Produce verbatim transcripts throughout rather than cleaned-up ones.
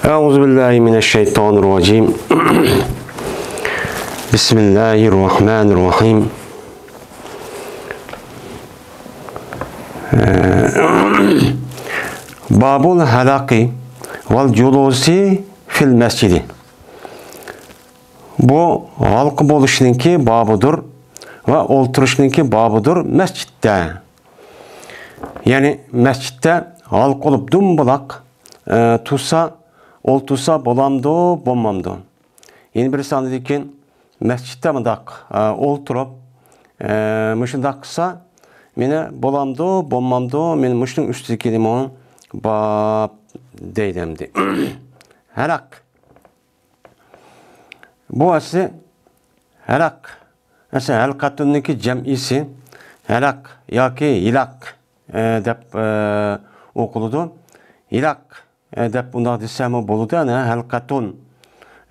أعوذ بالله من الشيطان الرجيم. بسم الله الرحمن الرحيم. باب الحلق والجلوس في المسجد. بۇ ھالقا بولۇشنىڭكى بابىدۇر ۋە ئولتۇرۇشنىڭكى بابىدۇر مەسچىتتە. يەنى مەسچىتتە ھالقا بولۇپ دۇمبىلاق، ئە، تۇرسا، ئولتۇرسا بولامدۇ، بولمامدۇ؟ يەنە بىرسى ئاندىن كېيىن مەسچىتتە مۇنداق، ئە، ئولتۇرۇپ، ئە، مۇشۇنداق قىلسا، مېنى بولامدۇ، بولمامدۇ، مېنى مۇشۇنىڭ ئۈستىدىكى نېمە باب دەيدۇ ئەمدى. ھەلەق. بۇ ئەسلى ھەلەق. ئەسلى ھەلقەتۇننىڭكى جەمئىسى ھەلەق ياكى ھىلاق، ئە، دەپ، ئە، ئوقۇلىدۇ. ھىلاق، ئە، دەپ ئۇنداق دېسەممۇ بولىدۇ، ئەنە ھەلقەتۇن،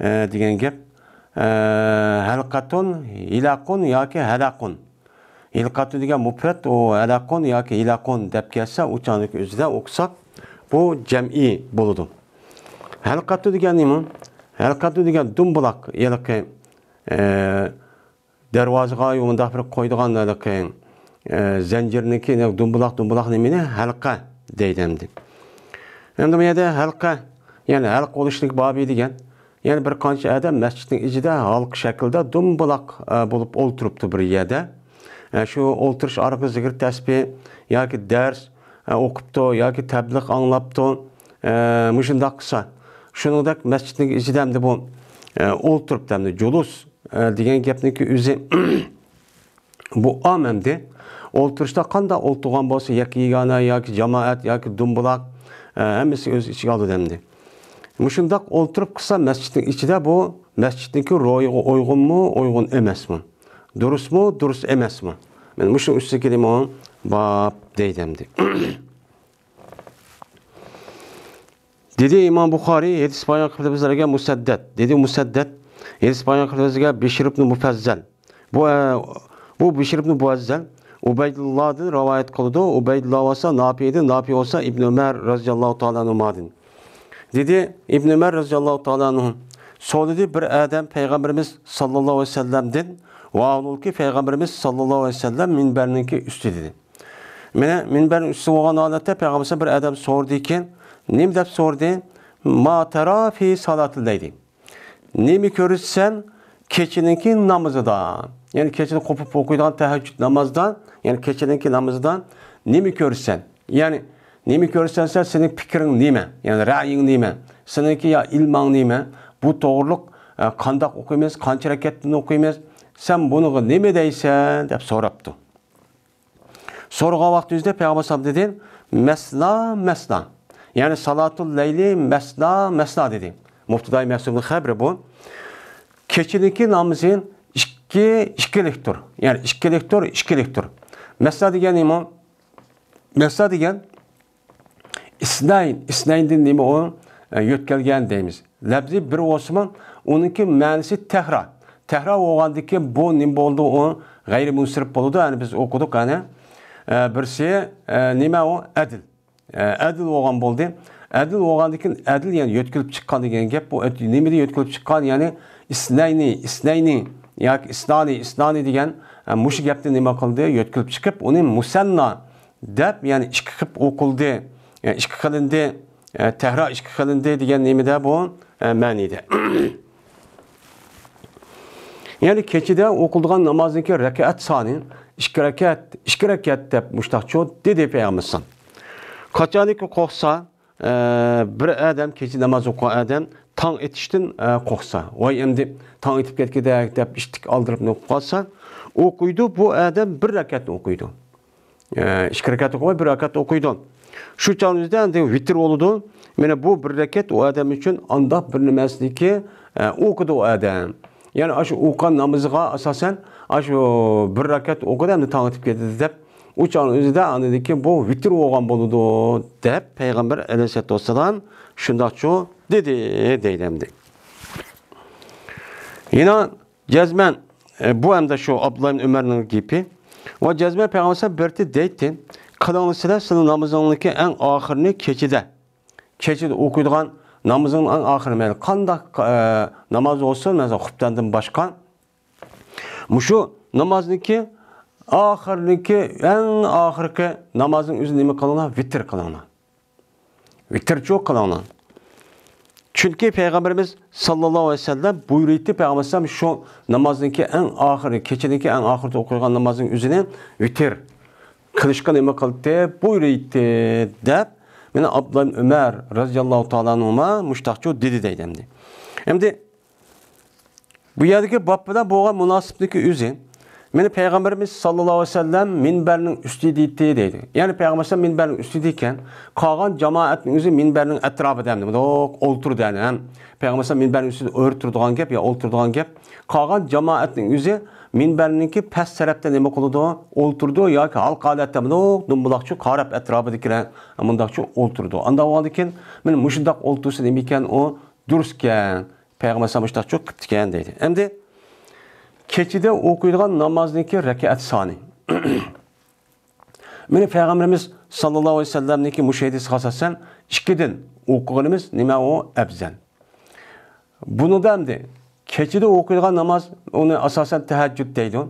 ئە، دېگەن گەپ. ئە، ھەلقەتۇن، ھىلاقۇن ياكى ھەلەقۇن. ھىلقەتۇ دېگەن مۇپرەت، ئۇ ھەلەقۇن ياكى ھىلاقۇن دەپ كەلسە، ئۇ چاغدىكى ئۆزىدە ئوقۇساق، بۇ جەمئىي بولىدۇ. ھەلقەتۇ دېگەن نېمە؟ ھەلقەتۇ دېگەن دۇمبىلاق، ھېلىقى، ئە، دەرۋازىغا مۇنداق بىر قويىدىغان ھېلىقى، ئە، زەنجىرنىڭكى دۇمبىلاق، دۇمبىلاق نېمىنى؟ ھەلقە دەيدۇ ئەمدى. ئەمدى بۇ يەردە ھەلقە، يەنى ھەلقە بولۇشنىڭ بابى دېگەن، يەنى بىر قانچە ئادەم مەسچىتنىڭ ئىچىدە ھالقا شەكلىدە دۇمبىلاق، ئە، بولۇپ ئولتۇرۇپتۇ بىر يەردە. ئە، شۇ ئولتۇرۇش ئارقىلىق زىكىر تەسبىھ ياكى دەرس، ئە، ئوقۇپتۇ ياكى تەبلىغ ئاڭلاپتۇ. ئە، مۇشۇنداق قىلسا، شۇنىڭدەك مەسچىتنىڭ ئىچىدە ئەمدى بۇ، ئە، ئولتۇرۇپتۇ ئەمدى جۇلۇس، ئە، دېگەن گەپنىڭكى ئۆزى بۇ ئام ئەمدى. ئولتۇرۇشتا قانداق ئولتۇرغان بولسا، ياكى يېگانە، ياكى جامائەت، ياكى دۇمبىلاق، ئە، ھەممىسى ئۆز ئىچىگە ئالىدۇ ئەمدى. مۇشۇنداق ئولتۇرۇپ قىلسا مەسچىتنىڭ ئىچىدە بۇ مەسچىتنىڭكى روھىغا ئۇيغۇنمۇ، ئۇيغۇن ئەمەسمۇ؟ دۇرۇسمۇ، دۇرۇس ئەمەسمۇ؟ مانا مۇشۇ ئۈستىدىكى نېمە باب دەيدۇ ئەمدى. دېدى ئىمام بۇخارىي، ھەدىس بايان قىلىپ بىزلەرگە مۇسەددەد. دېدى مۇسەددەد، ھەدىس بايان قىلىپ بىزگە بىشر ئىبنى مۇفەززەل. بۇ، ئە، بۇ بىشر ئىبنى مۇفەززەل ئۇبەيدۇللادىن رىۋايەت قىلىدۇ. ئۇبەيدۇللا بولسا ناپىدىن، ناپى بولسا ئىبنى ئۆمەر رەزىياللاھۇ تائالا ئەنھۇمادىن. دېدى ئىبنى ئۆمەر رەزىياللاھۇ تائالا ئەنھۇ، سورىدى بىر ئادەم پەيغەمبىرىمىز ساللاللاھۇ ئەلەيھى ۋەسەللەمدىن، ۋاھالبۇلكى پەيغەمبىرىمىز ساللاللاھۇ ئەلەيھى ۋەسەللەم مىنبەرنىڭكى ئۈستىدە ئىدى. مانا مىنبەرنىڭ ئۈستى بولغان ھالەتتە پەيغەمبەر بىر ئادەم سورىدىكەن، نېمە دەپ سورىدى؟ ما تەرا فى سالاتىل لەيلى. نېمە كۆرىسەن كېچىنىڭكى نامىزىدا؟ يەنى كېچىدە قوپۇپ ئوقۇيدىغان تەھەججۇد نامازدا، يەنى كېچىنىڭكى نامىزىدا نېمە كۆرىسەن؟ يەنى نېمە كۆرىسەن سەن، سېنىڭ پىكرىڭ نېمە؟ يەنى رەئيىڭ نېمە؟ سېنىڭكى يا ئىلمىڭ نېمە؟ بۇ توغرۇلۇق، ئە، قانداق ئوقۇيمىز، قانچە رەكەتتىن ئوقۇيمىز؟ سەن بۇنىڭغا نېمە دەيسەن؟ دەپ سوراپتۇ. سورىغان ۋاقتىمىزدا پەيغەمبەر ئەلەيھىسسالام دېدى، مەسنا، مەسنا. يەنى سالاتۇل لەيلى مەسنا، مەسنا دېدى. مۇبتىدائى مەھزۇفنىڭ خەبىرى بۇ. كېچىنىڭكى نامىزى ئىككى، ئىككىلىكتۇر. يەنى ئىككىلىكتۇر، ئىككىلىكتۇر. مەسنا دېگەن نېمە؟ مەسنا دېگەن ئىسنەين، ئىسنەيندىن نېمە ئۇ؟ ئە، يۆتكەلگەن دەيمىز. لەپزى بىر بولسىمۇ، ئۇنىڭكى مەنىسى تەھرا. تەھرا بولغاندىكى بۇ نېمە بولدى؟ ئۇ غەيرىي مۇنسىرىپ بولىدۇ. ئەنە بىز ئوقۇدۇق، ئەنە. ئە، بىرسى، ئە، نېمە ئۇ؟ ئەدىل. ئە، ئەدىل بولغان بولدى. ئەدىل بولغاندىن كېيىن ئەدىل يەنى يۆتكىلىپ چىققان دېگەن گەپ. بۇ ئەد-، نېمىدە يۆتكىلىپ چىققان؟ يەنى ئىسنەينى، ئىسنەينى ياكى ئىسنانى، ئىسنانى دېگەن، ئە، مۇشۇ گەپنى نېمە قىلدى؟ يۆتكىلىپ چىقىپ، ئۇنى مۇسەننا دەپ، يەنى ئىككى قىلىپ ئوقۇلدى، يەنى ئىككى قىلىندى، ئە، تەھرا ئىككى قىلىندى دېگەن نېمىدە بۇ، ئە، مەنىدە. يەنى كېچىدە ئوقۇلىدىغان نامازنىڭكى رەكەت سانى ئىككى رەكەت، ئىككى رەكەت دەپ مۇشتاقچۇ دېدى پەيغەمبەر. قاچانكى قورقسا، ئە، بىر ئادەم كېچە ناماز ئوقۇغان ئادەم تاڭ ئېتىشتىن، ئە، قورقسا، ۋاي ئەمدى تاڭ ئېتىپ كەتكۈدەك دەپ ئىتتىك ئالدىراپ قالسا، ئوقۇيدۇ، بۇ ئادەم بىر رەكەتنى ئوقۇيدۇ. ئە، ئىككى رەكەت ئوقۇماي، بىر رەكەت ئوقۇيدۇ. شۇ چاغنىڭ ئۆزىدە ئەمدى ۋىتىر بولىدۇ. مانا بۇ بىر رەكەت ئۇ ئادەم ئۈچۈن ئانداق بىر نېمەسىنىكى، ئە، ئوقۇدى ئۇ ئادەم. يەنى ئاشۇ ئوقۇغان نامىزىغا ئاساسەن، ئاشۇ بىر رەكەت ئوقۇدى، ئەمدى تاڭ ئېتىپ كەتتى دەپ، ئۇ چاغنىڭ ئۆزىدە ئاندىن كېيىن بۇ ۋىتىر بولغان بولىدۇ دەپ پەيغەمبەر ئەلەيھىسسالاتۇ ۋەسسالام شۇنداقچۇ دېدى، دەيدۇ ئەمدى. يەنە جەزمەن، ئە، بۇ ئەمدى شۇ ئابدۇللا ئىبن ئۆمەرنىڭ گېپى. ۋە جەزمەن پەيغەمبەر بىرتى دەيتتى، قىلىڭلار سىلەر، سىلەر نامىزىڭلارنىڭكى ئەڭ ئاخىرىنى كېچىدە، كېچىدە ئوقۇيدىغان نامىزىڭنىڭ ئەڭ ئاخىرى، مەيلى قانداق، ئە، ناماز بولسۇن، مەسىلەن، خۇپتەندىن باشقا، مۇشۇ نامازنىڭكى ئاخىرىنىڭكى، ئەڭ ئاخىرقى نامازنىڭ ئۆزىنى نېمە قىلىڭلار؟ ۋىتىر قىلىڭلار. ۋىتىرچۇ قىلىڭلار. چۈنكى پەيغەمبىرىمىز ساللاللاھۇ ئەلەيھى ۋەسەللەم بۇيرۇيتتى، پەيغەمبەر ئەلەيھىسسالام شۇ نامازنىڭكى ئەڭ ئاخىرى، كېچىنىڭكى ئەڭ ئاخىرىدا ئوقۇيدىغان نامازنىڭ ئۆزىنى ۋىتىر قىلىشقا نېمە قىلدى؟ بۇيرۇيتتى، دەپ، مانا، ئابدۇللا ئىبن ئۇمەر رەزىياللاھۇ تائالا ئەنھۇما مۇشتاقچۇ دېدى دەيدۇ ئەمدى. ئەمدى بۇ يەردىكى باب بىلەن بولغان مۇناسىۋەتنىڭكى ئۆزى، مانا، پەيغەمبىرىمىز ساللاللاھۇ ئەلەيھى ۋەسەللەم مىنبەرنىڭ ئۈستىدە ئىدى دەيدۇ. يەنى پەيغەمبەر ئەلەيھىسسالام مىنبەرنىڭ ئۈستىدە ئىكەن، قالغان جامائەتنىڭ ئۆزى مىنبەرنىڭ ئەتراپىدا ئەمدى مۇنداق ئولتۇرىدۇ، يەنى ھەم پەيغەمبەر ئەلەيھىسسالام مىنبەرنىڭ ئۈستىدە ئولتۇرىدىغان گەپ يا ئولتۇرىدىغان گەپ، قالغان جامائەتنىڭ ئۆزى مىنبەرنىڭكى پەس تەرەپتە نېمە قىلىدۇ؟ ئولتۇرىدۇ ياكى ھالقا ھالەتتە مۇنداق دۇمبىلاقچۇ قاراپ ئەتراپىدىكىلەر مۇنداقچۇ ئولتۇرىدۇ. ئانداق بولغاندىكىن، مانا مۇشۇنداق ئولتۇرسا نېمە ئىكەن ئۇ؟ دۇرۇسكەن. پەيغەمبەر ئەلەيھىسسالام مۇشۇنداقچۇ قىپتىكەن دەيدۇ. ئەمدى كېچىدە ئوقۇيدىغان نامازنىڭكى رەكەت سانى. مانا پەيغەمبىرىمىز ساللاللاھۇ ئەلەيھى ۋەسەللەمنىڭكى مۇشۇ ھەدىسىگە ئاساسەن، ئىككىدىن ئوقۇغىنىمىز نېمە ئۇ ئەپزەل. بۇنىڭدا ئەمدى كېچىدە ئوقۇيدىغان ناماز، ئۇنى ئاساسەن تەھەججۇد دەيدۇ.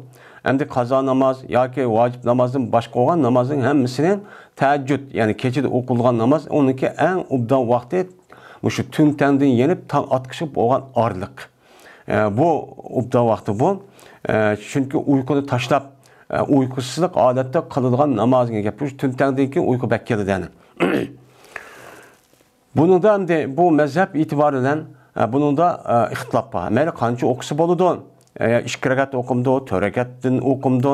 ئەمدى قازا ناماز ياكى ۋاجىپ نامازدىن باشقا بولغان نامازنىڭ ھەممىسىنى تەھەججۇد، يەنى كېچىدە ئوقۇلغان ناماز، ئۇنىڭكى ئەڭ ئوبدان ۋاقتى مۇشۇ تۈن تەڭدىن يېنىپ تاڭ ئاتقۇچە بولغان ئارىلىق. ئە، بۇ ئوبدان ۋاقتى بۇ. ئە، چۈنكى ئۇيقۇنى تاشلاپ، ئە، ئۇيقۇسىزلىق ھالەتتە قىلىدىغان ناماز دېگەن گەپ. شۇ تۈن تەڭدىن كېيىن ئۇيقۇ بەك كېلىدۇ يەنە. بۇنىڭدا ئەمدى بۇ مەزھەپ ئېتىبارى بىلەن، ئە، بۇنىڭدا، ئە، ئىختىلاپ بار. مەيلى قانچە ئوقۇسا بولىدۇ؟ ئە، ئىككى رەكەت ئوقۇمدۇ، تۆت رەكەتتىن ئوقۇمدۇ؟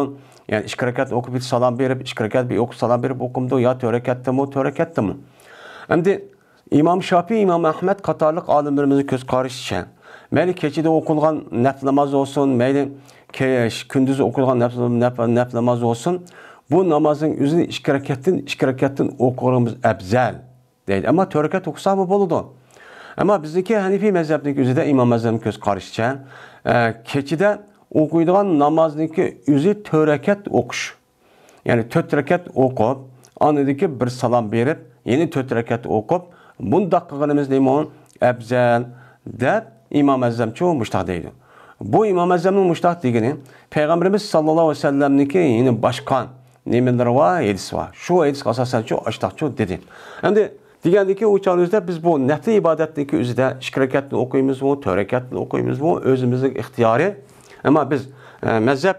يەنى ئىككى رەكەت ئوقۇپ سالام بېرىپ، ئىككى رەكەت بىر ئوقۇپ سالام بېرىپ ئوقۇمدۇ يا تۆت رەكەتتىمۇ، تۆت رەكەتتىمۇ؟ ئەمدى ئىمام شافىي، ئىمام ئەھمەد قاتارلىق ئالىملىرىمىزنىڭ كۆز قارىشىچە، مەيلى كېچىدە ئوقۇلغان نەپلى ناماز بولسۇن، مەيلى كە-، كۈندۈز ئوقۇلغان نەپلى، نەپ-، نەپلى ناماز بولسۇن، بۇ نامازنىڭ ئۆزىنى ئىككى رەكەتتىن، ئىككى رەكەتتىن ئوقۇغىنىمىز ئەپزەل دەيدۇ. ئەمما تۆت رەكەت ئوقۇساقمۇ بولىدۇ. ئەمما بىزنىڭكى ھەنىفىي مەزھەپنىڭكى ئۆزىدە، ئىمام ئەزەمنىڭ كۆز قارىشىچە، ئە، كېچىدە ئوقۇيدىغان نامازنىڭكى ئۆزى تۆت رەكەت ئوقۇش. يەنى تۆت رەكەت ئوقۇپ، ئاندىن كېيىن بىر سالام بېرىپ، يەنە تۆت رەكەت ئوقۇپ، بۇنداق قىلغىنىمىز نېمە ئەپزەل دەپ، ئىمام ئەزەمچۇ مۇشتاق دەيدۇ. بۇ ئىمام ئەزەمنىڭ مۇشتاق دېگىنى، پەيغەمبىرىمىز ساللاللاھۇ ئەلەيھى ۋەسەللەمنىڭكى يەنە باشقا نېمىلىرى بار، ھەدىسى بار. شۇ ھەدىسكە ئاساسەنچۇ ئاشتاقچۇ دېدى. ئەمدى دېگەندىكى ئۇ چاغدا بىزدە بۇ نەپلى ئىبادەتنىڭكى ئۆزىدە ئىككى رەكەتنى ئوقۇيمىزمۇ، تۆت رەكەتنى ئوقۇيمىزمۇ، ئۆزىمىزنىڭ ئىختىيارى. ئەمما بىز، ئە، مەزھەپ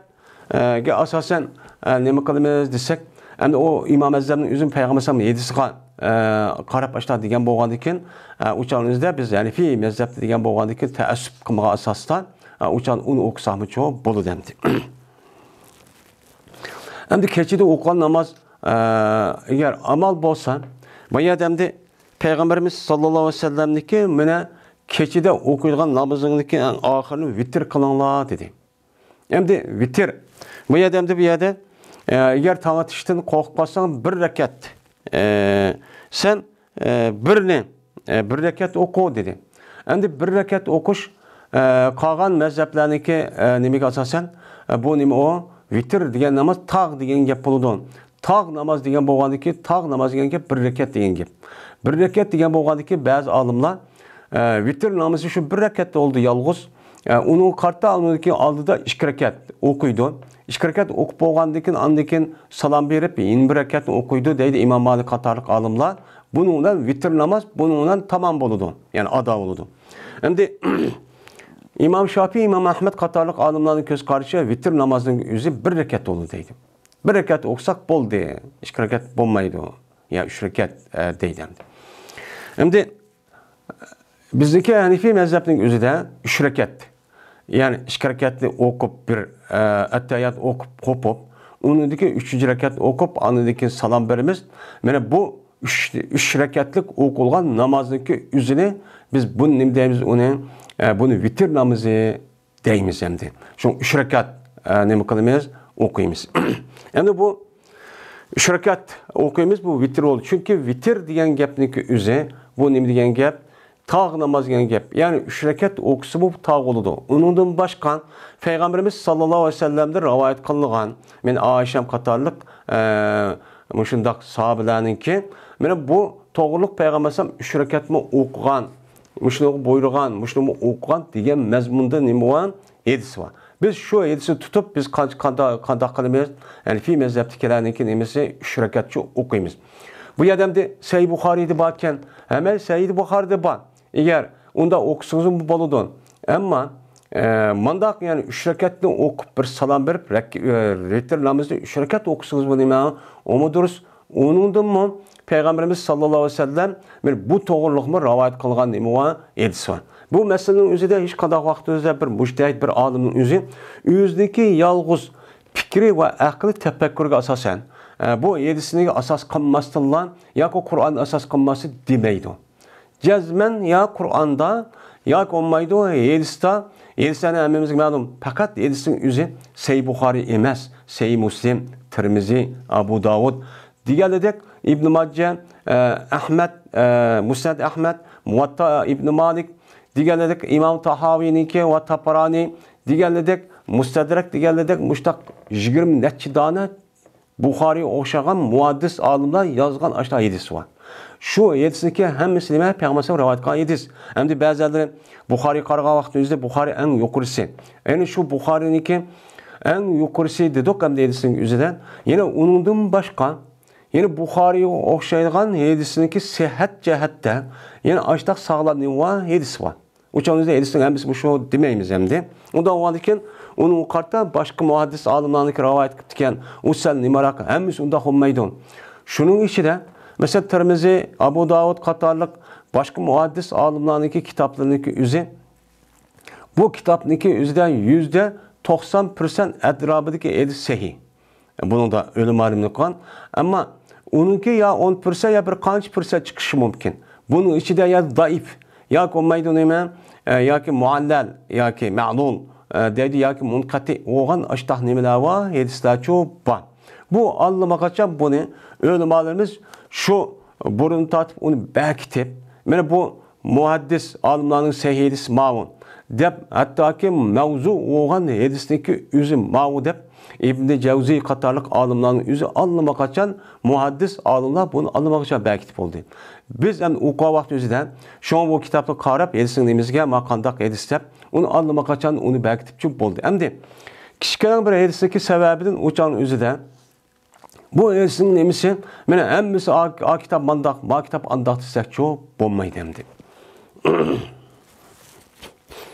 ئە، گە ئاساسەن، ئە، نېمە قىلىمىز دېسەك، ئەمدى ئۇ ئىمام ئەزەمنىڭ ئۆزىمۇ پەيغەمبەر ئەلەيھىسسالام ھەدىسىغا، ئە، قاراپ ئاشتا دېگەن بولغاندىكىن، ئە، ئۇ چاغنىڭ ئۆزىدە بىز ھەنىفىي مەزھەپتە دېگەن بولغاندىكىن تەئەسسۇپ قىلمىغان ئاساستا، ئە، ئۇ چاغدا ئۇنى ئوقۇساقمۇچۇ بولىدۇ ئەمدى. ئەمدى كېچىدە ئوقۇغان ناماز، ئە، ئەگەر ئامال بولسا، بۇ يەردە ئەمدى پەيغەمبىرىمىز ساللاللاھۇ ئەلەيھى ۋەسەللەمنىڭكى مانا كېچىدە ئوقۇيدىغان نامىزىڭنىڭكى ئەڭ ئاخىرىنى ۋىتىر قىلىڭلار دېدى. ئەمدى ۋىتىر. بۇ يەردە، ئەمدى بۇ يەردە، ئە، ئەگەر تاڭ ئېتىشتىن قورقۇپ قالساڭ، بىر رەكەت، ئە، سەن، ئە، بىرنى، ئە، بىر رەكەت ئوقۇ دېدى. ئەمدى بىر رەكەت ئوقۇش، ئە، قالغان مەزھەپلەرنىڭكى، ئە، نېمىگە ئاساسەن، ئە، بۇ نېمە ئۇ؟ ۋىتىر دېگەن ناماز تاغ دېگەن گەپ بولىدۇ. تاغ ناماز دېگەن بولغاندىكىن، تاغ ناماز دېگەن گەپ بىر رەكەت دېگەن گەپ. بىر رەكەت دېگەن بولغاندىكىن، بەزى ئالىملار، ئە، ۋىتىر نامىزى شۇ بىر رەكەتتە بولىدۇ يالغۇز. ئە، ئۇنىڭغا قارىتا ئاندىن كېيىن ئالدىدا ئىككى رەكەت ئوقۇيدۇ. ئىككى رەكەت ئوقۇپ بولغاندىن كېيىن، ئاندىن كېيىن سالام بېرىپ، يەنە بىر رەكەتنى ئوقۇيدۇ دەيدۇ ئىمام مالىك قاتارلىق ئالىملار. بۇنىڭ بىلەن ۋىتىر ناماز بۇنىڭ بىلەن تامام بولىدۇ، يەنى ئادا بولىدۇ. ئەمدى ئىمام شافىي، ئىمام ئەھمەد قاتارلىق ئالىملارنىڭ كۆز قارىشىچە ۋىتىر نامازنىڭ ئۆزى بىر رەكەت بولىدۇ دەيدۇ. بىر رەكەت ئوقۇساق بولدى، ئىككى رەكەت بولمايدۇ، يا ئۈچ رەكەت، ئە، دەيدۇ ئەمدى. ئەمدى بىزنىڭكى ھەنىفىي مەزھەپنىڭ ئۆزىدە ئۈچ رەكەت، يەنى ئىككى رەكەتنى ئوقۇپ، بىر، ئە، ئەتتەھىيات ئوقۇپ قوپۇپ، ئۇنىڭدىن كېيىن ئۈچىنچى رەكەت ئوقۇپ، ئاندىن كېيىن سالام بېرىمىز. مانا بۇ ئۈچ، ئۈچ رەكەتلىك ئوقۇلغان نامازنىڭكى ئۆزىنى بىز بۇنى نېمە دەيمىز؟ ئۇنى، ئە، بۇنى ۋىتىر نامىزى دەيمىز ئەمدى. شۇڭا ئۈچ رەكەت، ئە، نېمە قىلىمىز؟ ئوقۇيمىز. ئەمدى بۇ ئۈچ رەكەت ئوقۇيمىز، بۇ ۋىتىر بولدى. چۈنكى ۋىتىر دېگەن گەپنىڭكى ئۆزى، بۇ نېمە دېگەن گەپ؟ تاغ ناماز دېگەن گەپ. يەنى ئۈچ رەكەت ئوقۇسىمۇ تاغ بولىدۇ. ئۇنىڭدىن باشقا پەيغەمبىرىمىز ساللاللاھۇ ئەلەيھى ۋەسەللەمدىن رىۋايەت قىلىنغان، مەن ئائىشەم قاتارلىق، ئە، مۇشۇنداق ساھابىلەرنىڭكى، مانا بۇ توغرىلىق پەيغەمبەر ئەلەيھىسسالام ئۈچ رەكەتمۇ ئوقۇغان، مۇشۇنىڭغا بۇيرۇغان، مۇشۇنى ئوقۇغان دېگەن مەزمۇندا نېمە بار؟ ھەدىس بار. بىز شۇ ھەدىسنى تۇتۇپ، بىز قان-، قاندا-، قانداق قىلىمىز؟ ھەنىفىي مەزھەپتىكىلەرنىڭكى نېمىسى؟ ئۈچ رەكەتچە ئوقۇيمىز. بۇ يەردە ئەمدى سەھىھ بۇخارىيدا باركەن، ھەممە سەھىھ بۇخارىيدا بار. ئەگەر ئۇنداق ئوقۇسىڭىزمۇ بولىدۇ. ئەمما، ئە، مانداق، يەنى ئۈچ رەكەتنى ئوقۇپ، بىر سالام بېرىپ، رەك-، ئە، ۋىتىر نامىزىنى ئۈچ رەكەت ئوقۇسىڭىزمۇ نېمە؟ ئۇمۇ دۇرۇس. ئۇنىڭدىنمۇ پەيغەمبىرىمىز ساللاللاھۇ ئەلەيھى ۋەسەللەم، مانا بۇ توغرىلىقمۇ رىۋايەت قىلغان نېمە بار؟ ھەدىس بار. بۇ مەسىلىنىڭ ئۆزىدە ھېچقانداق ۋاقىتتا بىر مۇجتەھىد، بىر ئالىمنىڭ ئۆزى ئۆزىنىڭكى يالغۇز پىكرى ۋە ئەقلىي تەپەككۇرىگە ئاساسەن، ئە، بۇ ھەدىسنى ئاساس قىلماستىنلا ياكى قۇرئاننى ئاساس قىلماستىن دېمەيدۇ. جەزمەن يا قۇرئاندا ياكى بولمايدۇ ھەدىستە، ھەدىسلەرنى ھەممىمىزگە مەلۇم. پەقەت ھەدىسنىڭ ئۆزى سەھىھ بۇخارىي ئەمەس، سەھىھ مۇسلىم، تىرمىزى، ئەبۇ داۋۇد دېگەنلىدەك، ئىبن ماجە، ئە، ئەھمەد، ئە، مۇسنەد ئەھمەد، مۇۋەتتا ئىبن مالىك دېگەنلىدەك، ئىمام تاھاۋىنىڭكى ۋە تاپرانى دېگەنلىدەك، مۇستەدرەك دېگەنلىدەك، مۇشتاق يىگىرمە نەچچە دانە بۇخارىيغا ئوخشىغان مۇھەددىس ئالىملار يازغان ئاشۇنداق ھەدىس بار. شۇ ھەدىسنىڭكى ھەممىسى نېمە؟ پەيغەمبەر رىۋايەت قىلغان ھەدىس. ئەمدى بەزىلەر بۇخارىيغا قارىغان ۋاقتىمىزدا بۇخارىي ئەڭ يۇقىرىسى. يەنى شۇ بۇخارىينىڭكى ئەڭ يۇقىرىسى دېدۇق ئەمدى ھەدىسنىڭ ئۆزىدە. يەنە ئۇنىڭدىن باشقا، يەنە بۇخارىيغا ئوخشايدىغان ھەدىسنىڭكى سىھھەت جەھەتتە يەنە ئاشۇنداق ساغلام نېمە بار؟ ھەدىس بار. ئۇ چاغدا ھەدىسنىڭ ھەممىسى مۇشۇ دېمەيمىز ئەمدى. ئۇنداق بولغاندىكىن، ئۇنىڭغا قارىتا باشقا مۇھەددىس ئالىملارنىڭكى رىۋايەت قىپتىكەن، ئۇ سەل نېمىراق، ھەممىسى ئۇنداق بولمايدۇ. شۇنىڭ ئىچىدە، مەسىلەن، تىرمىزى، ئابۇ داۋۇد قاتارلىق باشقا مۇھەددىس ئالىملارنىڭكى كىتابلىرىنىڭكى ئۆزى، بۇ كىتابنىڭكى ئۆزىدە يۈزدە توقسان پىرسەنت ئەتراپىدىكى ھەدىس سەھىھ. بۇنىڭدا ئۆلىمالىرىمىز قىلغان. ئەمما ئۇنىڭكى يا ئون پىرسەنت يا بىر قانچە پىرسەنت چىقىشى مۇمكىن. بۇنىڭ ئىچىدە يا زەئىپ، ياكى بولمايدۇ نېمە، ئە، ياكى مۇئەللەل، ياكى مەلۇل، ئە، دەيدۇ، ياكى مۇنقەتى بولغان ئاشتاق نېمىلەر بار، ھەدىسلەرچۇ بار. بۇ ئاللىماقاچان بۇنى ئۆلىمالىرىمىز شۇ بۇرۇن تارتىپ ئۇنى بەكىتىپ، مانا بۇ مۇھەددىس ئالىملارنىڭ سەھىھ ھەدىسى ماۋۇ دەپ، ھەتتاكى مەۋزۇ بولغان ھەدىسنىڭكى ئۆزى ماۋۇ دەپ، ئىبنى جەۋزى قاتارلىق ئالىملارنىڭ ئۆزى ئاللىماقاچان، مۇھەددىس ئالىملار بۇنى ئاللىماقاچان بەكىتىپ بولدى. بىز ئەمدى ئوقۇغان ۋاقىت ئۆزىدە، شۇڭا بۇ كىتابقا قاراپ، ھەدىسنىڭ نېمىسىگە، ما قانداق ھەدىس دەپ، ئۇنى ئاللىماقاچان ئۇنى بەكىتىپچۇ بولدى. ئەمدى كىچىككىنە بىر ھەدىسنىڭكى سەۋەبىدىن ئۇ چاغنىڭ ئۆزىدە بۇ ھەدىسنىڭ نېمىسى؟ مانا ھەممىسى ئا، ئا كىتاب مانداق، ما كىتاب ئانداق دېسەكچۇ بولمايدۇ ئەمدى.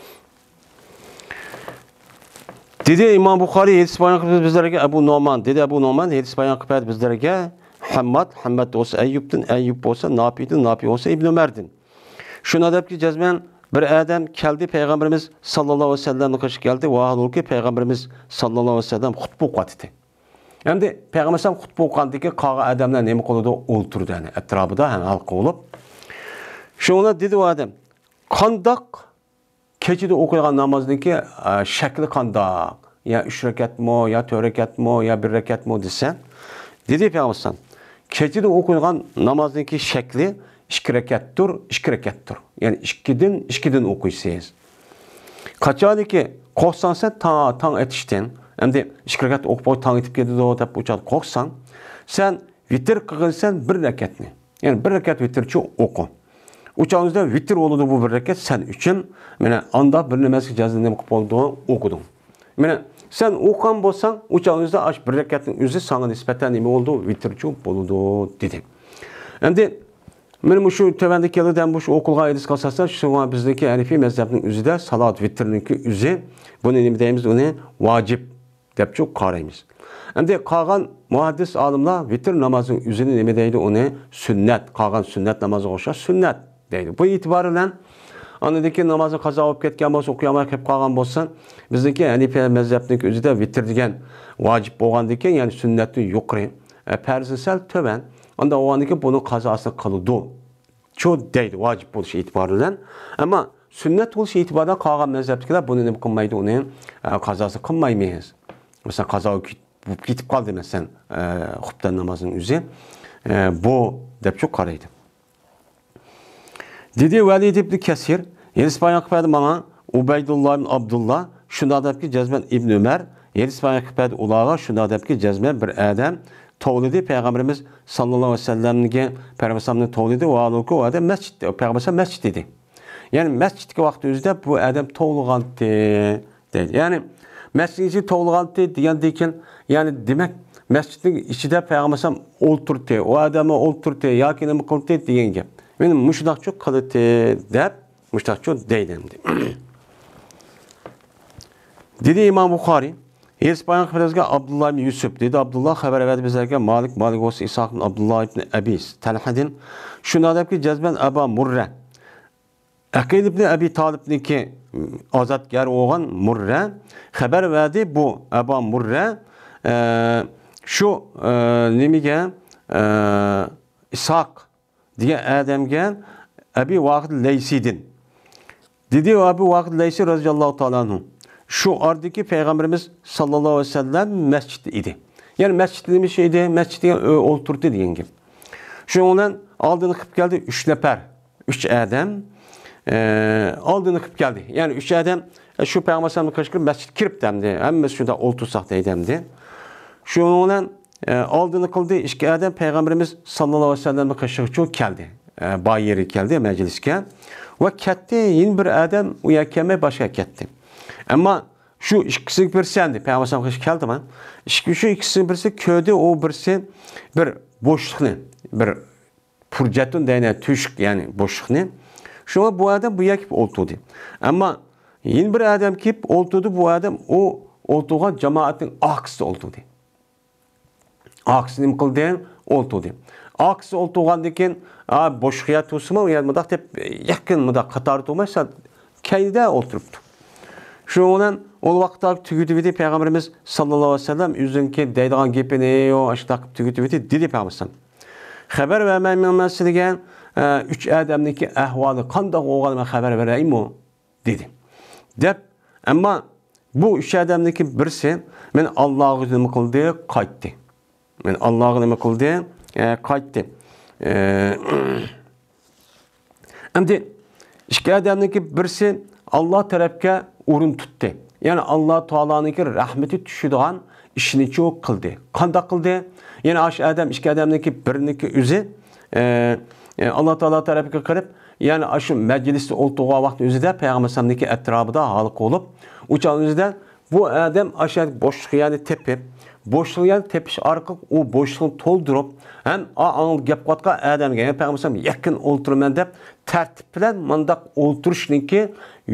دېدى ئىمام بۇخارىي، ھەدىس بايان قىلىپ بىزلەرگە ئەبۇ نومان. دېدى ئەبۇ نومان، ھەدىس بايان قىلىپ بەردى بىزلەرگە ھەمماد، ھەمماد بولسا ئەييۇبتىن، ئەييۇب بولسا ناپىدىن، ناپى بولسا ئىبنى ئۆمەردىن. شۇنداق دەپكى، جەزمەن بىر ئادەم كەلدى، پەيغەمبىرىمىز ساللاللاھۇ ئەلەيھى ۋەسەللەمنىڭ قېشىغا كەلدى، ۋاھالۇكى، پەيغەمبىرىمىز ساللاللاھۇ ئەلەيھى ۋەسەللەم خۇتبە ئوقۇۋاتىدۇ. ئەمدى پەيغەمبەر ئەلەيھىسسالام خۇتبە ئوقۇغاندىكىن قالغان ئادەملەر نېمە قىلىدۇ؟ ئولتۇرىدۇ، يەنى ئەتراپىدا، يەنى ھالقا بولۇپ. شۇڭا دېدى ئۇ ئادەم، قانداق كېچىدە ئوقۇيدىغان نامازنىڭكى، ئە، شەكلى قانداق؟ يا ئۈچ رەكەتمۇ، يا تۆت رەكەتمۇ، يا بىر رەكەتمۇ دېسە، دېدى پەيغەمبەر ئەلەيھىسسالام، كېچىدە ئوقۇيدىغان نامازنىڭكى شەكلى ئىككى رەكەتتۇر، ئىككى رەكەتتۇر. يەنى ئىككىدىن، ئىككىدىن ئوقۇيسىز. قاچانكى قورقساڭ سەن تا-، تاڭ ئېتىشتىن، ئەمدى ئىككى رەكەت ئوقۇپ قوي، تاڭ ئېتىپ كېتىدۇ دەپ ئۇ چاغدا قورقساڭ، سەن ۋىتىر قىلغىنسەن بىر رەكەتنى. يەنى بىر رەكەت ۋىتىرچۇ ئوقۇ. ئۇ چاغىڭىزدا ۋىتىر بولىدۇ بۇ بىر رەكەت سەن ئۈچۈن. مانا ئاندا بىر نەمەزگە جازا نېمە قىلىپ بولدۇڭ؟ ئوقۇدۇڭ. مانا سەن ئوقۇغان بولساڭ، ئۇ چاغىڭىزدا ئاش بىر رەكەتنىڭ ئۆزى ساڭا نىسبەتەن نېمە بولىدۇ؟ ۋىتىرچۇ بولىدۇ، دېدى. ئەمدى مانا مۇشۇ تۆۋەندە كېلىدۇ، دەم مۇشۇ ئوقۇلغان ھەدىسكە ئاساسەن، شۇڭا بىزنىڭكى ھەنىفىي مەزھەپنىڭ ئۆزىدە سالات ۋىتىرنىڭكى ئۆزى، بۇنى نېمە دەيمىز؟ ئۇنى ۋاجىپ دەپچۇ قارايمىز. ئەمدى قالغان مۇھەددىس ئالىملار ۋىتىر نامازنىڭ ئۆزىنى نېمە دەيدۇ؟ ئۇنى سۈننەت، قالغان سۈننەت نامازغا ئوخشاش سۈننەت دەيدۇ. بۇ ئېتىبار بىلەن ئاندىن كېيىن نامازنى قازا بولۇپ كەتكەن بولسا، ئوقۇيالماي قېلىپ قالغان بولسا، بىزنىڭكى ھەنىپىيە مەزھەپنىڭكى ئۆزىدە ۋىتىر دېگەن ۋاجىپ بولغاندىن كېيىن، يەنى سۈننەتتىن يۇقىرى، ئە، پەرزدىن سەل تۆۋەن، ئانداق بولغاندىن كېيىن بۇنىڭ قازاسىنى قىلىدۇ. شۇ دەيدۇ، ۋاجىپ بولۇش ئېتىبارى بىلەن. ئەمما سۈننەت بولۇش ئېتىبارى بىلەن قالغان مەزھەپتىكىلەر بۇنى نېمە قىلمايدۇ؟ ئۇنى، ئە، قازاسى قىلمايمىز. مەسىلەن، قازا بولۇپ كېتىپ قالدى، مەسىلەن، ئە، خۇپتەن نامازنىڭ ئۆزى. ئە، بۇ دەپچۇ قارايدۇ. دېدى ۋەلىد ئىبنى كەسىر، ھەدىس بايان قىلىپ بەردى ماڭا ئۇبەيدۇللا ئىبن ئابدۇللا، شۇنداق دەپكى جەزمەن ئىبنى ئۆمەر، ھەدىس بايان قىلىپ بەردى ئۇلارغا، شۇنداق دەپكى جەزمەن بىر ئادەم توۋلىدى پەيغەمبىرىمىز ساللاللاھۇ ئەلەيھى ۋەسەللەمگە، پەيغەمبەر ئەلەيھىسسالامنى توۋلىدى، ۋە ھالبۇكى ئۇ ئادەم مەسچىتتە، پەيغەمبەر ئەلەيھىسسالام مەسچىتتە ئىدى. يەنى مەسچىتتىكى ۋاقىت ئۆزىدە بۇ ئادەم توۋلىغانتى دەيدۇ. يەنى مەسچىتنىڭ ئىچىدە توۋلىغانتى دېگەندىن كېيىن، يەنى دېمەك، مەسچىتنىڭ ئىچىدە پەيغەمبەر ئەلەيھىسسالام ئولتۇرتتى، ئۇ ئادەممۇ ئولتۇرتتى ياكى نېمە قىلدى دېگەن گەپ. مەن مۇشۇنداقچۇ قىلدى دەپ، مۇشۇنداقچۇ دەيدۇ ئەمدى. دېدى ئىمام بۇخارىي، ھەدىس بايان قىلىپ بەرگەن ئابدۇللا ئىبن يۈسۈپ، دېدى ئابدۇللا خەۋەر بەردى بىزلەرگە مالىك، مالىك بولسا ئىسھاق ئىبن ئابدۇللا ئىبن ئەبى تەلھەدىن، شۇنداق دەپكى، جەزمەن ئەبا مۇررە، ئەقىل ئىبن ئەبى تالىپنىڭكى ئازادگەر بولغان مۇررە خەۋەر بەردى، بۇ ئەبا مۇررە، ئە، شۇ، ئە، نېمىگە، ئە، ئىسھاق دېگەن ئادەمگە ئەبى ۋاقىد لەيسىدىن. دېدى ئەبى ۋاقىد لەيسى رەزىياللاھۇ تائالا ئەنھۇ. شۇ ئارىدىكى پەيغەمبىرىمىز ساللاللاھۇ ئەلەيھى ۋەسەللەم مەسچىتتە ئىدى. يەنى مەسچىتتە نېمە ئىش ئىدى؟ مەسچىتتە ئولتۇردى دېگەن گەپ. شۇنىڭ بىلەن ئالدىنى قىلىپ كەلدى ئۈچ نەپەر. ئۈچ ئادەم، ئە، ئالدىنى قىلىپ كەلدى. يەنى ئۈچ ئادەم، ئە، شۇ پەيغەمبەر ئەلەيھىسسالامنىڭ قېشىغا كىرىپ مەسچىتكە كىرىپتۇ ئەمدى. ھەممىسى شۇنداق ئولتۇرساق دەيدۇ ئەمدى. شۇنىڭ بىلەن ئە، ئالدىنى قىلدى ئىككى ئادەم پەيغەمبىرىمىز ساللاللاھۇ ئەلەيھى ۋەسەللەمنىڭ قېشىغىچۇ كەلدى. ئە، بار يېرىگە كەلدى، مەجلىسكە. ۋە كەتتى، يەنە بىر ئادەم ئۇ يەرگە كەلمەي باشقا يەرگە كەتتى. ئەمما شۇ ئىككىسىنىڭ بىرسى ئەمدى پەيغەمبەر ئەلەيھىسسالامغا كەلدىما، ئىككى، شۇ ئىككىسىنىڭ بىرسى كۆردى، ئۇ بىرسى بىر بوشلۇقنى، بىر پۇرجەتۇن دەينە تۆشۈك، يەنى بوشلۇقنى. شۇڭا بۇ ئادەم بۇ يەرگە كېلىپ ئولتۇردى. ئەمما يەنە بىر ئادەم كېلىپ ئولتۇردى، بۇ ئادەم ئۇ ئولتۇرغان جامائەتنىڭ ئارقىسىدا ئولتۇردى. ئارقىسىدا نېمە قىلدى؟ ئولتۇردى. ئارقىسىدا ئولتۇرغاندىن كېيىن، ئا، بوشلۇق يەر تۇرسىمۇ، يەنە مۇنداق دەپ، يېقىن مۇنداق قاتار تۇرماي، سەل كەينىدە ئولتۇرۇپتۇ. شۇنىڭ بىلەن ئۇ ۋاقىتتا تۈگىتىۋىدى پەيغەمبىرىمىز ساللاللاھۇ ئەلەيھى ۋەسەللەم ئۆزىنىڭكى دەيدىغان گېپىنى، يو، ئاشۇنداق قىلىپ تۈگىتىۋىدى، دېدى پەيغەمبەر. خەۋەر بەرمەيمەن مەن سىلىگە، ئە، ئۈچ ئادەمنىڭكى ئەھۋالى قانداق بولغانلىقىنى خەۋەر بېرەيمۇ؟ دېدى. دەپ، ئەمما بۇ ئۈچ ئادەمدىكى بىرسى مەن ئاللاغا نېمە قىلدى؟ قايتتى. مەن ئاللاغا نېمە قىلدى؟ ئە، قايتتى. ئە، ئەمدى ئىككى ئادەمدىكى بىرسى ئاللا تەرەپكە ئورۇن تۇتتى. يەنى ئاللا تائالانىڭكى رەھمىتى چۈشىدىغان ئىشنىچۇ قىلدى. قانداق قىلدى؟ يەنى ئاشۇ ئادەم، ئىككى ئادەمنىڭكى بىرىنىڭكى ئۆزى، ئە، ئە، ئاللا تائالا تەرەپكە قېرىپ، يەنى ئاشۇ مەجلىستە ئولتۇرغان ۋاقىت ئۆزىدە پەيغەمبەر ئەلەيھىسسالامنىڭكى ئەتراپىدا ھالقا بولۇپ، ئۇ چاغ ئۆزىدە بۇ ئادەم ئاشۇ بوشلۇق يەرنى تېپىپ، بوشلۇق يەرنى تېپىش ئارقىلىق ئۇ بوشلۇقنى تولدۇرۇپ، ھەم ئا-، ئاڭ گەپ قىلىۋاتقان ئادەمگە، يەنى پەيغەمبەر ئەلەيھىسسالام يېقىن ئولتۇرىمەن دەپ تەرتىپ بىلەن مۇنداق ئولتۇرۇشنىڭكى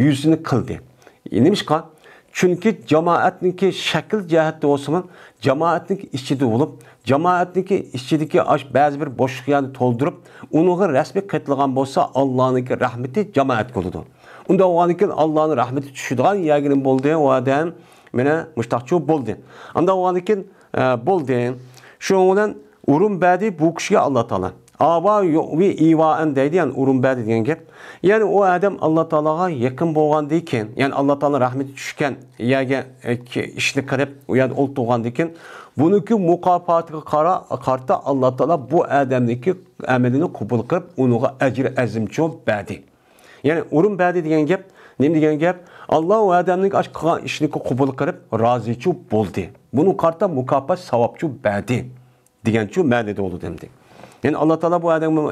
يۈزىنى قىلدى. نېمىشقا؟ چۈنكى جامائەتنىڭكى شەكىل جەھەتتە بولسىمۇ، جامائەتنىڭكى ئىچىدە بولۇپ، جامائەتنىڭكى ئىچىدىكى ئاش بەزى بىر بوشلۇق يەرنى تولدۇرۇپ، ئۇنىڭغا رەسمىي قېتىلغان بولسا، ئاللانىڭكى رەھمىتى جامائەتكە بولىدۇ. ئۇنداق بولغاندىن كېيىن، ئاللانىڭ رەھمىتى چۈشىدىغان يەرگىنى بولدى، ئۇ ئادەم مانا مۇشتاقچۇ بولدى. ئانداق بولغاندىن كېيىن، ئە، بولدى. شۇنىڭ بىلەن ئورۇن بەردى بۇ كىشىگە ئاللا تائالا. ئاۋا يۇئۋى ئىۋائەن دەيدۇ، يەنى ئورۇن بەردى دېگەن گەپ. يەنى ئۇ ئادەم ئاللا تائالاغا يېقىن بولغاندىن كېيىن، يەنى ئاللا تائالا رەھمىتى چۈشكەن يەرگە، ئە، كى-، ئىشنى قىلىپ، ئۇ يەردە ئولتۇرغاندىن كېيىن، بۇنىڭكى مۇكاپاتىغا قارا-، قارىتا ئاللا تائالا بۇ ئادەمنىڭكى ئەمىلىنى قوبۇل قىلىپ، ئۇنىڭغا ئەجرى ئەزىمچۇ بەردى. يەنى ئورۇن بەردى دېگەن گەپ، نېمە دېگەن گەپ؟ ئاللا ئۇ ئادەمنىڭ ئاش قىلغان ئىشىنى قوبۇل قىلىپ، رازىچۇ بولدى. بۇنىڭغا قارىتا مۇكاپات، ساۋابچۇ بەردى. دېگەنچۇ مەنىدە بولىدۇ ئەمدى. يەنى ئاللا تائالا بۇ ئادەمگە،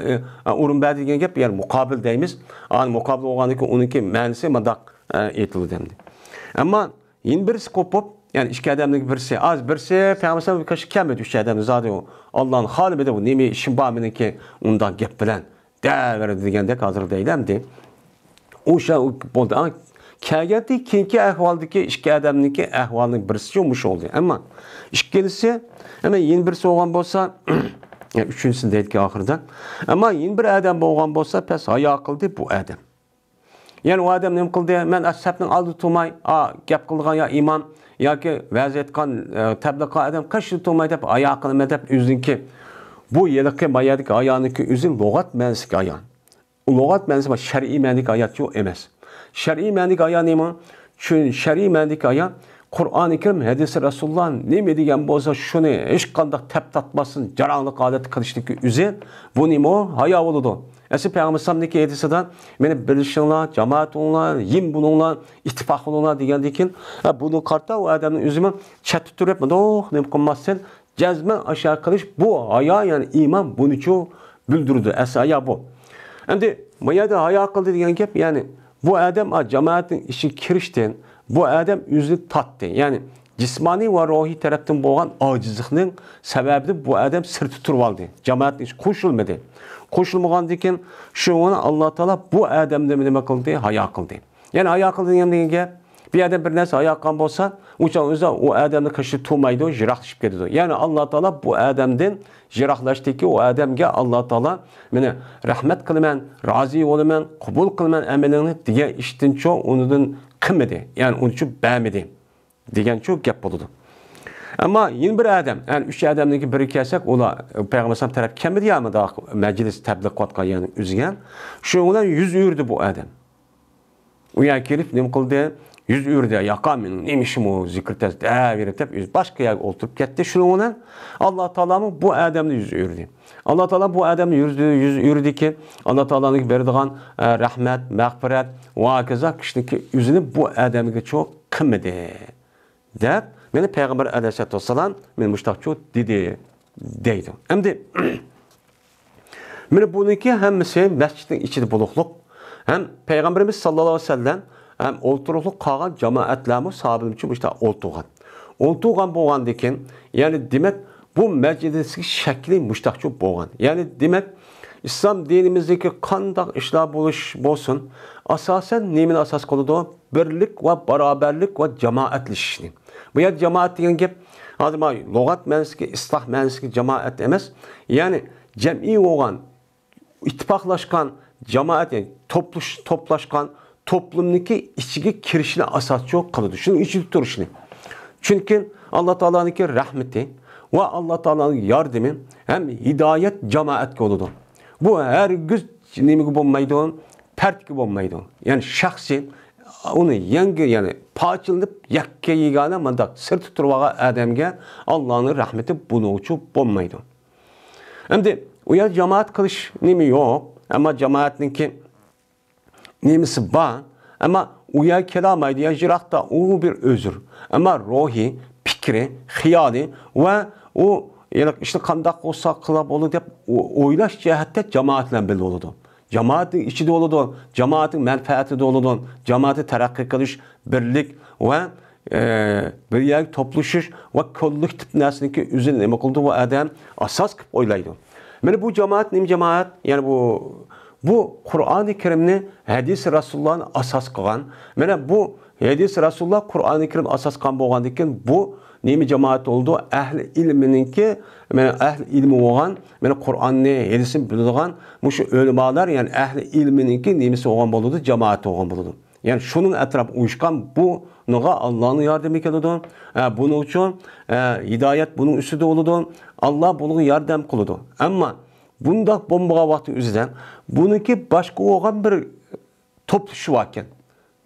ئە، ئورۇن بەردى دېگەن گەپ، يەنى مۇقابىل دەيمىز. ئانا مۇقابىل بولغاندىن كېيىن ئۇنىڭكى مەنىسى مۇنداق، ئە، ئېيتىلىدۇ ئەمدى. ئەمما يەنە بىرسى قوپۇپ، يەنى ئىككى ئادەمنىڭ بىرسى، ئاز بىرسى پەيغەمبەر ئەلەيھىسسالام كەلمىدى، ئۈچ ئادەمنى زادى ئۇ ئاللانى خالىمىدى، ئۇ نېمە ئىشىم بار مېنىڭكى ئۇنداق گەپ بىلەن دەۋەردى دېگەندەك ھازىر دەيلى ئەمدى. ئۇ شۇ بولدى. ئا، كەلگەندىن كېيىنكى ئەھۋالدىكى ئىككى ئادەمنىڭكى ئەھۋالىنىڭ بىرسىچۇ مۇشۇ بولدى. ئەمما ئىككىنچىسى، ئەمما يەنە بىرسى بولغان بولسا، ئۈچىنچىسىنى دەيدىكەن ئاخىرىدا. ئەمما يەنە بىر ئادەم بولغان بولسا، پەس ھايا قىلدى بۇ ئادەم. يەنى ئۇ ئادەم نېمە قىلدى؟ مەن ئەس سەپنىڭ ئالدىدا تۇرماي، ئا، گەپ قىلىدىغان يا ئىمام ياكى ۋەز ئېيتقان، ئە، تەبلىغ قىلغان ئادەم قېشىدا تۇرماي دەپ ھايا قىلىمەن دەپ ئۆزىنىڭكى بۇ ھېلىقى ما يەردىكى ھايانىڭكى ئۆزى لۇغەت مەنىسىدىكى ھايا. ئۇ لۇغەت مەنىسى بار، شەرئىي مەنىدىكى ھايا يوق ئەمەس. شەرئىي مەنىدىكى ھايا نېمە؟ چۈن-، شەرئىي مەنىدىكى ھايا قۇرئانى كەرىم، ھەدىسى رەسۇلۇللا نېمە دېگەن بولسا، شۇنى ھېچقانداق تەپ تارتماستىن، جاراڭلىق ھالەتتە قىلىشتىكى ئۆزى، بۇ نېمە؟ ھايا بولىدۇ. ئەسلى پەيغەمبەر ئەلەيھىسسالامنىڭكى ھەدىسىدە، مېنى بىلىشىڭلار، جامائەت بولۇڭلار، يىم بولۇڭلار، ئىتتىپاق بولۇڭلار دېگەندىن كېيىن، ھە، بۇنىڭغا قارىتا ئۇ ئادەمنىڭ ئۆزىمۇ چەتتە تۇرۇپ، مۇنداق نېمە قىلماستىن، جەزمەن ئاشۇ قىلىش، بۇ ھايا، يەنى ئىمان بۇنىچۇ بىلدۈرىدۇ، ئەسلى ھايا بۇ. ئەمدى بۇ يەردە ھايا قىلدى دېگەن گەپ، يەنى بۇ ئادەم، ئا، جامائەتنىڭ ئىچىگە كىرىشتىن، بۇ ئادەم ئۆزىنى تاتتى. يەنى جىسمانىي ۋە روھىي تەرەپتىن بولغان ئاجىزلىقنىڭ سەۋەبىدىن بۇ ئادەم سىرتتا تۇرۇۋالدى. جامائەتنىڭ ئىچىگە قوشۇلمىدى. قوشۇلمىغاندىن كېيىن شۇڭا ئاللا تائالا بۇ ئادەمدىن نېمە قىلدى؟ ھايا قىلدى. يەنى ھايا قىلدى دېگەن گەپ، بىر ئادەم بىر نەرسە ھايا قىلغان بولسا، ئۇ چاغ ئۆزى ئۇ ئادەمنى قېشىدا تۇرمايدۇ، يىراقلىشىپ كېتىدۇ. يەنى ئاللا تائالا بۇ ئادەمدىن يىراقلاشتىكى ئۇ ئادەمگە ئاللا تائالا، مېنى رەھمەت قىلىمەن، رازى بولىمەن، قوبۇل قىلىمەن ئەمىلىڭنى دېگەن ئىشتىنچۇ ئۇنىڭدىن قىلمىدى. يەنى ئۇنىچۇ بەرمىدى دېگەنچۇ گەپ بولىدۇ. ئەمما يەنە بىر ئادەم، يەنى ئۈچ ئادەمدىن بىرىگە كەلسەك، ئۇلار پەيغەمبەر ئەلەيھىسسالام تەرەپكە كەلمىدى يا مۇنداق مەجلىس تەبلىغ قىلىۋاتقان يەرنى ئۈزگەن. شۇنىڭ بىلەن يۈز ئۆرۈدى بۇ ئادەم. ئۇ يەرگە كېلىپ نېمە قىلدى؟ يۈز ئۆرۈدى. ياقا مېنىڭ نېمە ئىشىم ئۇ زىكىر تەس-، دەۋېرىپ دەپ، ئۆزى باشقا يەرگە ئولتۇرۇپ كەتتى. شۇنىڭ بىلەن ئاللا تائالامۇ بۇ ئادەمنى يۈز ئۆرۈدى. ئاللا تائالا بۇ ئادەمنى يۈز، يۈز ئۆرۈدىكى، ئاللا تائالانىڭ بېرىدىغان، ئە، رەھمەت، مەغپىرەت ۋە ھاكازا كىشىنىڭكى ئۆزىنى بۇ ئادەمگىچۇ قىلمىدى، دەپ، مېنى پەيغەمبەر ئەلەيھىسسالاتۇ ۋەسسالام مېنى مۇشتاقچۇ دېدى، دەيدۇ. ئەمدى مانا بۇنىڭكى ھەممىسى مەسچىتنىڭ ئىچىدە بولۇقلۇق، ھەم پەيغەمبىرىمىز ساللاللاھۇ ئەلەيھى ۋەسەللەم ھەم ئولتۇرۇقلۇق قالغان جامائەتلەرمۇ ساھابىلەرچۇ مۇشۇنداق ئولتۇرغان. ئولتۇرغان بولغاندىكىن، يەنى دېمەك، بۇ مەجلىسنىڭ شەكلى مۇشۇنداقچۇ بولغان. يەنى دېمەك، ئىسلام دىنىمىزدىكى قانداق ئىشلار بولۇش بولسۇن، ئاساسەن نېمىنى ئاساس قىلىدۇ؟ بىرلىك ۋە باراۋەرلىك ۋە جامائەتلىشىشنى. بۇ يەردە جامائەت دېگەن گەپ ھازىر مانا لۇغەت مەنىسىدىكى، ئىستىلاھ مەنىسىدىكى جامائەت ئەمەس. يەنى جەمئىي بولغان، ئىتتىپاقلاشقان جامائەت، يەنى توپلىش-، توپلاشقان توپلۇمنىڭكى ئىچىگە كىرىشنى ئاساسچۇ قىلىدۇ. شۇنىڭ ئىچىدە تۇرۇشنى. چۈنكى ئاللا تائالانىڭكى رەھمىتى ۋە ئاللا تائالانىڭ ياردىمى ھەم ھىدايەت جامائەتكە بولىدۇ. بۇ ھەرگىز نېمىگە بولمايدۇ؟ پەردكە بولمايدۇ. يەنى شەخسىي ئۇنى يەڭگە، يەنى پارچىلىنىپ يەككە يېگانە مۇنداق سىرتتا تۇرۇۋالغان ئادەمگە ئاللانىڭ رەھمىتى بۇنىڭچۇ بولمايدۇ. ئەمدى ئۇ يەر جامائەت قىلىش نېمە يوق. ئەمما جامائەتنىڭكى نېمىسى بار. ئەمما ئۇ يەرگە كېلەلمەيدۇ، يا يىراقتا، ئۇ بىر ئۆزۈر. ئەمما روھى، پىكرى، خىيالى ۋە ئۇ ھېلىقى ئىشنى قانداق قىلساق قىلىپ بولىدۇ دەپ ئو-، ئويلاش جەھەتتە جامائەت بىلەن بىللە بولىدۇ. جامائەتنىڭ ئىچىدە بولىدۇ، جامائەتنىڭ مەنپەئەتىدە بولىدۇ، جامائەتنى تەرەققىي قىلىش، بىرلىك ۋە، ئە، بىر يەرگە توپلىشىش ۋە كوللېكتىپ نەرسىنىڭكى ئۆزىنى نېمە قىلىدۇ، بۇ ئادەم ئاساس قىلىپ ئويلايدۇ. مانا بۇ جامائەت نېمە جامائەت؟ يەنى بۇ بۇ قۇرئانى كەرىمنى ھەدىس رەسۇلۇللانى ئاساس قىلغان. مانا بۇ ھەدىس رەسۇلۇللا قۇرئانى كەرىم ئاساس قىلغان بولغاندىكىن، بۇ نېمە جامائەت بولىدۇ؟ ئەھلى ئىلمىنىڭكى، مانا ئەھلى ئىلمى بولغان، مانا قۇرئاننى، ھەدىسنى بىلىدىغان مۇشۇ ئۆلىمالار، يەنى ئەھلى ئىلمىنىڭكى نېمىسى بولغان بولىدۇ؟ جامائەت بولغان بولىدۇ. يەنى شۇنىڭ ئەتراپىغا ئۇيۇشقان بۇنىڭغا ئاللانىڭ ياردىمى كېلىدۇ. ئە، بۇنىڭ ئۈچۈن، ئە، ھىدايەت بۇنىڭ ئۈستىدە بولىدۇ. ئاللا بۇنىڭغا ياردەم قىلىدۇ. ئەمما بۇنداق بولمىغان ۋاقىتنىڭ ئۆزىدە بۇنىڭكى باشقا بولغان بىر توپلىشىشى باركەن.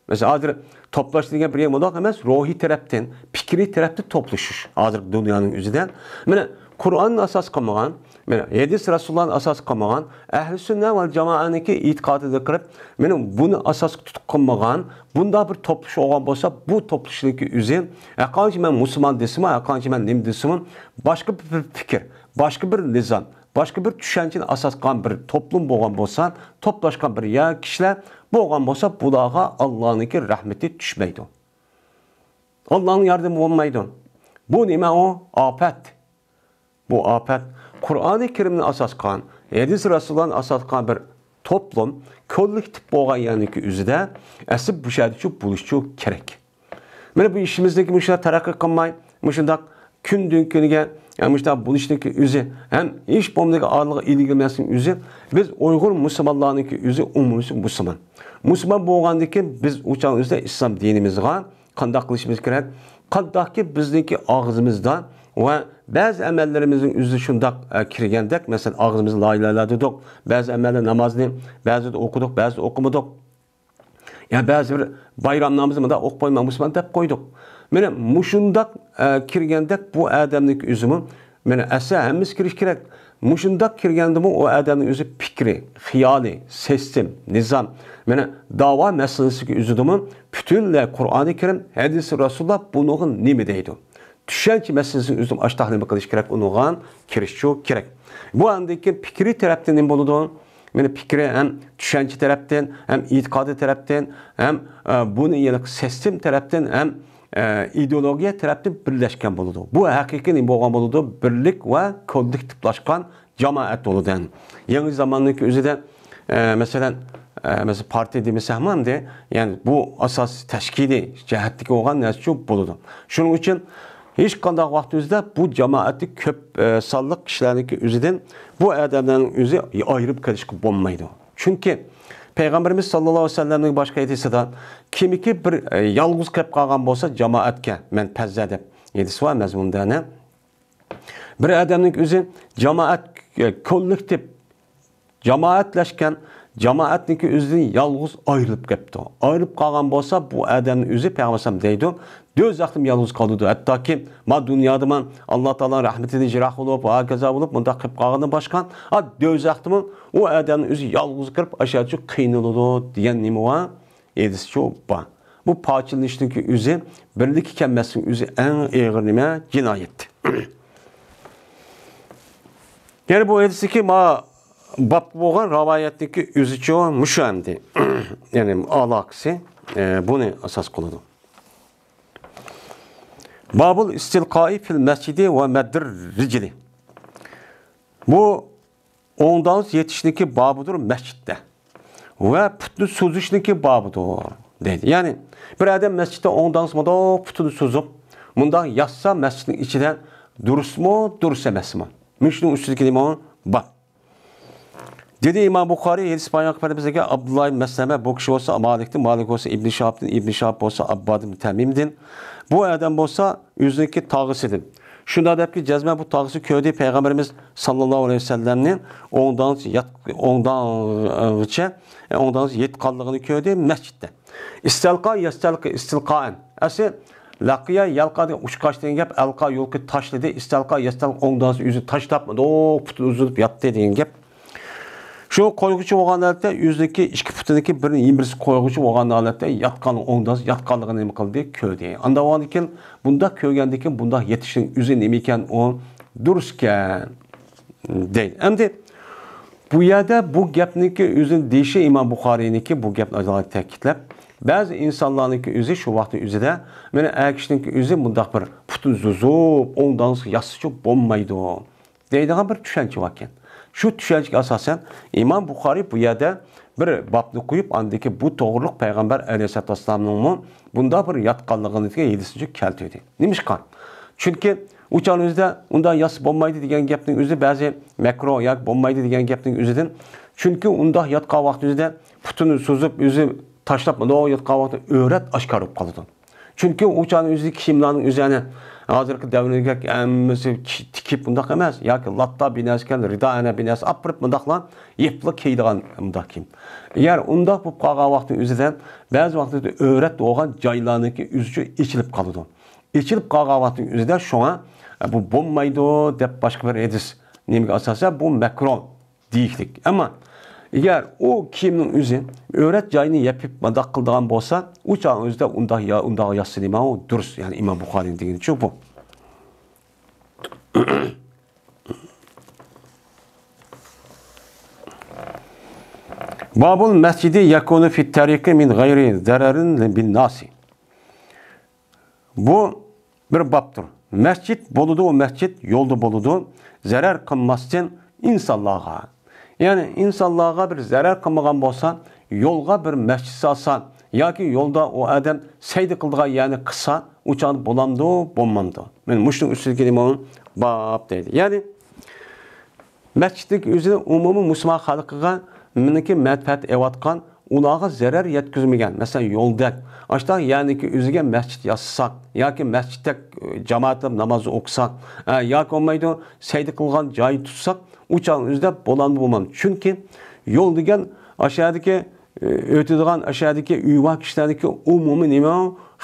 مەسىلەن، ھازىر توپلاش دېگەن بىر يەر مۇنداق ئەمەس، روھىي تەرەپتىن، پىكرىي تەرەپتىن توپلىشىش. ھازىرقى دۇنيانىڭ ئۆزىدە، مانا، قۇرئاننى ئاساس قىلمىغان، مانا، ھەدىس رەسۇلۇللانى ئاساس قىلمىغان، ئەھلى سۈننە ۋە جامائەنىڭكى ئېتىقادىدا قىلىپ، مانا، بۇنى ئاساس تۇتۇپ قىلمىغان، بۇنداق بىر توپلىشىش بولغان بولسا، بۇ توپلىشىشنىڭكى ئۆزى، ھەرقانچە مەن مۇسۇلمان دېسىمۇ، ھەرقانچە مەن نېمە دېسىمۇ، باشقا بىر پىكىر، باشقا بىر نىزام، باشقا بىر چۈشەنچىنى ئاساس قىلغان بىر توپلۇم بولغان بولسا، توپلاشقان بىر يا كىشىلەر بولغان بولسا، بۇلارغا ئاللانىڭكى رەھمىتى چۈشمەيدۇ. ئاللانىڭ ياردىمى بولمايدۇ. بۇ نېمە ئۇ؟ ئاپەت. بۇ ئاپەت. قۇرئانى كەرىمنى ئاساس قىلغان، ھەدىس رەسۇلۇللانى ئاساس قىلغان بىر توپلۇم، كوللېكتىپ بولغان يەرنىڭكى ئۆزىدە، ئەسلى بۇ شەھەردىچۇ بولۇشچۇ كېرەك. مانا بۇ ئىشىمىزدىكى مۇشۇنداق تەرەققىي قىلماي، مۇشۇنداق كۈندىن كۈنگە، يا مۇشۇنداق بولۇشنىڭكى ئۆزى ھەم ھېچ بولمىدىغان ئارىلىققا ئىلگىرىمەسنىڭ ئۆزى، بىز ئۇيغۇر مۇسۇلمانلارنىڭكى ئۆزى ئومۇميۈزلۈك مۇسۇلمان. مۇسۇلمان بولغاندىن كېيىن بىز ئۇ چاغ ئۆزىدە ئىسلام دىنىمىزغا قانداق قىلىشىمىز كېرەك؟ قانداقكى بىزنىڭكى ئاغزىمىزدا ۋە بەزى ئەمەللىرىمىزنىڭ ئۆزى شۇنداق، ئە، كىرگەندەك، مەسىلەن، ئاغزىمىزدا لا ئىلاھە ئىللاللا دېدۇق، بەزى ئەمەللەر نامازنى بەزىدە ئوقۇدۇق، بەزىدە ئوقۇمىدۇق. يا بەزى بىر بايرام نامىزى مۇنداق ئوقۇپ قويماڭ، مۇسۇلمان دەپ قويدۇق. مانا مۇشۇنداق، ئە، كىرگەندەك بۇ ئادەمنىڭكى ئۆزىمۇ، مانا ئەسلى ھەممىسى كىرىش كېرەك. مۇشۇنداق كىرگەندىمۇ ئۇ ئادەمنىڭ ئۆزى پىكرى، خىيالى، سىستېم، نىزام، مانا داۋا مەسىلىسىگە ئۆزىدىمۇ پۈتۈنلەي قۇرئانى كەرىم، ھەدىسى رەسۇلۇللا بۇنىڭغا نېمە دەيدۇ؟ چۈشەنچە مەسىلىسىنى ئۆزىدىمۇ ئاشتاق نېمە قىلىش كېرەك؟ ئۇنىڭغا كىرىشچۇ كېرەك. بۇ ئاندىن كېيىن پىكرىي تەرەپتىن نېمە بولىدۇ؟ مانا پىكرى ھەم چۈشەنچە تەرەپتىن، ھەم ئېتىقادى تەرەپتىن، ھەم، ئە، بۇنى يەنە سىستېما تەرەپتىن، ھەم، ئە، ئىدېئولوگىيە تەرەپتىن بىرلەشكەن بولىدۇ. بۇ ھەقىقىي نېمە بولغان بولىدۇ؟ بىرلىك ۋە كوللېكتىپلاشقان جامائەت بولىدۇ. يېڭى زاماننىڭكى ئۆزىدە، ئە، مەسىلەن، ئە، مەسىلەن، پارتىيە دېمىسەكمۇ ئەمدى، يەنى بۇ ئاساسىي تەشكىلىي جەھەتتىكى بولغان نەرسىچۇ بولىدۇ. شۇنىڭ ئۈچۈن ھېچقانداق ۋاقىت ئۆزىدە بۇ جامائەتتىكى كۆپ، ئە، سانلىق كىشىلەرنىڭكى ئۆزىدىن بۇ ئادەملەرنىڭ ئۆزى ئايرىپ قېلىشقا بولمايدۇ. چۈنكى پەيغەمبىرىمىز ساللاللاھۇ ئەلەيھى ۋەسەللەمنىڭ باشقا ھەدىسىدە، كىمكى بىر، ئە، يالغۇز قېلىپ قالغان بولسا جامائەتكە، مەن پەززە دەپ ھەدىسى بار مەزمۇندا. بىر ئادەمنىڭ ئۆزى جامائەت، ئە، كوللېكتىپ، جامائەتلەشكەن، جامائەتنىڭكى ئۆزىدىن يالغۇز ئايرىلىپ كەپتۇ. ئايرىلىپ قالغان بولسا، بۇ ئادەمنىڭ ئۆزى پەيغەمبەر ئەلەيھىسسالام دەيدۇ، دوزاختىمۇ يالغۇز قالىدۇ. ھەتتاكى ما دۇنيادىمۇ ئاللا تائالانىڭ رەھمىتىدىن يىراق بولۇپ، ھاكازا بولۇپ، مۇنداق قىلىپ قالغاندىن باشقا، ھا، دوزاختىمۇ ئۇ ئادەمنىڭ ئۆزى يالغۇز كىرىپ، ئاشۇ قىينىلىدۇ دېگەن نېمە بار؟ ھەدىسچۇ بار. بۇ پارچىلىنىشنىڭكى ئۆزى، بىرلىككە كەلمەسلىكنىڭ ئۆزى ئەڭ ئېغىر نېمە؟ جىنايەت. يەنى بۇ ھەدىستىكى ما باب بولغان رىۋايەتتىكى ئۆزىچۇ مۇشۇ ئەمدى. يەنى ئالاقىسى، ئە، بۇنى ئاساس قىلىدۇ. بابۇل ئىستىلقائى فىل مەسجىدى ۋە مەددىر رىجلى. بۇ ئوڭدانسا يېتىشنىڭكى بابىدۇر مەسچىتتە ۋە پۇتنى سوزۇشنىڭكى بابىدۇر دەيدۇ. يەنى بىر ئادەم مەسچىتتە ئوڭدانسا مۇنداق پۇتىنى سوزۇپ، مۇنداق ياتسا مەسچىتنىڭ ئىچىدە دۇرۇسمۇ، دۇرۇس ئەمەسمۇ؟ مۇشۇنىڭ ئۈستىدىكى نېمە بار؟ دېدى ئىمام بۇخارىي، ھەدىس بايان قىلىپ بەرگەن ئابدۇللا ئىبن مەسلەمە، بۇ كىشى بولسا مالىكتىن، مالىك بولسا ئىبن شىھابتىن، ئىبن شىھاب بولسا ئابباد ئىبن تەمىمدىن، بۇ ئادەم بولسا ئۆزىنىڭكى تاغىسىدىن. شۇنداق دەپكى، جەزمەن بۇ تاغىسى كۆردى پەيغەمبىرىمىز ساللاللاھۇ ئەلەيھى ۋەسەللەمنى ئوڭدان يات-، ئوڭدانغىچە، ئوڭدان يېتقانلىقىنى كۆردى مەسچىتتە. ئىستەلقا، يەستەلقى، ئىستىلقائەن. ئەسلى لەقىيە، يەلقا دېگەن ئۇچقاچ دېگەن گەپ، ئەلقا يولقى تاشلىدى، ئىستەلقا، يەستەلقى ئوڭدانسا ئۆزىنى تاشلاپ، دوق پۇتىنى ئۈزۈلۈپ ياتتى دېگەن گەپ. شۇ قويغۇچى بولغان ھالەتتە ئۆزىنىڭكى ئىككى پۇتىنىڭكى بىرىنى يېنىمىرسى قويغۇچى بولغان ھالەتتە ياتقان ئوڭدانسا ياتقانلىقىنى نېمە قىلدى؟ كۆردى. ئانداق بولغاندىن كېيىن، بۇنداق كۆرگەندىن كېيىن بۇنداق يېتىشنىڭ ئۆزى نېمە ئىكەن؟ ئۇ دۇرۇس ئىكەن. دەيدۇ. ئەمدى بۇ يەردە بۇ گەپنىڭكى ئۆزىنى دېيىشى ئىمام بۇخارىينىڭكى بۇ گەپنى ئالاھىدە تەكىتلەپ، بەزى ئىنسانلارنىڭكى ئۆزى شۇ ۋاقىتنىڭ ئۆزىدە مانا ئەر كىشىنىڭكى ئۆزى مۇنداق بىر پۇتىنى سوزۇپ، ئوڭدانسا ياتسىچۇ بولمايدۇ دەيدىغان بىر چۈشەنچە باركەن. شۇ چۈشەنچىگە ئاساسەن ئىمام بۇخارىي بۇ يەردە بىر بابنى قويۇپ، ئاندىكى بۇ توغرۇلۇق پەيغەمبەر ئەلەيھىسسالاتۇ ۋەسسالامنىڭمۇ بۇنداق بىر ياتقانلىقىنى ھەدىسىنى كەلتۈردى. نېمىشقا؟ چۈنكى ئۇ چاغنىڭ ئۆزىدە ئۇنداق ياسا بولمايدۇ دېگەن گەپنىڭ ئۆزى بەزى مەكرۇ ياكى بولمايدۇ دېگەن گەپنىڭ ئۆزىدىن. چۈنكى ئۇنداق ياتقان ۋاقتى ئۆزىدە پۇتىنى سوزۇپ، ئۆزى تاشلاپ، مۇنداق ياتقان ۋاقتى ئۆرەت ئاشكارا بولۇپ قالىدۇ. چۈنكى ئۇ چاغنىڭ ئۆزىدە كىيىملەرنىڭ ئۆزى ئەنە ھازىرقى دەۋردىكى ھەممىسى كى-، تىكىپ ئۇنداق ئەمەس، ياكى لاتا بىنەسى ئىكەن، رىدا ئەنە بىنەسى ئاپىرىپ مۇنداقلا يېپىلا كىيىدىغان مۇنداق كىيىم. ئەگەر ئۇنداق بولۇپ قالغان ۋاقتىنىڭ ئۆزىدە بەزى ۋاقىتتا ئۆرەت بولغان جايلارنىڭكى ئۆزىچۇ ئېچىلىپ قالىدۇ. ئېچىلىپ قالغان ۋاقىتنىڭ ئۆزىدە شۇڭا، ئە، بۇ بولمايدۇ دەپ باشقا بىر ھەدىس نېمىگە ئاساسەن، بۇ مەكرۇ دېيىشلىك. ئەمما ئەگەر ئۇ كىيىمنىڭ ئۆزى ئۆرەت جايىنى يېپىپ مۇنداق قىلىدىغان بولسا، ئۇ چاغنىڭ ئۆزىدە ئۇنداق يا-، ئۇنداق ياتسا نېمە ئۇ دۇرۇس. يەنى ئىمام بۇخارىينىڭ دېگىنىچۇ بۇ. بابۇل مەسجىدى يەكۇنۇ فىت تەرىقى مىن غەيرى زەرەرىن بىن ناسى. بۇ بىر بابتۇر. مەسچىت بولىدۇ، ئۇ مەسچىت يولدا بولىدۇ، زەرەر قىلماستىن ئىنسانلارغا. يەنى ئىنسانلارغا بىر زەرەر قىلمىغان بولسا، يولغا بىر مەسچىت سالسا ياكى يولدا ئۇ ئادەم سەجدە قىلىدىغان يەرنى قىلسا، ئۇ چاغدا بولامدۇ، بولمامدۇ؟ مانا مۇشۇنىڭ ئۈستىدىكى نېمە باب دەيدۇ. يەنى مەسچىتنىڭكى ئۆزىنىڭ ئومۇمىي مۇسۇلمان خەلقىگە مېنىڭكى مەنپەئەت ئېلىۋاتقان، ئۇلارغا زەرەر يەتكۈزمىگەن، مەسىلەن، يولدەك، ئاشۇنداق يەرنىڭكى ئۆزىگە مەسچىت ياسىساق ياكى مەسچىتتەك، ئە، جامائەتلەپ ناماز ئوقۇساق، ئە، ياكى بولمايدۇ، سەجدە قىلغان جاي تۇتساق، ئۇ چاغنىڭ ئۆزىدە بولامدۇ، بولمامدۇ؟ چۈنكى يول دېگەن ئاشۇ يەردىكى، ئە، ئۆتىدىغان، ئاشۇ يەردىكى ئۆيۋەر كىشىلەرنىڭكى ئومۇمىي نېمە،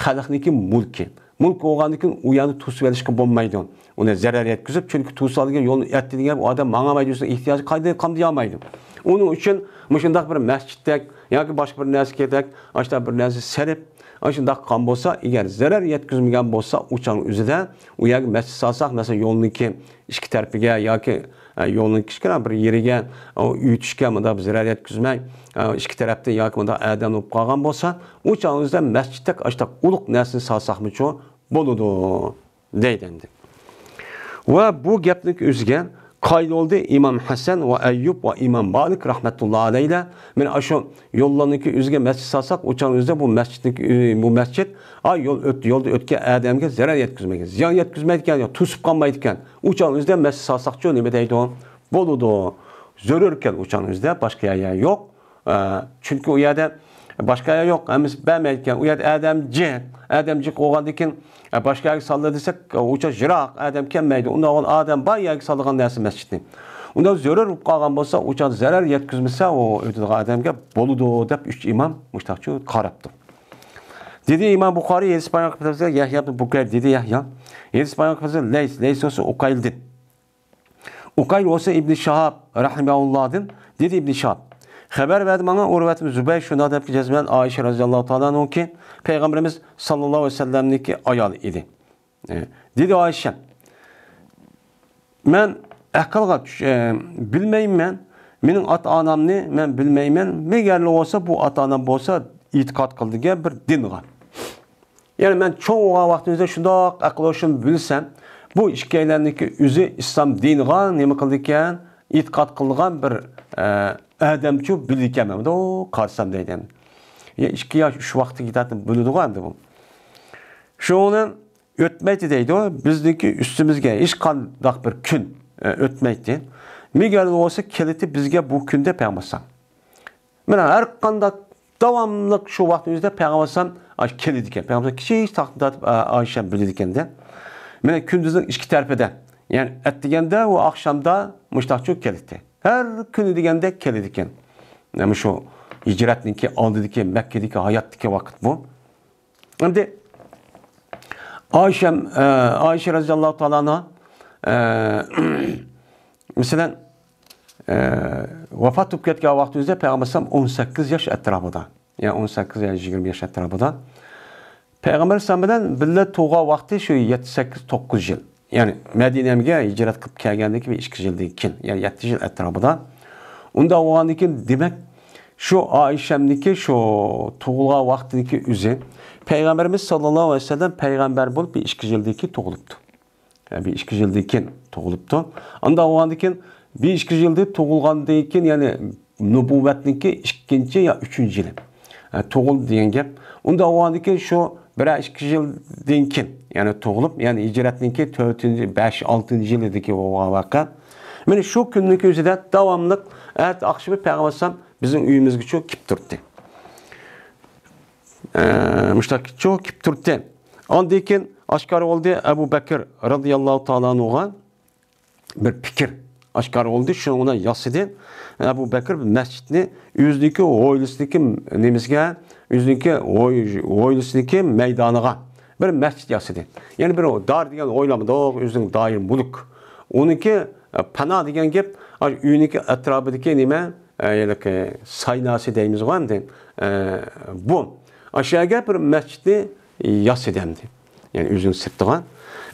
خەلقنىڭكى مۇلكى. مۇلك بولغاندىن كېيىن ئۇ يەرنى توسۇۋېلىشقا بولمايدۇ. ئۇنى زەرەر يەتكۈزۈپ، چۈنكى توسالغان يولنى ئەتتى دېگەن ئۇ ئادەم ماڭالمايدۇ، ئۆزىنىڭ ئېھتىياجى قايدا قامدىيالمايدۇ. ئۇنىڭ ئۈچۈن مۇشۇنداق بىر مەسچىتتەك ياكى باشقا بىر نەرسىگەدەك، ئاشۇنداق بىر نەرسە سېلىپ، ئاشۇنداق قىلغان بولسا، ئەگەر زەرەر يەتكۈزمىگەن بولسا، ئۇ چاغنىڭ ئۆزىدە ئۇ يەرگە مەسچىت سالساق، مەسىلەن، يولنىڭكى ئىككى تەرىپىگە ياكى ئە، يولنىڭ كىچىككىنە بىر يېرىگە، ئۇ ئۆتۈشكە مۇنداق بىر زەرەر يەتكۈزمەي، ئە، ئىككى تەرەپتىن ياكى مۇنداق ئادەم بولۇپ قالغان بولسا، ئۇ چاغنىڭ ئۆزىدە مەسچىتتەك ئاشتاق ئۇلۇغ نەرسىنى سالساقمۇچۇ بولىدۇ، دەيدۇ ئەمدى. ۋە بۇ گەپنىڭ ئۆزىگە قايىل بولدى ئىمام ھەسەن ۋە ئەييۇب ۋە ئىمام مالىك رەھمەتۇللا ئەلەيھىلەر. مانا ئاشۇ يوللارنىڭكى ئۆزىگە مەسچىت سالساق، ئۇ چاغنىڭ ئۆزىدە بۇ مەسچىتنىڭكى، بۇ مەسچىت، ئا، يول ئۆت-، يولدا ئۆتكەن ئادەمگە زەرەر يەتكۈزمەيدىكەن، زىيان يەتكۈزمەيدىكەن، يا توسۇپ قالمايدىكەن. ئۇ چاغنىڭ ئۆزىدە مەسچىت سالساقچۇ نېمە دەيدۇ؟ بولىدۇ. زۆرۈركەن ئۇ چاغنىڭ ئۆزىدە، باشقا يەر يوق. ئە، چۈنكى ئۇ يەردە باشقا يەر يوق، ھەممىسى بەرمەيدىكەن. ئۇ يەردە ئادەم جىق، ئادەم جىق بولغاندىن كېيىن، ئە، باشقا يەرگە سالدى دېسەك، ئۇ چاغ يىراق، ئادەم كەلمەيدۇ. ئۇنداق بولغان ئادەم بار يەرگە سالىدىغان نەرسە مەسچىتنى. ئۇنداق زۆرۈر بولۇپ قالغان بولسا، ئۇ چاغ زەرەر يەتكۈزمىسە، ئۇ ئۆتىدىغان ئادەمگە بولىدۇ دەپ ئۈچ ئىمام مۇشتاقچۇ قاراپتۇ. دېدى ئىمام بۇخارىي، ھەدىس بايان قىلىپ يەھيا ئىبن بۇكەير، دېدى يەھيا. ھەدىس بايان قىلىپ لەيس، لەيس بولسا ئۇقايلدىن. ئۇقايل بولسا ئىبنى شاھاب رەھىمەھۇللاھدىن، دېدى ئىبنى شاھاب. خەۋەر بەردى ماڭا ئۇرۋەت ئىبن زۇبەير، شۇنداق دەپتۇ جەزمەن ئائىشە رەزىياللاھۇ تائالا ئەنھۇكى، پەيغەمبىرىمىز ساللاللاھۇ ئەلەيھى ۋەسەللەمنىڭكى ئايالى ئىدى. ئە، دېدى ئائىشە، مەن ئەقىلغا چۈش-، ئە، بىلمەيمەن، مېنىڭ ئاتا-ئانامنى مەن بىلمەيمەن، مەگەرلا بولسا بۇ ئاتا-ئانام بولسا ئېتىقاد قىلىدىكەن بىر دىنغا. يەنى مەن چوڭ بولغان ۋاقتىمىزدا شۇنداق ئەقىل ھوشۇم بىلسەم، بۇ ئىككىيلەننىڭكى ئۆزى ئىسلام دىنىغا نېمە قىلىدىكەن، ئېتىقاد قىلىدىغان بىر، ئە، ئادەمچۇ بىلىدىكەنمەن. مۇنداق قارىسام دەيدۇ. يا ئىككى ياش، ئۈچ ۋاقىتتا كېتەتتى، بىلىدىغۇ ئەمدى بۇ. شۇڭا ئۆتمەيتتى دەيدۇ، بىزنىڭكى ئۈستىمىزگە ھېچقانداق بىر كۈن، ئە، ئۆتمەيتتى. مەگەر بولسا كېلىتى بىزگە بۇ كۈندە پەيغەمبەر ئەلەيھىسسالام. مانا ھەر قانداق داۋاملىق شۇ ۋاقىتنىڭ ئۆزىدە پەيغەمبەر ئەلەيھىسسالام، ئا، كېلىدىكەن. پەيغەمبەر ئەلەيھىسسالام كىچىك چاغدىن تارتىپ، ئا، ئائىشە بىلىدىكەندە. مانا كۈندۈزنىڭ ئىككى تەرىپىدە، يەنى ئەتىگەندە ۋە ئاخشامدا مۇشتاقچۇ كېلىتتى. ھەر كۈنى دېگەندەك كېلىدىكەن. مانا شۇ ھىجرەتنىڭكى ئالدىدىكى، مەككىدىكى ھاياتتىكى ۋاقىت بۇ. ئەمدى ئائىشەم، ئە، ئائىشە رەزىياللاھۇ تائالا ئەنھا، ئە، مەسىلەن، ئە، ۋاپات بولۇپ كەتكەن ۋاقتىمىزدا پەيغەمبەر ئەلەيھىسسالام ئون سەككىز ياش ئەتراپىدا، يەنى ئون سەككىز يا يىگىرمە ياش ئەتراپىدا. پەيغەمبەر ئەلەيھىسسالام بىلەن بىللە تۇغان ۋاقتى شۇ يەتتە، سەككىز، توققۇز يىل. يەنى مەدىنەگە ھىجرەت قىلىپ كەلگەندىن كېيىن بىر ئىككى يىلدىن كېيىن، يەنى يەتتە يىل ئەتراپىدا. ئۇنداق بولغاندىن كېيىن، دېمەك، شۇ ئائىشەمنىڭكى شۇ تۇغۇلغان ۋاقتىدىكى ئۆزى پەيغەمبىرىمىز ساللاللاھۇ ئەلەيھى ۋەسەللەم پەيغەمبەر بولۇپ بىر ئىككى يىلدىن كېيىن تۇغۇلۇپتۇ. يەنى بىر ئىككى يىلدىن كېيىن تۇغۇلۇپتۇ. ئانداق بولغاندىن كېيىن، بىر ئىككى يىلدىن تۇغۇلغاندىن كېيىن، يەنى نۇبۇۋۋەتنىڭكى ئىككىنچى يا ئۈچىنچى يىلى، ئە، تۇغۇلدى دېگەن گەپ. ئۇنداق بولغاندىن كېيىن شۇ بىرەر ئىككى يىلدىن كېيىن، يەنى تۇغۇلۇپ، يەنى ھىجرەتنىڭكى تۆتىنچى، بەش، ئالتىنچى يىلىدىكى بولغان ۋەقە. مانا شۇ كۈننىڭ ئۆزىدە داۋاملىق ئەتە ئاخشىمى پەيغەمبەر ئەلەيھىسسالام بىزنىڭ ئۆيىمىزگىچۇ كېلىپ تۇردى. ئە، مۇشتاقچۇ كېلىپ تۇردى. ئاندىن كېيىن ئاشكارا بولدى، ئەبۇ بەكىر رەزىياللاھۇ تائالا ئەنھۇغا بىر پىكىر ئاشكارا بولدى. شۇنىڭ بىلەن ياسىدى. ئەبۇ بەكىر مەسچىتنى ئۆزىنىڭكى ھويلىسىدىكى نېمىسىگە، ئۆزىنىڭكى ھوي-، ھويلىسىدىكى مەيدانىغا بىر مەسچىت ياسىدى. يەنى بىر دار دېگەن ئويلىمىدۇق، ئۆزىنىڭ دائىر مۈلۈك. ئۇنىڭكى، ئە، پانا دېگەن گەپ، ئاشۇ ئۆينىڭكى ئەتراپىدىكى نېمە، ئە، ھېلىقى سايناسى دەيمىزغۇ ئەمدى. ئە، بۇ. ئاشۇ يەرگە بىر مەسچىتنى ياسىدى ئەمدى. يەنى ئۆزىنىڭ سىرتىغا.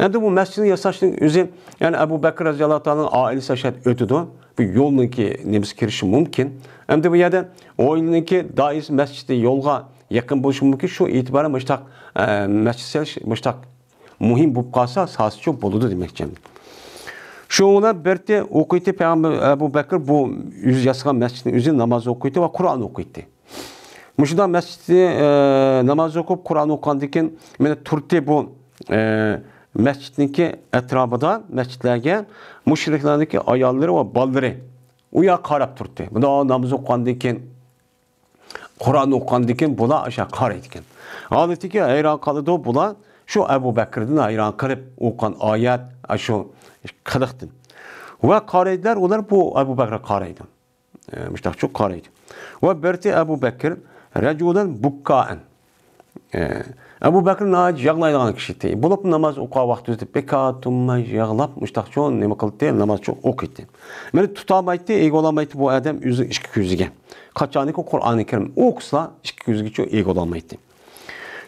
ئەمدى بۇ مەسچىتنى ياساشنىڭ ئۆزى، يەنى ئەبۇ بەكىر رەزىياللاھۇ تائالانىڭ ئائىلىسى ئاشۇ يەردە ئۆتىدۇ. بۇ يولنىڭكى نېمىسى كىرىشى مۇمكىن. ئەمدى بۇ يەردە ھويلىنىڭكى دائىرىسى مەسچىتى يولغا يېقىن بولۇشى مۇمكىن. شۇ ئېتىبارەن مۇشتاق، ئە، مەسچىت سېلىش مۇشتاق مۇھىم بولۇپ قالسا، سازچۇ بولىدۇ دېمەكچى. شۇنىڭ بىلەن بىر ئوقۇيتتى پەيغەمبەر، ئەبۇ بەكىر بۇ ئۆزى ياسىغان مەسچىتنىڭ ئۆزى ناماز ئوقۇيتتى ۋە قۇرئان ئوقۇيتتى. مۇشۇنداق مەسچىتتە، ئە، ناماز ئوقۇپ، قۇرئان ئوقۇغاندىن كېيىن، مانا تۇردى بۇ، ئە، مەسچىتنىڭكى ئەتراپىدا، مەسچىتلەرگە مۇشرىكلارنىڭكى ئاياللىرى ۋە بالىلىرى ئۇ ياققا قاراپ تۇردى. مۇنداق ناماز ئوقۇغاندىن كېيىن، قۇرئان ئوقۇغاندىن كېيىن بۇلار ئاشۇ قارايدىكەن. ھالىتىكى ھەيران قالىدۇ بۇلار، شۇ ئەبۇ بەكىردىن ھەيران قېلىپ ئوقۇغان ئايەت، ئاشۇ قىلىقتىن. ۋە قارايدىلار، ئۇلار بۇ ئەبۇ بەكرى قارايدۇ. ئە، مۇشتاقچۇ قارايدۇ. ۋە بىرتى ئەبۇ بەكر رەجۇلەن بۇككائەن. ئە، ئەبۇ بەكرى ناھايىتى يىغلايدىغان كىشى ئىدى. بولۇپ ناماز ئوقۇغان ۋاقتىدا بىكار تۇرماي يىغلاپ، مۇشتاقچۇ نېمە قىلدى؟ نامازچۇ ئوقۇيتتى. مانا تۇتالمايتتى، ئىگە بولالمايتتى بۇ ئادەم ئۆزىنىڭ ئىككى كۆزىگە. قاچانكى قۇرئانى كەرىم ئوقۇسىلا، ئىككى كۆزىگىچۇ ئىگە بولالمايتتى.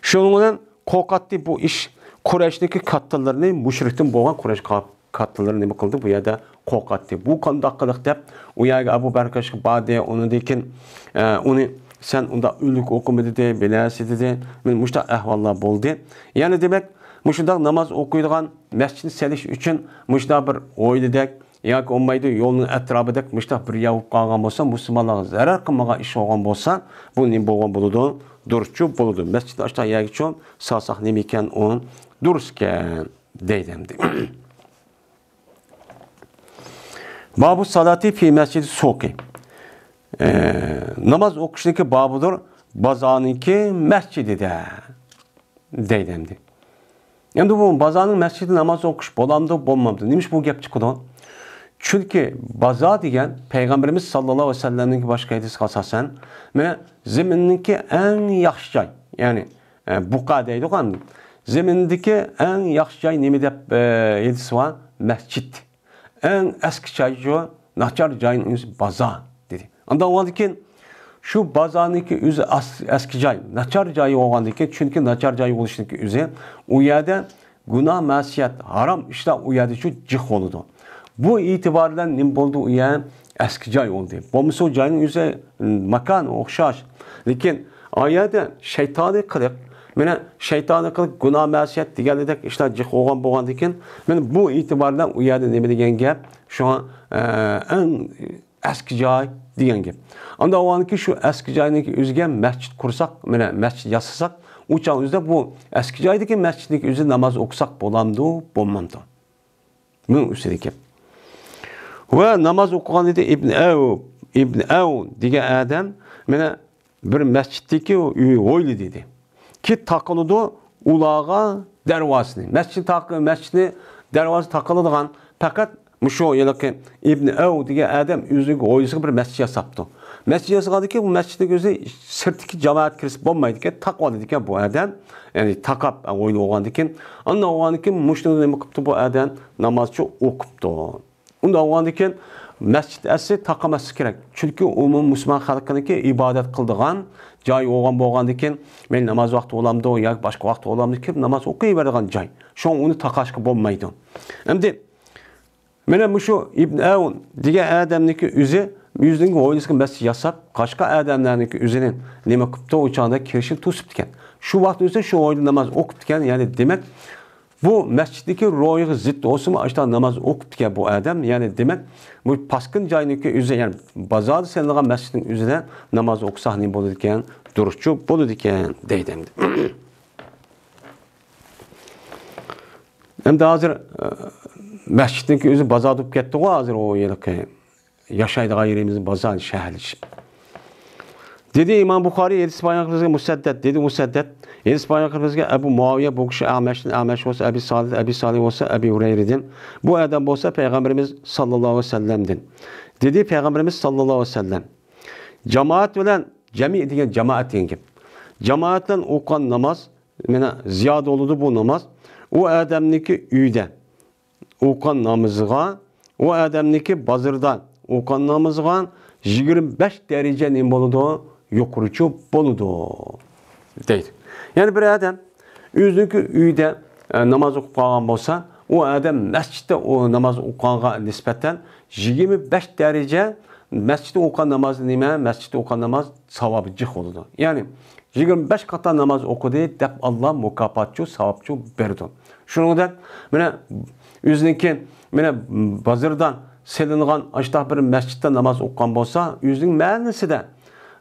شۇنىڭ بىلەن قورقاتتى بۇ ئىش قۇرەيشنىڭكى كاتتىلىرىنى، مۇشرىكتىن بولغان قۇرەيش ق-، كاتتىلىرىنى نېمە قىلدى؟ بۇ يەردە قورقاتتى. بۇ قانداق قىلىق دەپ، ئۇ يەرگە ئەبۇ بەكىر ئىشقا باردى. ئۇنىڭدىن كېيىن، ئە، ئۇنى، سەن ئۇنداق ئۆلۈك ئوقۇما دېدى، بىلەسى دېدى. مەن مۇشۇنداق ئەھۋاللار بولدى. يەنە دېمەك، مۇشۇنداق ناماز ئوقۇيدىغان مەسچىتنى سېلىش ئۈچۈن مۇشۇنداق بىر ھويلىدەك ياكى بولمايدۇ، يولنىڭ ئەتراپىدەك مۇشۇنداق بىر يەر بولۇپ قالغان بولسا، مۇسۇلمانلارغا زەرەر قىلمىغان ئىش بولغان بولسا، بۇ نېمە بولغان بولىدۇ؟ دۇرۇسچۇ بولىدۇ. مەسچىتنى ئاشۇنداق يەرگىچۇ سالساق نېمە ئىكەن، ئۇ دۇرۇس ئىكەن دەيدۇ ئەمدى. بابۇ سالاتى فى مەسجىدى سوقى. ئە، ناماز ئوقۇشنىڭكى بابىدۇر بازارنىڭكى مەسچىدىدە دەيدۇ ئەمدى. ئەمدى بۇ بازارنىڭ مەسچىدىدە ناماز ئوقۇش بولامدۇ، بولمامدۇ؟ نېمىش بۇ گەپ چىقىدۇ؟ چۈنكى بازار دېگەن پەيغەمبىرىمىز ساللاللاھۇ ئەلەيھى ۋەسەللەمنىڭ باشقا ھەدىسىگە ئاساسەن، مانا زېمىننىڭكى ئەڭ ياخشى جاي، يەنى ئە، بۇقا دەيدىغۇ ئەمدى. زېمىندىكى ئەڭ ياخشى جاي نېمە دەپ، ئە، ھەدىس بار؟ مەسچىت. ئەڭ ئەسكى جاي شۇ، ناچار جاينىڭ ئۆزى بازار، دېدى. ئاندىن ئۇنىڭدىن كېيىن شۇ بازارنىڭكى ئۆزى ئەس-، ئەسكى جاي، ناچار جاي بولغاندىن كېيىن، چۈنكى ناچار جاي بولۇشنىڭكى ئۆزى، ئۇ يەردە گۇناھ، مەسىيەت، ھارام ئىشلار ئۇ يەردە شۇ جىق بولىدۇ. بۇ ئېتىبار بىلەن نېمە بولدى؟ ئۇ يەر ئەسكى جاي بولدى. بولمىسا ئۇ جاينىڭ ئۆزى، م، ماكان ئوخشاش. لېكىن ئا يەردە شەيتانىي قىلىق، مانا شەيتانىي قىلىق، گۇناھ، مەسىيەت دېگەنلىدەك ئىشلار جىق بولغان بولغاندىن كېيىن، مانا بۇ ئېتىبار بىلەن ئۇ يەردە نېمە دېگەن گەپ؟ شۇڭا، ئە، ئەڭ ئەسكى جاي دېگەن گەپ. ئاندىن ئۇنىڭدىن كېيىن شۇ ئەسكى جاينىڭكى ئۆزىگە مەسچىت قۇرساق، مانا مەسچىت ياسىساق، ئۇ چاغ ئۆزىدە بۇ ئەسكى جايدىكى مەسچىتنىڭكى ئۆزىدە ناماز ئوقۇساق بولامدۇ، بولمامدۇ؟ بۇنىڭ ئۈستىدىكى. ۋە ناماز ئوقۇغان ئىدى ئىبن ئەۋ، ئىبن ئەۋ دېگەن ئادەم، مانا بىر مەسچىتتىكى ئۆي ھويلا دېدى. كى تاقىلىدۇ ئۇلارغا دەرۋازىسىنى. مەسچىتنى تاق-، مەسچىتنى دەرۋازىسى تاقىلىدىغان پەقەت مۇشۇ ھېلىقى ئىبن ئەۋ دېگەن ئادەم ئۆزىنىڭ ھويلىسىغا بىر مەسچىت ياساپتۇ. مەسچىت ياسىغاندىكىن بۇ مەسچىتنىڭ ئۆزى سىرتتىكى جامائەت كىرسە بولمايدىكەن، تاقىۋالىدىكەن بۇ ئادەم. يەنى تاقاپ ھويلا بولغاندىكىن. ئاندىن بولغاندىكىن مۇشۇنى نېمە قىپتۇ بۇ ئادەم؟ نامازچۇ ئوقۇپتۇ. ئۇنداق بولغاندىكىن مەسچىت ئەسلى تاقىماسلىقى كېرەك. چۈنكى ئومۇمىي مۇسۇلمان خەلقىنىڭكى ئىبادەت قىلىدىغان جايى بولغان بولغاندىكىن، مەن ناماز ۋاقتى بولامدۇ ياكى باشقا ۋاقىت بولامدۇ كىرىپ ناماز ئوقۇيبېرىدىغان جاي. شۇڭا ئۇنى تاقاشقا بولمايدۇ. ئەمدى مانا مۇشۇ ئىبن ئەۋن دېگەن ئادەمنىڭكى ئۆزى، ئۆزىنىڭ ھويلىسىغا مەسچىت ياساپ، باشقا ئادەملەرنىڭكى ئۆزىنى نېمە قىپتۇ، ئۇ چاغدا كىرىشىنى توسۇپتىكەن. شۇ ۋاقىت ئۆزى شۇ ھويلىدا ناماز ئوقۇپتىكەن. يەنى دېمەك، بۇ مەسچىتنىڭكى روھىغا زىت بولسىمۇ، ئاشۇنداق ناماز ئوقۇپتىكەن بۇ ئادەم. يەنى دېمەك، بۇ پاسكىن جاينىڭكى ئۆزى، يەنى بازاردا سېلىنغان مەسچىتنىڭ ئۆزىدە ناماز ئوقۇساق نېمە بولىدىكەن؟ دۇرۇسچۇ بولىدىكەن، دەيدۇ ئەمدى. ئەمدى ھازىر، ئە، مەسچىتنىڭكى ئۆزى بازار بولۇپ كەتتىغۇ ھازىر ئۇ ھېلىقى ياشايدىغان يېرىمىز بازار شەھەرلىشىپ. دېدى ئىمام بۇخارىي، ھەدىس بايان قىلىپ بىزگە مۇسەددەت، دېدى مۇسەددەت، ھەدىس بايان قىلىپ بىزگە ئەبۇ مۇئاۋىيە، بۇ كىشى ئەمەشتىن، ئەمەش بولسا ئەبى سالىدىن، ئەبى سالىھ بولسا ئەبى ھۇرەيرىدىن، بۇ ئادەم بولسا پەيغەمبىرىمىز ساللاللاھۇ ئەلەيھى ۋەسەللەمدىن. دېدى پەيغەمبىرىمىز ساللاللاھۇ ئەلەيھى ۋەسەللەم، جامائەت بىلەن، جەمئىي دېگەن جامائەت دېگەن گەپ. جامائەت بىلەن ئوقۇغان ناماز، مانا زىيادە بولىدۇ بۇ ناماز. ئۇ ئادەمنىڭكى ئۆيىدە ئوقۇغان نامىزىغا، ئۇ ئادەمنىڭكى بازىرىدا ئوقۇغان نامىزىغا يىگىرمە بەش دەرىجە نېمە بولىدۇ؟ يۇقىرىچۇ بولىدۇ، دەيدۇ. يەنى بىر ئادەم ئۆزىنىڭكى ئۆيىدە، ئە، ناماز ئوقۇپ قالغان بولسا، ئۇ ئادەم مەسچىتتە ئۇ ناماز ئوقۇغانغا نىسبەتەن يىگىرمە بەش دەرىجە مەسچىتتە ئوقۇغان نامازى نېمە؟ مەسچىتتە ئوقۇغان ناماز ساۋابى جىق بولىدۇ. يەنى يىگىرمە بەش قاتا ناماز ئوقۇدى دەپ، ئاللا مۇكاپاتچۇ، ساۋابچۇ بېرىدۇ. شۇنىڭدەك، مانا، ئۆزىنىڭكى، مانا، بازىرىدا سېلىنغان ئاشۇنداق بىر مەسچىتتە ناماز ئوقۇغان بولسا، ئۆزىنىڭ مەھەللىسىدە،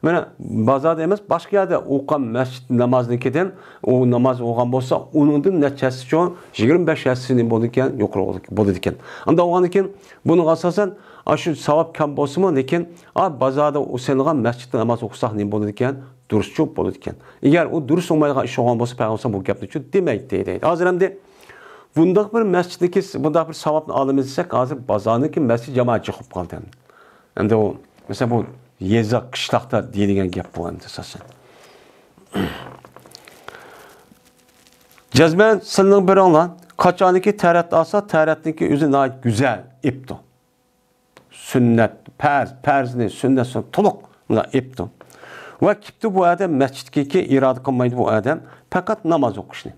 مانا، بازاردا ئەمەس، باشقا يەردە ئوقۇغان مەسچىت نامازنىڭكىدىن ئۇ ناماز ئوقۇغان بولسا، ئۇنىڭدىن نەچچە ھەسسە چوڭ، يىگىرمە بەش ھەسسە نېمە بولىدىكەن؟ يۇقىرى بولىدىكەن. ئانداق بولغاندىكىن، بۇنىڭغا ئاساسەن، ئاشۇ ساۋاب كەم بولسىمۇ، لېكىن، ئا، بازاردا ئۇ سېلىنغان مەسچىتتە ناماز ئوقۇساق نېمە بولىدىكەن؟ دۇرۇسچۇ بولىدىكەن. ئەگەر ئۇ دۇرۇس بولمايدىغان ئىش بولغان بولسا، پەيغەمبەر بۇ گەپنىچۇ دېمەيتتى، دەيدۇ. ھازىر ئەمدى بۇنداق بىر مەسچىتنىڭكى، بۇنداق بىر ساۋابنى ئالىمىز دېسەك، ھازىر بازارنىڭكى مەسچىت جامائەت جىق بولۇپ قالدى ئەمدى. ئەمدى ئۇ، مەسىلەن، بۇ يېزا، قىشلاقتا دېيىلگەن گەپ بۇ ئەمدى ئاساسەن. جەزمەن سىلىنىڭ بىرىڭلار قاچانكى تەرەت ئالسا، تەرەتنىڭكى ئۆزى ناھايىتى گۈزەل ئېپتۇ. سۈننەت، پەرز، پەرزنى، سۈننەت، سۈننەت تولۇق مۇنداق ئېپتۇ. ۋە كېپتۇ بۇ ئادەم مەسچىتكىكى ئىرادە قىلمايدۇ بۇ ئادەم پەقەت ناماز ئوقۇشنى.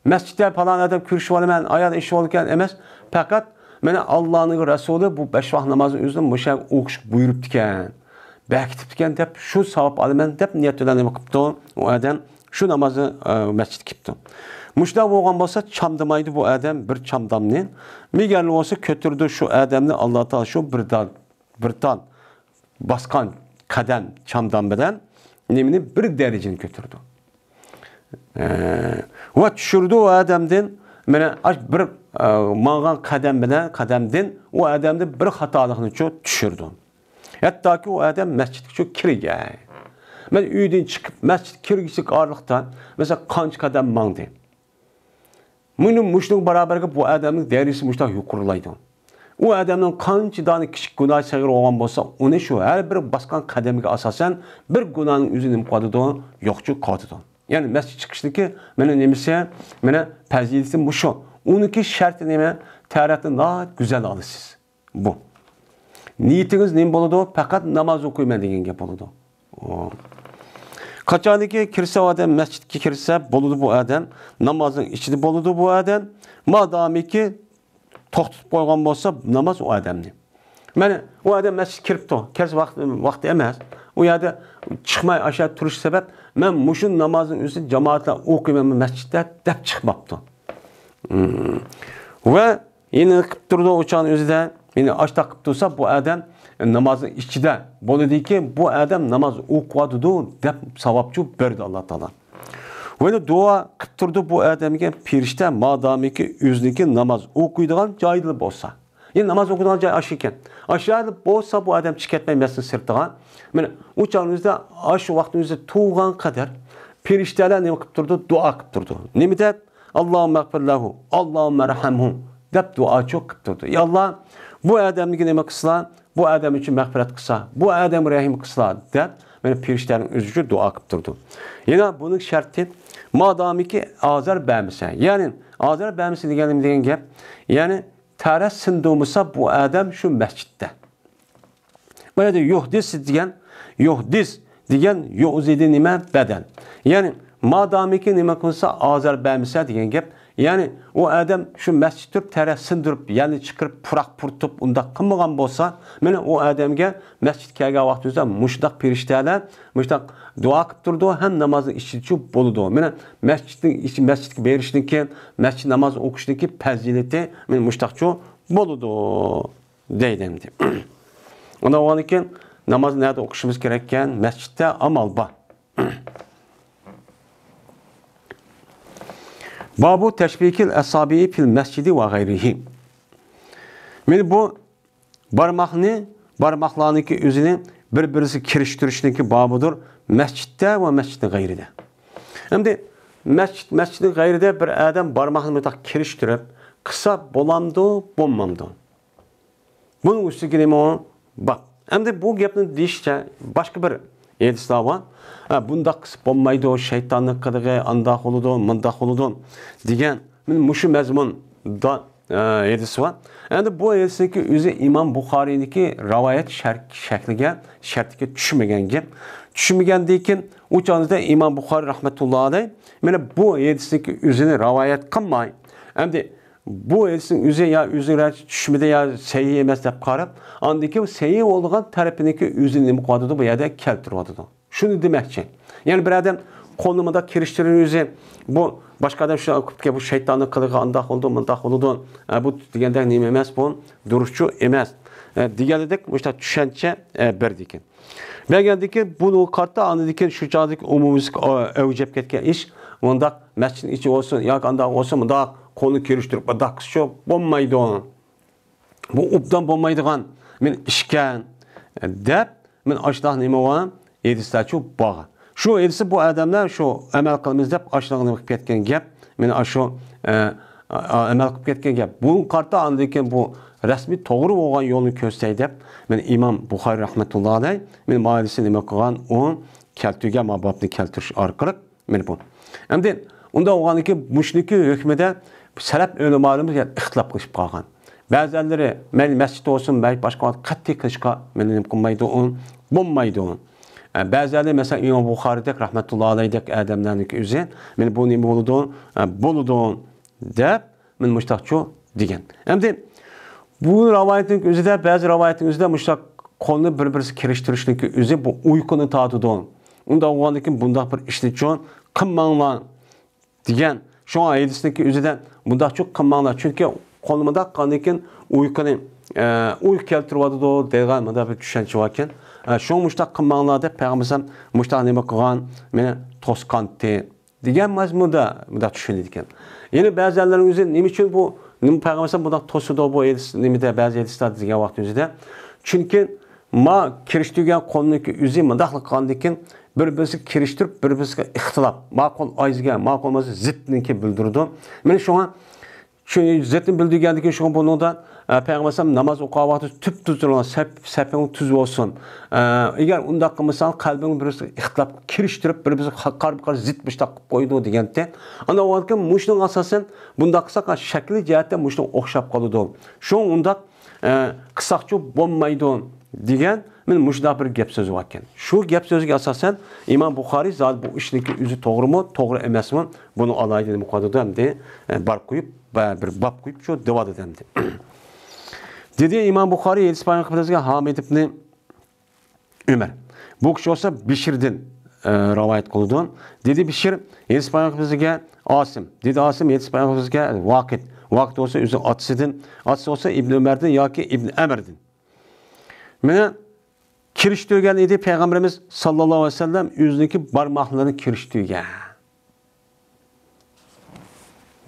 مەسچىتتە پالان ئادەم كۆرۈشۈۋالىمەن، ئايال ئىشى بولىدىكەن ئەمەس، پەقەت مانا ئاللانىڭ رەسۇلى بۇ بەش ۋاق نامازنى ئۆزىنى مۇشۇ ئوقۇشقا بۇيرۇپتىكەن، بەكىتىپتىكەن دەپ، شۇ ساۋاب ئالىمەن دەپ نىيەت بىلەن نېمە قىپتۇ؟ ئۇ ئادەم شۇ نامازنى، ئە، مەسچىتكە كېپتۇ. مۇشۇنداق بولغان بولسا، چامدىمايدۇ بۇ ئادەم بىر چامدامنى. مىگەرلى بولسا كۆتۈرىدۇ شۇ ئادەمنى، ئاللا تائالا شۇ بىر دال، بىر تال باسقان قەدەم، چامدام بىلەن نېمىنى بىر دەرىجىنى كۆتۈرىدۇ. ئە، ۋە چۈشۈرىدۇ ئۇ ئادەمدىن، مانا، ئاش بىر، ئە، ماڭغان قەدەم بىلەن، قەدەمدىن ئۇ ئادەمدىن بىر خاتالىقنىچۇ چۈشۈرىدۇ. ھەتتاكى ئۇ ئادەم مەسچىتكىچۇ كىرگەن. مەن ئۆيدىن چىقىپ مەسچىتكە كىرگۈچىلىك ئارىلىقتا، مەسىلەن، قانچە قەدەم ماڭدى؟ مۇنى، مۇشۇنىڭ بارابەرگە بۇ ئادەمنىڭ دەرىجىسى مۇشۇنداق يۇقىرىلايدۇ. ئۇ ئادەمنىڭ قانچە دانە كىچىك گۇناھى سەغىر بولغان بولسا، ئۇنى شۇ ھەر بىر باسقان قەدەمگە ئاساسەن بىر گۇناھنىڭ ئۆزى نېمە قىلىۋاتىدۇ؟ يوقچۇ قىلىۋاتىدۇ. يەنى مەسچىت چىقىشنىڭكى مانا نېمىسى، مانا پەزىلىتى مۇشۇ. ئۇنىڭكى شەرتى نېمە؟ تەرەتنى ناھايىتى گۈزەل ئالىسىز. بۇ. نىيىتىڭىز نېمە بولىدۇ؟ پەقەت ناماز ئوقۇيمەن دېگەن گەپ بولىدۇ. ئۇ. قاچانكى كىرسە ئادەم مەسچىتكە كىرسە بولىدۇ بۇ ئادەم. نامازنىڭ ئىچىدە بولىدۇ بۇ ئادەم. مادامىكى توختىتىپ قويغان بولسا ناماز ئۇ ئادەمنى. مانا ئۇ ئادەم مەسچىتكە كىرىپتۇ. كىرسە ۋاقتى، ۋاقتى ئەمەس. ئۇ يەردە چىقماي ئاشۇ يەردە تۇرۇش سەۋەب، مەن مۇشۇ نامازنىڭ ئۆزىنى جامائەت بىلەن ئوقۇيمەن مەسچىتتە دەپ چىقماپتۇ. ۋە يەنە قىپ تۇرىدۇ ئۇ چاغنىڭ ئۆزىدە. يەنە ئاشتاق قىپ تۇرسا، بۇ ئادەم نامازنىڭ ئىچىدە بولىدىكى، بۇ ئادەم ناماز ئوقۇۋاتىدۇ دەپ ساۋابچۇ بەردى ئاللا تائالا. ۋە يەنە دۇئا قىپ تۇرىدۇ بۇ ئادەمگە پېرىشتە، مادامىكى ئۆزىنىڭكى ناماز ئوقۇيدىغان جايىدا بولسا. يەنى ناماز ئوقۇيدىغان جاي ئاشۇ ئىكەن. ئاشۇ يەردە بولسا بۇ ئادەم چىقىپ كەتمەي مەسچىتنىڭ سىرتىغا. مانا ئۇ چاغنىڭ ئۆزىدە، ئاشۇ ۋاقىتنىڭ ئۆزىدە تۇغان قەدەر پېرىشتەلەر نېمە قىپ تۇرىدۇ؟ دۇئا قىپ تۇرىدۇ. نېمە دەپ؟ «ئاللاھۇممەغفىر لەھۇ، ئاللاھۇممەرھەمھۇ» دەپ دۇئاچۇ قىپ تۇرىدۇ. «يا ئاللا، بۇ ئادەمگە نېمە قىلسىلا، بۇ ئادەم ئۈچۈن مەغپىرەت قىلسا، بۇ ئادەمگە رەھىم قىلسىلا» دەپ، مانا پېرىشتەنىڭ ئۆزى ئۈچۈن دۇئا قىپ تۇرىدۇ. يەنە بۇنىڭ شەرتى، مادامىكى ئازار بەرمىسە. يەنى ئازار بەرمىسە دېگەن نېمە دېگەن گەپ؟ يەنى تەرەت سىندۇرمىسا بۇ ئادەم شۇ مەسچىتتە. بۇ يەردە يۇھدىس دېگەن، يۇھدىس دېگەن يۇزىدى نېمە؟ بەدەن. يەنى مادامىكى نېمە قىلسا، ئازار بەرمىسە دېگەن گەپ. يەنى ئۇ ئادەم شۇ مەسچىت تۇرۇپ، تەرەت سىندۇرۇپ، يەرنى چىقىرىپ، پۇراق پۇرىتىپ، ئۇنداق قىلمىغان بولسا، مانا ئۇ ئادەمگە مەسچىتكە كەلگەن ۋاقتىمىزدا مۇشۇنداق پېرىشتەلەر مۇشۇنداق دۇئا قىپ تۇرىدۇ ھەم نامازنىڭ ئىچىدىچۇ بولىدۇ. مانا مەسچىتنىڭ ئىچى، مەسچىتكە بېرىشنىڭكى، مەسچىت ناماز ئوقۇشنىڭكى پەزىلىتى مانا مۇشۇنداقچۇ بولىدۇ. دەيدۇ ئەمدى. ئۇنداق بولغاندىن كېيىن نامازنى نەدە ئوقۇشىمىز كېرەككەن؟ مەسچىتتە ئامال بار. بابۇ تەشبىكىل ئەسابىئى فىل مەسجىدى ۋە غەيرىھى. مانا بۇ بارماقنى، بارماقلارنىڭكى ئۆزىنى بىر-بىرىسىگە كىرىشتۈرۈشنىڭكى بابىدۇر مەسچىتتە ۋە مەسچىتنىڭ غەيرىدە. ئەمدى مەسچىت، مەسچىتنىڭ غەيرىدە بىر ئادەم بارماقنى مۇنداق كىرىشتۈرۈپ قىلسا بولامدۇ، بولمامدۇ؟ بۇنىڭ ئۈستىگە نېمە بار؟ ئەمدى بۇ گەپنى دېيىشىچە باشقا بىر ھەدىسلەر بار. ھە، بۇنداق قىلسا بولمايدۇ، شەيتاننىڭ قىلىقى ئانداق بولىدۇ، مۇنداق بولىدۇ دېگەن مۇشۇ مەزمۇندا، ئە، ھەدىس بار. ئەمدى بۇ ھەدىسنىڭكى ئۆزى ئىمام بۇخارىينىڭكى رىۋايەت شەر-، شەكلىگە، شەرتىگە چۈشمىگەن گەپ. چۈشمىگەندىن كېيىن ئۇ چاغدا ئىمام بۇخارىي رەھمەتۇللا ئەلەيھ مانا بۇ ھەدىسنىڭكى ئۆزىنى رىۋايەت قىلماي، ئەمدى بۇ ھەدىسنىڭ ئۆزى يا ئۆزىگە چۈشمىدى يا سەھىھ ئەمەس دەپ قاراپ، ئاندىن كېيىن سەھىھ بولىدىغان تەرىپىنىڭكى ئۆزىنى نېمە قىلىۋاتىدۇ؟ بۇ يەردە كەلتۈرۈۋاتىدۇ. شۇنى دېمەكچى. يەنى بىر ئادەم قولىنى مۇنداق كىرىشتۈرۈپ ئۆزى، بۇ باشقا ئادەم شۇ قىپتىكەن، بۇ شەيتاننىڭ قىلىقى ئانداق بولىدۇ، مۇنداق بولىدۇ. ئە، بۇ دېگەندەك نېمە ئەمەس، بۇ دۇرۇسچۇ ئەمەس. ئە، دېگەنلىك مۇشۇنداق چۈشەنچە، ئە، بەردىكەن. بەرگەندىكىن بۇنىڭغا قارىتا ئاندىن كېيىن شۇ چاغدىكى ئومۇميۈزلۈك ئەۋج ئېلىپ كەتكەن ئىش، مۇنداق مەسچىتنىڭ ئىچى بولسۇن ياكى ئانداق بولسۇن، مۇنداق قولنى كىرىشتۈرۈپ مۇنداق قىلسىچۇ بولمايدۇ. بۇ ئوبدان بولمايدىغان مەن ئىشكەن دەپ، مەن ئاشۇنداق نېمە بار؟ ھەدىسلەرچۇ بار. شۇ ھەدىسنى بۇ ئادەملەر شۇ ئەمەل قىلىمىز دەپ ئاشۇنداق نېمە قىلىپ كەتكەن گەپ. مەن ئاشۇ، ئە، ئە، ئەمەل قىلىپ كەتكەن گەپ. بۇنىڭغا قارىتا ئاندىن كېيىن بۇ رەسمىي توغرا بولغان يولنى كۆرسىتەي دەپ، مەن ئىمام بۇخارىي رەھمەتۇللا ئەلەيھ، مەن ماھىدىسى نېمە قىلغان، ئۇ كەلتۈرگەن، ما بابنى كەلتۈرۈش ئارقىلىق، مانا بۇ. ئەمدى ئۇنداق بولغاندىن كېيىن مۇشۇنىڭكى ھۆكمىدە سەلەپ ئۆلىمالىرىمىز يەنە ئىختىلاپ قىلىشىپ قالغان. بەزىلىرى مەيلى مەسچىت بولسۇن، مەيلى باشقا قەتئىي قىلىشقا مەن نېمە قىلمايدۇ، ئۇ بولمايدۇ. ئە، بەزىلىرى مەسىلەن ئىمام بۇخارىيدەك رەھمەتۇللا ئەلەيھدەك ئادەملەرنىڭكى ئۆزى، مانا بۇ نېمە بولىدۇ، ئە، بولىدۇ دەپ، مانا مۇشتاقچۇ دېگەن. ئەمدى بۇ رىۋايەتنىڭ ئۆزىدە، بەزى رىۋايەتنىڭ ئۆزىدە مۇشۇنداق قولنى بىر-بىرسىگە كىرىشتۈرۈشنىڭكى ئۆزى بۇ ئۇيقۇنى تارتىدۇ. ئۇنداق بولغاندىن كېيىن بۇنداق بىر ئىشنىچۇ قىلماڭلار دېگەن. شۇڭا ھەدىسنىڭكى ئۆزىدە مۇنداقچۇ قىلماڭلار. چۈنكى قولنى مۇنداق قىلغاندىن كېيىن ئۇيقۇنى، ئە، ئۇيقۇ كەلتۈرۈۋاتىدۇ دەيدىغان مۇنداق بىر چۈشەنچە باركەن. ئە، شۇڭا مۇشۇنداق قىلماڭلار دەپ پەيغەمبەر مۇشۇنداق نېمە قىلغان، مېنى توسقانتى. دېگەن مەزمۇندا مۇنداق چۈشىنىدىكەن. يەنە بەزىلەرنىڭ ئۆزى نېمە ئۈچۈن بۇ، نېمە پەيغەمبەر بۇنداق توسىدۇ، بۇ ھەدىس نېمىدە، بەزى ھەدىسلەردە دېگەن ۋاقتىمىزدا. چۈنكى ما كىرىشتۈرگەن قولنىڭكى ئۆزى مۇنداقلا قىلغاندىكىن، بىر-بىرسىگە كىرىشتۈرۈپ، بىر-بىرسىگە ئىختىلاپ. ما قول ئايزىگە، ما قول مانا زىتنىڭكى بىلدۈرىدۇ. مانا شۇڭا شۇ زىتنى بىلدۈرگەندىكىن شۇڭا بۇنىڭدا، ئە، پەيغەمبەر ئەلەيھىسسالام ناماز ئوقۇغان ۋاقتىدا تۈپ-تۈز تۇرۇڭلار، سەپ-، سەپىڭ تۈز بولسۇن. ئە، ئەگەر ئۇنداق قىلمىساڭ، قەلبىڭ بىرسىگە ئىختىلاپ كىرىشتۈرۈپ، بىر-بىرسىگە قا-، قارىمۇ-قارشى زىت مۇشۇنداق قىلىپ قويىدۇ دېگەنتى. ئاندىن ئۇ ئېيتكەن، مۇشۇنىڭ ئاساسەن بۇنداق قىلساق، شەكلى جەھەتتە مۇشۇنىڭغا ئوخشاپ قالىدۇ. شۇ ئۇنداق، ئە، قىلساقچۇ بولمايدۇ دېگەن، مانا مۇشۇنداق بىر گەپ سۆزى باركەن. شۇ گەپ سۆزىگە ئاساسەن ئىمام بۇخارىي زادى بۇ ئىشنىڭكى ئۆزى توغرىمۇ، توغرا ئەمەسمۇ، بۇنى ئالاھىدە نېمە قىلىۋاتىدۇ ئەمدى، ئە، بار قويۇپ، بە-، بىر باب قويۇپ شۇ دەۋاتىدۇ ئەمدى. دېدى ئىمام بۇخارىي، ھەدىس بايان قىلىپ بىزگە ھامىد ئىبنى ئۆمەر. بۇ كىشى بولسا بىشىردىن، ئە، رىۋايەت قىلىدۇ. دېدى بىشىر، ھەدىس بايان قىلىپ بىزگە ئاسىم. دېدى ئاسىم، ھەدىس بايان قىلىپ بىزگە ۋاقىد. ۋاقىد بولسا ئۆزىنىڭ ئاتىسىدىن، ئاتىسى بولسا ئىبنى ئۆمەردىن ياكى ئىبنى ئەمىردىن. مېنى كىرىشتۈرگەن ئىدى پەيغەمبىرىمىز ساللاللاھۇ ئەلەيھى ۋەسەللەم ئۆزىنىڭكى بارماقلىرىنى كىرىشتۈرگەن.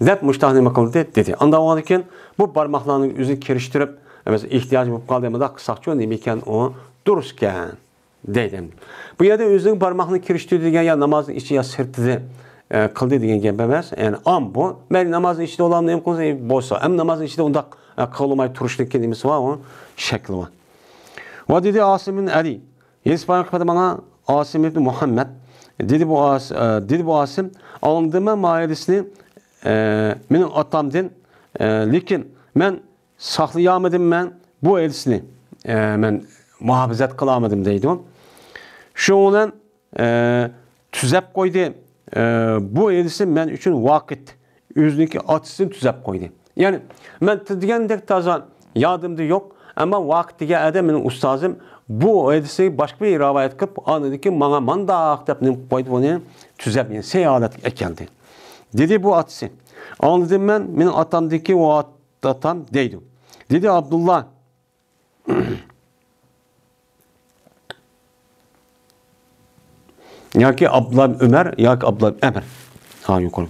دەپ مۇشتاق نېمە قىلدى دېدى. ئاندىن ئاندىن كېيىن بۇ بارماقلارنى ئۆزىنى كىرىشتۈرۈپ، ئەمەس ئېھتىياج بولۇپ قالدى، مۇنداق قىلساقچۇ نېمە ئىكەن ئۇ دۇرۇسكەن دەيدۇ. بۇ يەردە ئۆزىنىڭ بارماقنى كىرىشتۈردى دېگەن يا نامازنىڭ ئىچى يا سىرتىدا، ئە، قىلدى دېگەن گەپ ئەمەس. يەنى ئام بۇ. مەيلى نامازنىڭ ئىچىدە ئۇلار نېمە قىلسا بولسا، ئەمما نامازنىڭ ئىچىدە ئۇنداق، ئە، قىلماي تۇرۇشنىڭكى نېمىسى بار، ئۇ شەكلى بار. ۋە دېدى ئاسىم بىن ئەلى. ھەدىس بايان قىلىپ ماڭا ئاسىم ئىبن مۇھەممەد. دېدى بۇ ئاس-، ئە، دېدى بۇ ئاسىم، ئاڭلىدىممەن ما ھەدىسنى، ئە، مېنىڭ ئاتامدىن، ئە، لېكىن مەن ساقلىيالمىدىم مەن بۇ ھەدىسنى، ئە، مەن مۇھاپىزەت قىلالمىدىم دەيدۇ. شۇنىڭ بىلەن، ئە، تۈزەپ قويدى. ئە، بۇ ھەدىسنى مەن ئۈچۈن ۋاقىت ئۆزىنىڭكى ئاتىسىدىن تۈزەپ قويدى. يەنى مەن ت-، دېگەندەك تازا يادىمدا يوق. ئەمما ۋاقىت دېگەن ئادەم مېنىڭ ئۇستازىم بۇ ھەدىسنى باشقا بىر رىۋايەت قىلىپ، ئاندىن كېيىن ماڭا مانداق دەپ نېمە قىلىپ قويدى، بۇنى تۈزەپ، يەنى سەي ھالەتكە ئەكەلدى. دېدى بۇ ئاتىسى. ئاڭلىدىم مەن، مېنىڭ ئاتامدىكى ئۇ ئات-، ئاتام دەيدۇ. دېدى ئابدۇللا. ياكى ئابدۇللا ئۆمەر ياكى ئابدۇللا ئەمىر. ھا، يۇقىرى.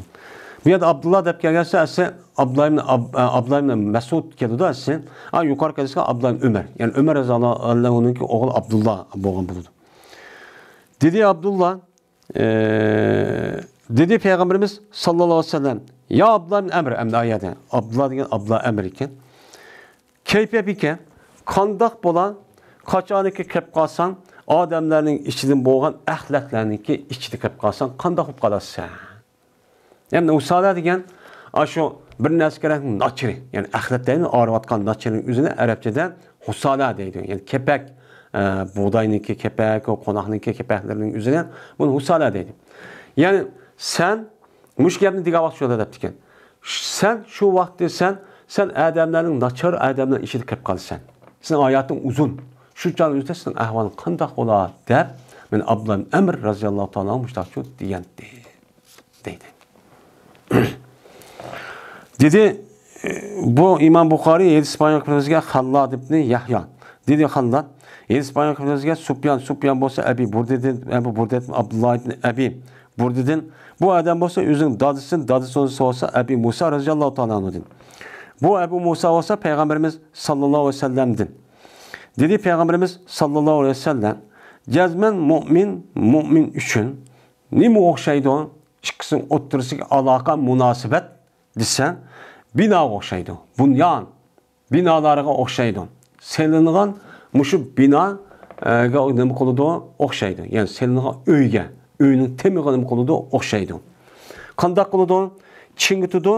بۇ يەردە ئابدۇللا دەپ كەلگەنسە، ئەسلى ئابدۇللا ئىبن ئاب-، ئابدۇللا ئىبن مەسئۇد كېلىدۇ ئەسلى. ھا، يۇقىرى كەلسە ئابدۇللا ئىبن ئۆمەر. يەنى ئۆمەر رەزىياللاھۇ ئەنھۇنىڭكى ئوغلى ئابدۇللا بولغان بولىدۇ. دېدى ئابدۇللا، ئى، دېدى پەيغەمبىرىمىز ساللاللاھۇ ئەلەيھى ۋەسەللەم، يا ئابدۇللا ئىبن ئەمر، ئەمدى ئايەتتە ئابدۇللا دېگەن ئابدۇللا ئەمر ئىكەن. كەيپە بىكە، قانداق بولا، قاچانكى كەپ قالساڭ، ئادەملەرنىڭ ئىچىدىن بولغان ئەخلەتلەرنىڭكى ئىچىدە كەپ قالساڭ، قانداق بولۇپ قالارسەن؟ يەنى ھۇسالە دېگەن، ئاشۇ بىر نەرسە كېرەكنىڭ ناچىرى، يەنى ئەخلەت دەيمىز، ئاغرىۋاتقان ناچىرىنىڭ ئۆزىنى ئەرەبچىدە ھۇسالە دەيدۇ. يەنى كېپەك، ئە، بۇغداينىڭكى كېپەك، قوناقنىڭكى كېپەكلىرىنىڭ ئۆزىنى بۇنى ھۇسالە دەيدۇ. يەنى سەن مۇشۇ گەپنى دېگەن ۋاقىت شۇنداق دەپتىكەن. سەن شۇ ۋاقىتتا سەن، سەن ئادەملەرنىڭ ناچار ئادەملەرنىڭ ئىچىدە كېلىپ قالىسەن. سېنىڭ ھاياتىڭ ئۇزۇن. شۇ چاغ ئۆزىدە سېنىڭ ئەھۋالىڭ قانداق بولا دەپ، مەن ئابدۇللا ئەمر رەزىياللاھۇ تائالا ئەنھۇ مۇشۇنداق دېگەنتى. دەيدۇ. دېدى، بۇ ئىمام بۇخارىي ھەدىس بايان قىلىپ بىزگە خاللاد ئىبنى يەھيا. دېدى خاللاد، ھەدىس بايان قىلىپ بىزگە سۇپيان، سۇپيان بولسا ئەبى بۇردىدىن، ئەبۇ بۇردەت ئابدۇللا ئىبنى ئەبى بۇردىدىن. بۇ ئادەم بولسا ئۆزىنىڭ دادىسىدىن، دادىسى بولسا ئەبى مۇسا رەزىياللاھۇ تائالا ئەنھۇدىن. بۇ ئەبۇ مۇسا بولسا پەيغەمبىرىمىز ساللاللاھۇ ئەلەيھى ۋەسەللەمدىن. دېدى پەيغەمبىرىمىز ساللاللاھۇ ئەلەيھى ۋەسەللەم، جەزمەن مۇئمىن، مۇئمىن ئۈچۈن نېمە ئوخشايدۇ؟ ئىككىسىنىڭ ئوتتۇرىسىدىكى ئالاقە، مۇناسىۋەت دېسە، بىناغا ئوخشايدۇ. بۇنيان، بىنالارغا ئوخشايدۇ. سېلىنغان مۇشۇ بىنا، ئە، گە نېمە قىلىدۇ؟ ئوخشايدۇ. يەنى سېلىنغان ئۆيگە، ئۆينىڭ تېمىغا نېمە قىلىدۇ؟ ئوخشايدۇ. قانداق قىلىدۇ؟ چىڭىتىدۇ.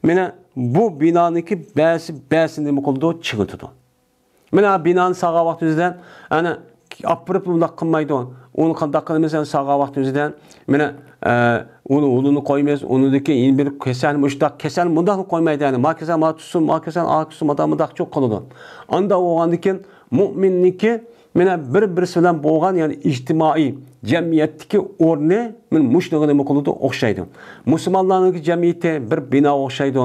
مانا بۇ بىنانىڭكى بەزى، بەزى نېمە قىلىدۇ؟ چىڭىتىدۇ. مانا بىنانى سالغان ۋاقتىمىزدا، ئەنە، ئاپىرىپ ئۇنداق قىلمايدۇ. ئۇنى قانداق قىلىمىز؟ يەنى سالغان ۋاقتىمىزدا، مانا، ئە، ئۇنى، ئۇنى قويىمىز، ئۇنىڭدىكى يەنە بىر كېسەلنى مۇشۇنداق، كېسەلنى مۇنداقلا قويمايدۇ، يەنى ما كېسەل ما تۇتسۇن، ما كېسەل ئا تۇتسۇن، مۇنداق، مۇنداق چوق قىلىدۇ. ئاندا بولغاندىكىن مۇئمىننىكى، مانا، بىر-بىرسى بىلەن بولغان، يەنى ئىجتىمائىي جەمئىيەتتىكى ئورنى، مانا، مۇشۇنىڭغا نېمە قىلىدۇ؟ ئوخشايدۇ. مۇسۇلمانلارنىڭكى جەمئىيىتى بىر بىناغا ئوخشايدۇ.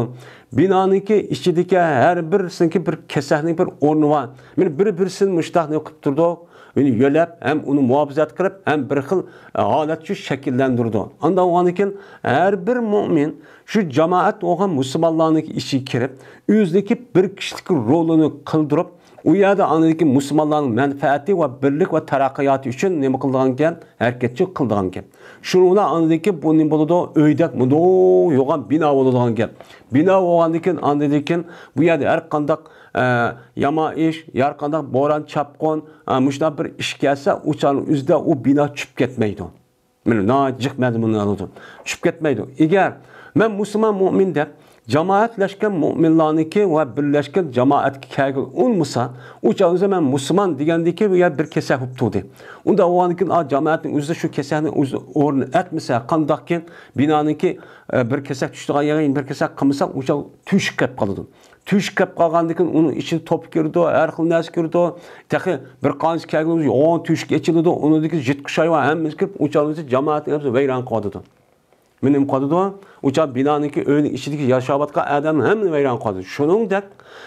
بىنانىڭكى ئىچىدىكى ھەر بىرسىنىڭكى بىر كېسەكنىڭ بىر ئورنى بار. مانا، بىر-بىرسىنى مۇشۇنداق نېمە قىلىپ تۇرىدۇ؟ ئۇنى يۆلەپ، ھەم ئۇنى مۇھاپىزەت قىلىپ، ھەم بىر خىل، ئە، ھالەت شۇ شەكىللەندۈرىدۇ. ئاندا بولغاندىكىن ھەر بىر مۇئمىن شۇ جامائەت بولغان مۇسۇلمانلارنىڭ ئىچىگە كىرىپ، ئۆزىنىڭكى بىر كىشىلىك رولىنى قىلدۇرۇپ، ئۇ يەردە ئاندىكى مۇسۇلمانلارنىڭ مەنپەئەتى ۋە بىرلىك ۋە تەرەققىياتى ئۈچۈن نېمە قىلىدىغان گەپ؟ ھەرىكەتچى قىلىدىغان گەپ. شۇنىڭ بىلەن ئاندىكى بۇ نېمە بولىدۇ؟ ئۆيدەك مۇنداق يوغان بىنا بولىدىغان گەپ. بىنا بولغاندىكىن، ئاندىكىن بۇ يەردە ھەر قانداق، ئە، يامان ئىش، ھەر قانداق بوران، چاپقۇن، ئە، مۇشۇنداق بىر ئىش كەلسە، ئۇ چاغنىڭ ئۆزىدە ئۇ بىنا چۈشۈپ كەتمەيدۇ. مانا ناھايىتى جىق مەزمۇننى ئالىدۇ. چۈشۈپ كەتمەيدۇ. ئەگەر مەن مۇسۇلمان مۇئمىن دەپ، جامائەتلەشكەن مۇئمىنلارنىڭكى ۋە بىرلەشكەن جامائەتكە كەلگىلى ئۇنىمىسا، ئۇ چاغ ئۆزى مەن مۇسۇلمان دېگەندىكى بۇ يەر بىر كېسەك بولۇپ تۇردى. ئۇنداق بولغاندىكىن، ئا، جامائەتنىڭ ئۆزىدە شۇ كېسەكنى ئۆزى ئورنىنى ئەتمىسە، قانداقكىن بىنانىڭكى، ئە، بىر كېسەك چۈشىدىغان يەرگە يەنە بىر كېسەك قىلمىسا، ئۇ چاغ تۆشۈك كەپ قالىدۇ. تۆشۈك كەپ قالغاندىكىن ئۇنىڭ ئىچىدە توپا كىرىدۇ، ھەر خىل نەرسە كىرىدۇ. تېخى بىر قانچە كەلگىنىمىز يوغان تۆشۈك ئېچىلىدۇ، ئۇنىڭدىكى يىرتقۇچ ھايۋان ھەممىسى كىرىپ، ئۇ چاغ جامائەتنىڭ ھەممىسى ۋەيران قىلىۋاتىدۇ. مانا نېمە قىلىدۇ؟ ئۇ چاغ بىنانىڭكى ئۆينىڭ ئىچىدىكى ياشاۋاتقان ئادەمنى ھەممىنى ۋەيران قىلىدۇ. شۇنىڭدەك،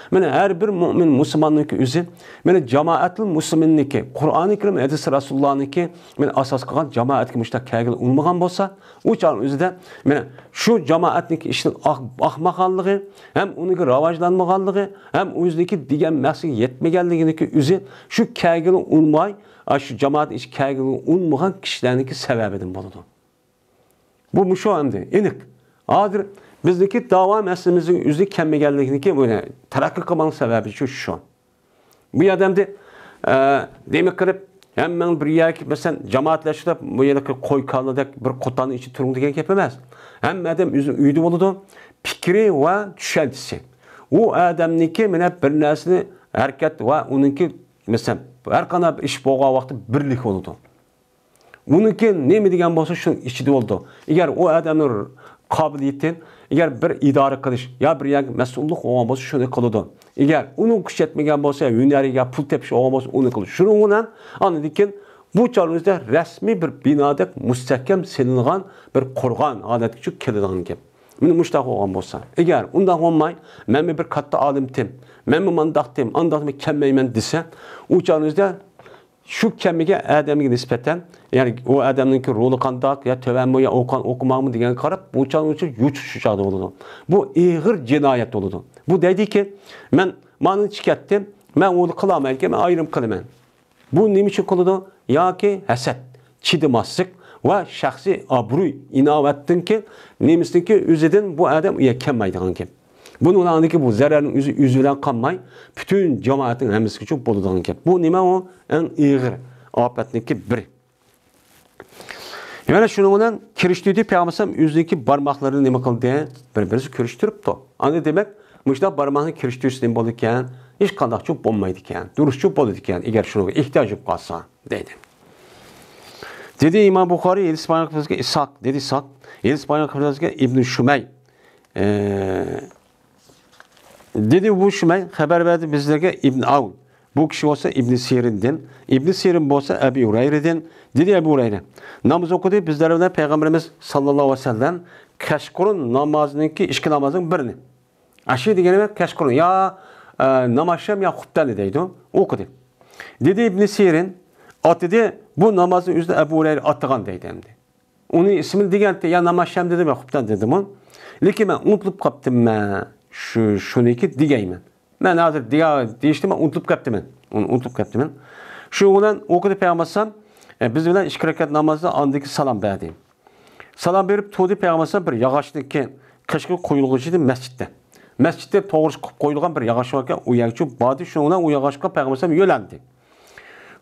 مانا ھەر بىر مۇئمىن مۇسۇلماننىڭكى ئۆزى، مانا جامائەتۇل مۇسلىمىننىكى، قۇرئانى كەرىم، ھەدىس رەسۇلۇللانىڭكى، مانا ئاساس قىلغان جامائەتكە مۇشۇنداق كەلگىلى ئۇنىمىغان بولسا، ئۇ چاغنىڭ ئۆزىدە، مانا شۇ جامائەتنىڭكى ئىشىنىڭ ئاق-، ئاقمىغانلىقى، ھەم ئۇنىڭكى راۋاجلانمىغانلىقى، ھەم ئۆزىنىڭكى دېگەن مەقسىتىگە يەتمىگەنلىكىنىڭكى ئۆزى شۇ كەلگىلى ئۇنىماي، ئا، شۇ جامائەتنىڭ ئىچىگە كەلگىلى ئۇنىمىغان كىشىلەرنىڭكى سەۋەبىدىن بولىدۇ. بۇ مۇشۇ ئەمدى ئېنىق. ھازىر بىزنىڭكى داۋا مەسىلىمىزنىڭ ئۆزى كەلمىگەنلىكىنىڭكى بۇ تەرەققىي قىلمىغان سەۋەبى شۇ، شۇ. بۇ يەردە ئەمدى، ئە، دېمە قىلىپ، ھەممىڭ بىر يەرگە، مەسىلەن، جامائەتلەشتۈرۈپ، بۇ يەردىكى قوي كالىدەك بىر قوتاننىڭ ئىچىدە تۇرۇڭ دېگەن گەپ ئەمەس. ھەممە ئادەم ئۆزىنىڭ ئۆيىدە بولىدۇ. پىكرى ۋە چۈشەنچىسى. ئۇ ئادەمنىڭكى، مانا، بىر نەرسىنى ھەرىكەت ۋە ئۇنىڭكى، مەسىلەن، ھەر قانداق بىر ئىش بولغان ۋاقىتتا بىرلىك بولىدۇ. ئۇنىڭكى نېمە دېگەن بولسا، شۇنىڭ ئىچىدە بولىدۇ. ئەگەر ئۇ ئادەمنىڭ قابىلىيىتى، ئەگەر بىر ئىدارە قىلىش يا بىر يەرگە مەسئۇللۇق بولغان بولسا، شۇنى قىلىدۇ. ئەگەر ئۇنىڭ كۈچى يەتمىگەن بولسا، ھۈنەرى يا پۇل تېپىش بولغان بولسا، ئۇنى قىلىدۇ. شۇنىڭ بىلەن ئاندىن كېيىن بۇ چاغنىڭ ئۆزىدە رەسمىي بىر بىنادەك مۇستەھكەم سېلىنغان بىر قورغان ھالەتكە چۈشۈپ كېلىدىغان گەپ. مانا مۇشۇنداق بولغان بولسا، ئەگەر ئۇنداق بولماي، مەنمۇ بىر كاتتا ئالىمتىم، مەنمۇ مانداقتىم، ئانداقتىم، كەلمەيمەن دېسە، ئۇ چاغنىڭ ئۆزىدە شۇ كەلمىگەن ئادەمگە نىسبەتەن، يەنى ئۇ ئادەمنىڭكى رولى قانداق، يا تۆۋەنمۇ، يا ئوقۇغان، ئوقۇماڭمۇ دېگەنگە قاراپ، بۇ چاغ ئۈچۈن يوچۇق شۇ چاغدا بولىدۇ. بۇ ئېغىر جىنايەت بولىدۇ. بۇ دەيدىكى، مەن مانىچە كەتتىم، مەن ئۇنى قىلالمايدىكەن، مەن ئايرىم قىلىمەن. بۇ نېمە ئۈچۈن قىلىدۇ؟ ياكى ھەسەت، چىدىماسلىق ۋە شەخسىي ئابرۇي، ئىناۋەتتىنكى، نېمىسىنىڭكى ئۆزىدىن بۇ ئادەم ئۇ يەرگە كەلمەيدىغان گەپ. بۇنىڭ ئاندىكى بۇ زەرەرنىڭ ئۆزى ئۆزى بىلەن قالماي، پۈتۈن جامائەتنىڭ ھەممىسىگە چۈشۈپ بولىدىغان گەپ. بۇ نېمە ئۇ؟ ئەڭ ئېغىر ئاپەتنىڭكى بىرى. يەنە شۇنىڭ بىلەن كىرىشتۈردى، پەيغەمبەر ئۆزىنىڭكى بارماقلىرىنى نېمە قىلدى؟ بىر-بىرسى كىرىشتۈرۈپتۇ. ئاندىن دېمەك، مۇشۇنداق بارماقنى كىرىشتۈرسە نېمە بولىدىكەن؟ ھېچقانداق چۈشۈپ بولمايدىكەن. دۇرۇس چۈشۈپ بولىدىكەن، ئەگەر شۇنىڭغا ئېھتىياج بولۇپ قالسا، دەيدۇ. دېدى ئىمام بۇخارىي، ھەدىس بايان قىلغان ئىسھاق، دېدى ئىسھاق، ھەدىس بايان قىلغان ئىبن شۇمەي، ئە، دېدى، بۇ شۇمەي خەۋەر بەردى بىزلەرگە ئىبن ئاۋن. بۇ كىشى بولسا ئىبن سىرىندىن، ئىبن سىرىن بولسا ئەبى ھۇرەيرىدىن. دېدى ئەبۇ ھۇرەيرە، ناماز ئوقۇدى بىزلەر بىلەن پەيغەمبىرىمىز ساللاللاھۇ ئەلەيھى ۋەسەللەم كەچقۇرۇن نامازىنىڭكى ئىككى نامازنىڭ بىرىنى. ئەشى دېگىنى كەچقۇرۇن يا، ئە، نامازشام يا خۇپتەننى دەيدۇ. ئوقۇدى. دېدى ئىبن سىرىن، ئاتىدى، بۇ نامازنى ئۆزىنى ئەبۇ ھۇرەيرە ئاتىغان دەيدۇ ئەمدى. ئۇنى ئىسمىنى دېگەنتى، يا نامازشام دېدىم، يا خۇپتەن دېدىمۇ. لېكىن مەن ئۇنتۇلۇپ قاپتىمەن، شۇ، شۇنىكى دېگەيمەن. مەن ھازىر دېگە-، دېيىشتىمەن، ئۇنتۇلۇپ قاپتىمەن. ئۇنى ئۇنتۇلۇپ قاپتىمەن. شۇ بىلەن ئوقۇدى پەيغەمبەر ئەلەيھىسسالام، ئە، بىز بىلەن ئىككى رەكەت نامازدا ئاندىن كېيىن سالام بەردى. سالام بېرىپ تۇردى پەيغەمبەر ئەلەيھىسسالام بىر ياغاچنىڭكى قېشىغا قويۇلغۇچى ئىدى مەسچىتتە. مەسچىتتە توغرىسى قىلىپ قويۇلغان بىر ياغاچ باركەن، ئۇ يەرگىچە باردى، شۇنىڭ بىلەن ئۇ ياغاچقا پەيغەمبەر ئەلەيھىسسالام يۆلەندى.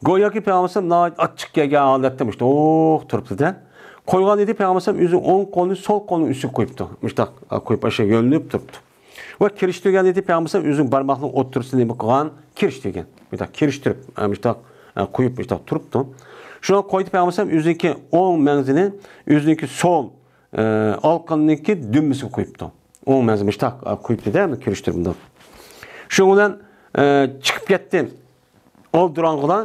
گوياكى پەيغەمبەر ئەلەيھىسسالام ناھايىتى ئاچچىق كەلگەن ھالەتتە مۇشۇنداق تۇرۇپتۇ-دە. قويغان ئىدى پەيغەمبەر ئەلەيھىسسالام ئۆزىنىڭ ئوڭ قولىنى سول قولىنىڭ ئۈستىگە قويۇپتۇ. مۇشۇنداق قويۇپ، ئاشۇ يۆلىنىپ تۇرۇپتۇ. ۋە كىرىشتۈرگەن ئىدى پەيغەمبەر ئەلەيھىسسالام ئۆزىنىڭ بارماقلىرىنىڭ ئوتتۇرىسىنى نېمە قىلغان؟ كىرىشتۈرگەن. مۇشۇنداق كىرىشتۈرۈپ، مۇشۇنداق ئە، قويۇپ مۇشتاق تۇرۇپتۇ. شۇڭا قويدى پەيغەمبەر ئۆزىنىڭكى ئوڭ مەڭزىنى ئۆزىنىڭكى سول، ئە، ئالقىنىڭكى دۈمبىسىگە قويۇپتۇ. ئوڭ مەڭزى مۇشتاق، ئە، قويۇپتۇ-دە، كۆرۈشتۈرۈپ مۇنداق. شۇنىڭ بىلەن، ئە، چىقىپ كەتتى. ئالدىراڭغۇلار،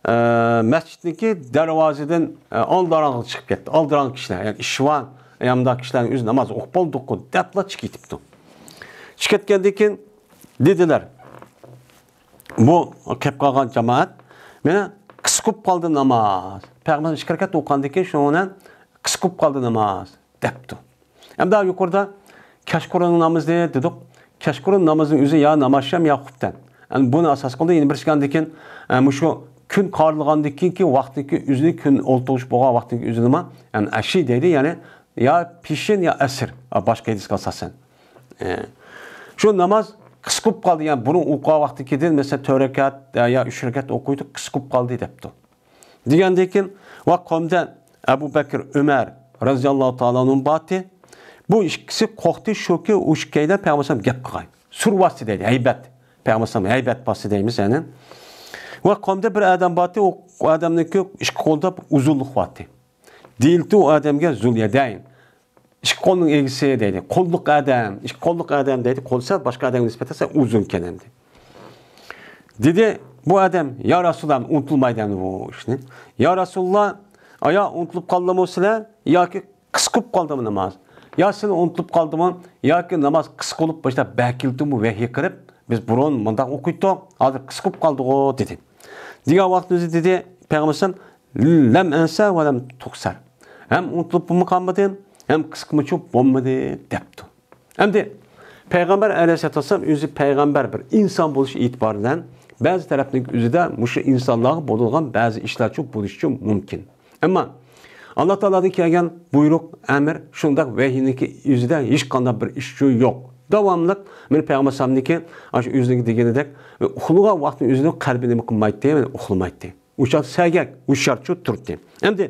ئە، مەسچىتنىڭكى دەرۋازىدىن، ئە، ئالدىراڭغۇ چىقىپ كەتتى. ئالدىراڭغۇ كىشىلەر، يەنى ئىشۋان، يا مۇنداق كىشىلەرنىڭ ئۆزى ناماز ئوقۇپ بولدۇققۇ دەپلا چىقىپ كېتىپتۇ. چىقىپ كەتكەندىن كېيىن دېدىلەر، بۇ كەپ قالغان جامائەت، مانا قىسقۇپ قالدى ناماز. پەيغەمبەر ئىككى رەكەت ئوقۇغاندىن كېيىن شۇنىڭ بىلەن قىسقۇپ قالدى ناماز دەپتۇ. ئەمدى يۇقىرىدا كەچقۇرۇن نامىزى دېدۇق. كەچقۇرۇن نامىزىنىڭ ئۆزى يا نامازشام يا خۇپتەن. يەنى بۇنى ئاساس قىلدى. يەنە بىرسى ئاندىن كېيىن، ئە، مۇشۇ كۈن قارىلىغاندىن كېيىنكى ۋاقتىكى ئۆزىنى، كۈن ئولتۇرۇش بولغان ۋاقتىكى ئۆزىنىمۇ، يەنى ئەشى دەيدۇ، يەنى يا پېشىن يا ئەسىر. ئا، باشقا ھەدىسكە ئاساسەن. ئە، شۇ ناماز قىسقۇپ قالدى. يەنى بۇرۇن ئوقۇغان ۋاقتىكىدىن، مەسىلەن، تۆت رەكەت، ئە، يا ئۈچ رەكەت ئوقۇيدۇ، قىسقۇپ قالدى دەپتۇ. دېگەندىن كېيىن، ۋە قومدا ئەبۇ بەكىر، ئۆمەر رەزىياللاھۇ تائالا ئەنھۇم بارتى. بۇ ئىككىسى قورقتى، شۇكى، ئۇ ئىككىيلەن پەيغەمبەر ئەلەيھىسسالام گەپ قىلغاي. سۇر باستى دەيدۇ، ھەيبەت. پەيغەمبەر ئەلەيھىسسالام ھەيبەت باستى دەيمىز، يەنى. ۋە قومدا بىر ئادەم بارتى، ئۇ، ئۇ ئادەمنىڭكى ئىككى قولىدا ئۇزۇنلۇق بارتى. دېيىلتى ئۇ ئادەمگە زۇليەدەين. ئىككى قولنىڭ ئىگىسى دەيدۇ. قوللۇق ئادەم، ئىككى قوللۇق ئادەم دەيدۇ. قول سەل باشقا ئادەمگە نىسبەتەن سەل ئۇزۇنكەن ئەمدى. دېدى، بۇ ئادەم، يا رەسۇلاللا، ئۇنتۇلمايدۇ ئەمدى بۇ ئىشنى. يا رەسۇلاللا، ئايا ئۇنتۇلۇپ قالدىمۇ سىلەر ياكى قىسقۇپ قالدىمۇ ناماز؟ يا سىلەر ئۇنتۇلۇپ قالدىمۇ ياكى ناماز قىسقا بولۇپ باشلاپ بەكىلتىمۇ ۋەھىي قىلىپ، بىز بۇرۇن مۇنداق ئوقۇيتتۇق، ھازىر قىسقۇپ قالدىغۇ دېدى. دېگەن ۋاقتىمىزدا دېدى، پەيغەمبەر ئەلەيھىسسالام، لەم ئەنسە ۋە لەم تۇقسەر. ھەم ئۇنتۇلۇپمۇ قالمىدىم، ھەم قىسقىمۇچۇ بولمىدى دەپتۇ. ئەمدى پەيغەمبەر ئەلەيھىسسالام ئۆزى پەيغەمبەر بىر ئىنسان بولۇش ئېتىبارى بىلەن بەزى تەرەپنىڭ ئۆزىدە مۇشۇ ئىنسانلارغا بولىدىغان بەزى ئىشلارچۇ بولۇشىچۇ مۇمكىن. ئەمما ئاللا تائالادىن كەلگەن بۇيرۇق، ئەمر، شۇنداق ۋەھىينىڭكى ئۆزىدە ھېچقانداق بىر ئىشچۇ يوق. داۋاملىق مېنى پەيغەمبەر ئەلەيھىسسالامنىڭكى ئاشۇ ئۆزىنىڭكى دېگىنىدەك ئۇخلىغان ۋاقتىنى ئۆزىنىڭ قەلبى نېمە قىلمايتتى، ئۇخلىمايتتى. ئۇ چاغدا سەگەك، ھوشيارچۇ تۇرتتى. ئەمدى،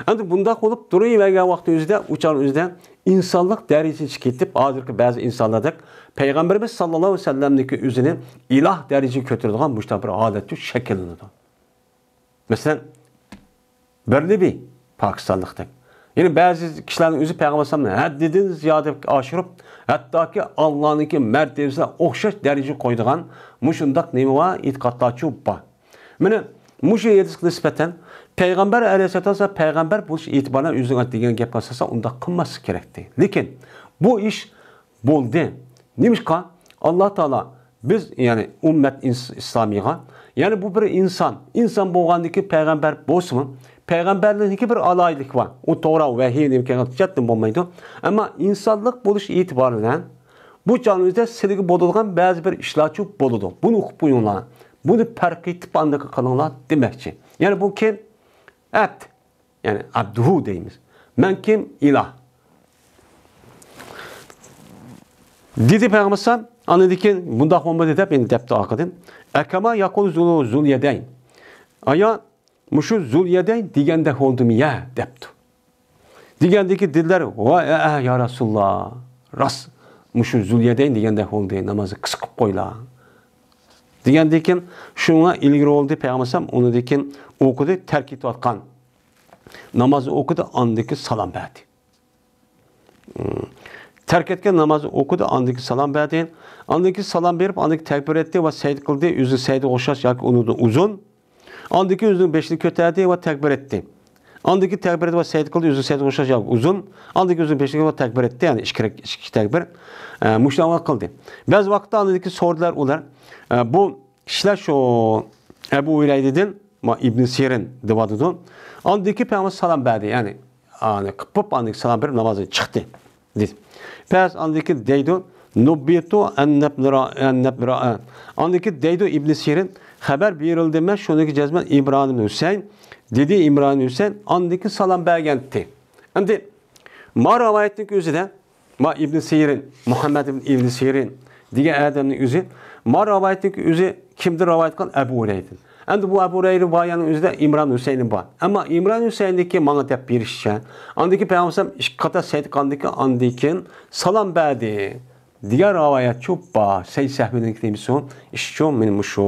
ئەمدى بۇنداق بولۇپ تۇرۇۋەرگەن ۋاقتى ئۆزىدە، ئۇ چاغ ئۆزىدە ئىنسانلىق دەرىجىسىگە كېتىپ، ھازىرقى بەزى ئىنسانلاردەك پەيغەمبىرىمىز ساللاللاھۇ ئەلەيھى ۋەسەللەمنىكى ئۆزىنى ئىلاھ دەرىجىگە كۆتۈرىدىغان مۇشۇنداق بىر ھالەتچۇ شەكىللىنىدۇ. مەسىلەن، بىرلىبى پاكىستانلىقتەك. يەنە بەزى كىشىلەرنىڭ ئۆزى پەيغەمبەر ئەلەيھىسسالامنى ھەددىدىن زىيادە ئاشۇرۇپ، ھەتتاكى ئاللانىڭكى مەرتىۋىسىگە ئوخشاش دەرىجىگە قويىدىغان مۇشۇنداق نېمە بار، ئېتىقادلارچۇ بار. مانا مۇشۇ ھەدىسكە نىسبەتەن پەيغەمبەر ئەلەيھىسسالام پەيغەمبەر بولۇش ئېتىبارى بىلەن ئۆزىنىڭ دېگەن گەپكە ئاساسەن ئۇنداق قىلماسلىق كېرەكتى. لېكىن بۇ ئىش بولدى. نېمىشقا؟ ئاللا تائالا بىز، يەنى ئۈممەت ئىس-، ئىسلامىيغا، يەنى بۇ بىر ئىنسان، ئىنسان بولغاندىكى پەيغەمبەر بولسىمۇ، پەيغەمبەرلىكتىكى بىر ئالاھىدىلىك بار. ئۇ توغرا ۋەھىي نېمە كەلگەن جەھەتتىن بولمايدۇ. ئەمما ئىنسانلىق بولۇش ئېتىبارى بىلەن بۇ چاغنىڭ ئۆزىدە سىلىگە بولىدىغان بەزى بىر ئىشلارچۇ بولىدۇ. بۇنى ئۇقۇپ قويۇڭلار. بۇنى پەرق ئېتىپ ئاندىن قىلىڭلار دېمەكچى. يەنى بۇ كىم؟ ئەبد. يەنى ئابدۇھۇ دەيمىز. مەن كىم؟ ئىلاھ. دېدى پەيغەمبەر ئەلەيھىسسالام، ئاندىن كېيىن بۇنداق بولمىدى دەپ، يەنە دەپتۇ ئارقىدىن. ئەكەما يەقۇل زۇل-، زۇليەدەين. ئايا، مۇشۇ زۇليەدەين دېگەندەك بولدىمۇ يە؟ دەپتۇ. دېگەندىكى دېدىلەر، ۋاي، ئە، ئە، يا رەسۇلاللا، راست، مۇشۇ زۇليەدەين دېگەندەك بولدى، نامازنى قىسقا قىلىپ قويلا. دېگەندىن كېيىن شۇڭا ئىلگىرى بولدى پەيغەمبەر ئەلەيھىسسالام ئۇنىڭدىن كېيىن ئوقۇدى، تەرك ئېتىۋاتقان نامازنى ئوقۇدى، ئاندىن كېيىن سالام بەردى. تەرك ئەتكەن نامازنى ئوقۇدى، ئاندىن كېيىن سالام بەردى. ئاندىن كېيىن سالام بېرىپ، ئاندىن كېيىن تەكبىر ئەتتى ۋە سەجدە قىلدى، ئۆزى سەجدىگە ئوخشاش ياكى ئۇنىڭدىن ئۇزۇن. ئاندىن كېيىن ئۆزىنىڭ بېشىنى كۆتەردى ۋە تەكبىر ئەتتى. ئاندىن كېيىن تەكبىر ئەتتى ۋە سەجدە قىلدى، ئۆزىنىڭ سەجدىگە ئوخشاش ياكى ئۇزۇن. ئاندىن كېيىن ئۆزىنىڭ بېشىنى ۋە تەكبىر ئەتتى، يەنى ئىككى رەك-، ئىككى تەكبىر. ئە، مۇشۇنداق قىلدى. بەزى ۋاقىتتا ئاندىن كېيىن سورىدىلەر ئۇلار. ئە، بۇ كىشىلەر شۇ ئەبۇ ھۇرەيرىدىن، ما، ئىبنى سىرىن دەۋاتىدۇ. ئاندىن كېيىن پەيغەمبەر سالام بەردى، يەنى ئانى قىپقىپ ئاندىن كېيىن سالام بېرىپ نامازدىن چىقتى. دېدى. پەس ئاندىن كېيىن دەيدۇ، نۇببىتۇ ئەننەبرا-، ئەننەبرا-، ئاندىن كېيىن دەيدۇ ئىبنى سىرىن، خەۋەر بېرىلدى، مەن شۇنىڭكى جەزمەن ئىمران ھۈسەيىن، دېدى ئىمران ھۈسەيىن، ئاندىن كېيىن سالام بەرگەنتى. ئەمدى ما رىۋايەتنىڭكى ئۆزىدە، ما ئىبنى سىرىن، مۇھەممەد ئىبن، ئىبنى سىرىن دېگەن ئادەمنىڭ ئۆزى، ما رىۋايەتنىڭكى ئۆزى كىمدىن رىۋايەت قىلغان؟ ئەبۇ ھۇرەيرىدىن. ئەمدى بۇ ئەبۇ ھۇرەيرە باياننىڭ ئۆزىدە ئىمران ھۈسەيىن بار. ئەمما ئىمران ھۈسەيىندىكى ماڭا دەپ بېرىشىچە، ئاندىكى پەيغەمبەر ئىككى قاتا سەجدە قىلغاندىن كېيىن ئاندىن كېيىن سالام بەردى دېگەن رىۋايەتچۇ بار. سەي سەھۋىنىڭ تېمىسى ئىشچۇ، مېنى مۇشۇ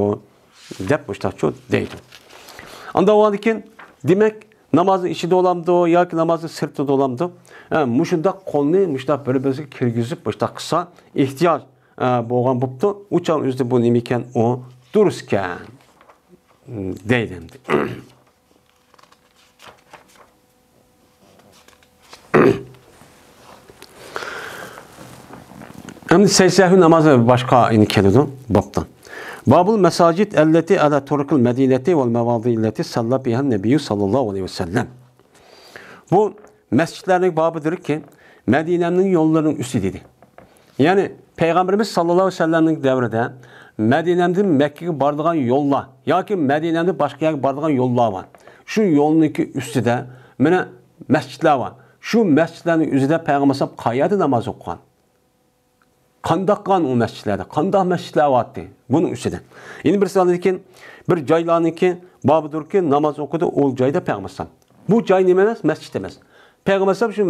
دەپ مۇشتاقچۇ دەيدۇ. ئانداق بولغاندىكىن، دېمەك، نامازنىڭ ئىچىدە بولامدۇ ياكى نامازنىڭ سىرتىدا بولامدۇ؟ ھە، مۇشۇنداق قولنى مۇشۇنداق بىر-بىرسىگە كىرگۈزۈپ، مۇشۇنداق قىلسا، ئېھتىياج، ھە، بولغان بوپتۇ. ئۇ چاغ ئۆزىدە بۇ نېمە ئىكەن؟ ئۇ دۇرۇس ئىكەن، دەيدۇ ئەمدى. ئەمدى سەي سەھۋى نامازى باشقا ئىنى كېلىدۇ، بوپتۇ. بابۇل مەساجىد ئەللەتى ئەلا تۇرۇقىل مەدىنەتى ۋەل مەۋادى ئەللەتى سەللە بىھەن نەبىييۇ سەللەللاھۇ ئەلەيھى ۋەسەللەم. بۇ مەسچىتلەرنىڭ بابىدۇركى، مەدىنەنىڭ يوللىرىنىڭ ئۈستى دېدى. يەنى پەيغەمبىرىمىز سەللەللاھۇ ئەلەيھى ۋەسەللەمنىڭ دەۋرىدە مەدىنەدىن مەككىگە بارىدىغان يوللار ياكى مەدىنەدىن باشقا يەرگە بارىدىغان يوللار بار. شۇ يولنىڭكى ئۈستىدە مانا مەسچىتلەر بار. شۇ مەسچىتلەرنىڭ ئۆزىدە پەيغەمبەر ئەلەيھىسسالام قەيەردە ناماز ئوقۇغان؟ قانداق قىلغان ئۇ مەسچىتلەردە؟ قانداق مەسچىتلەر بارتى؟ بۇنىڭ ئۈستىدە. يەنە بىرسى ئاندىن كېيىن بىر جايلارنىڭكى بابىدۇركى ناماز ئوقۇدى ئۇ جايدا پەيغەمبەر ئەلەيھىسسالام. بۇ جاي نېمە ئەمەس؟ مەسچىت ئەمەس. پەيغەمبەر ئەلەيھىسسالام شۇ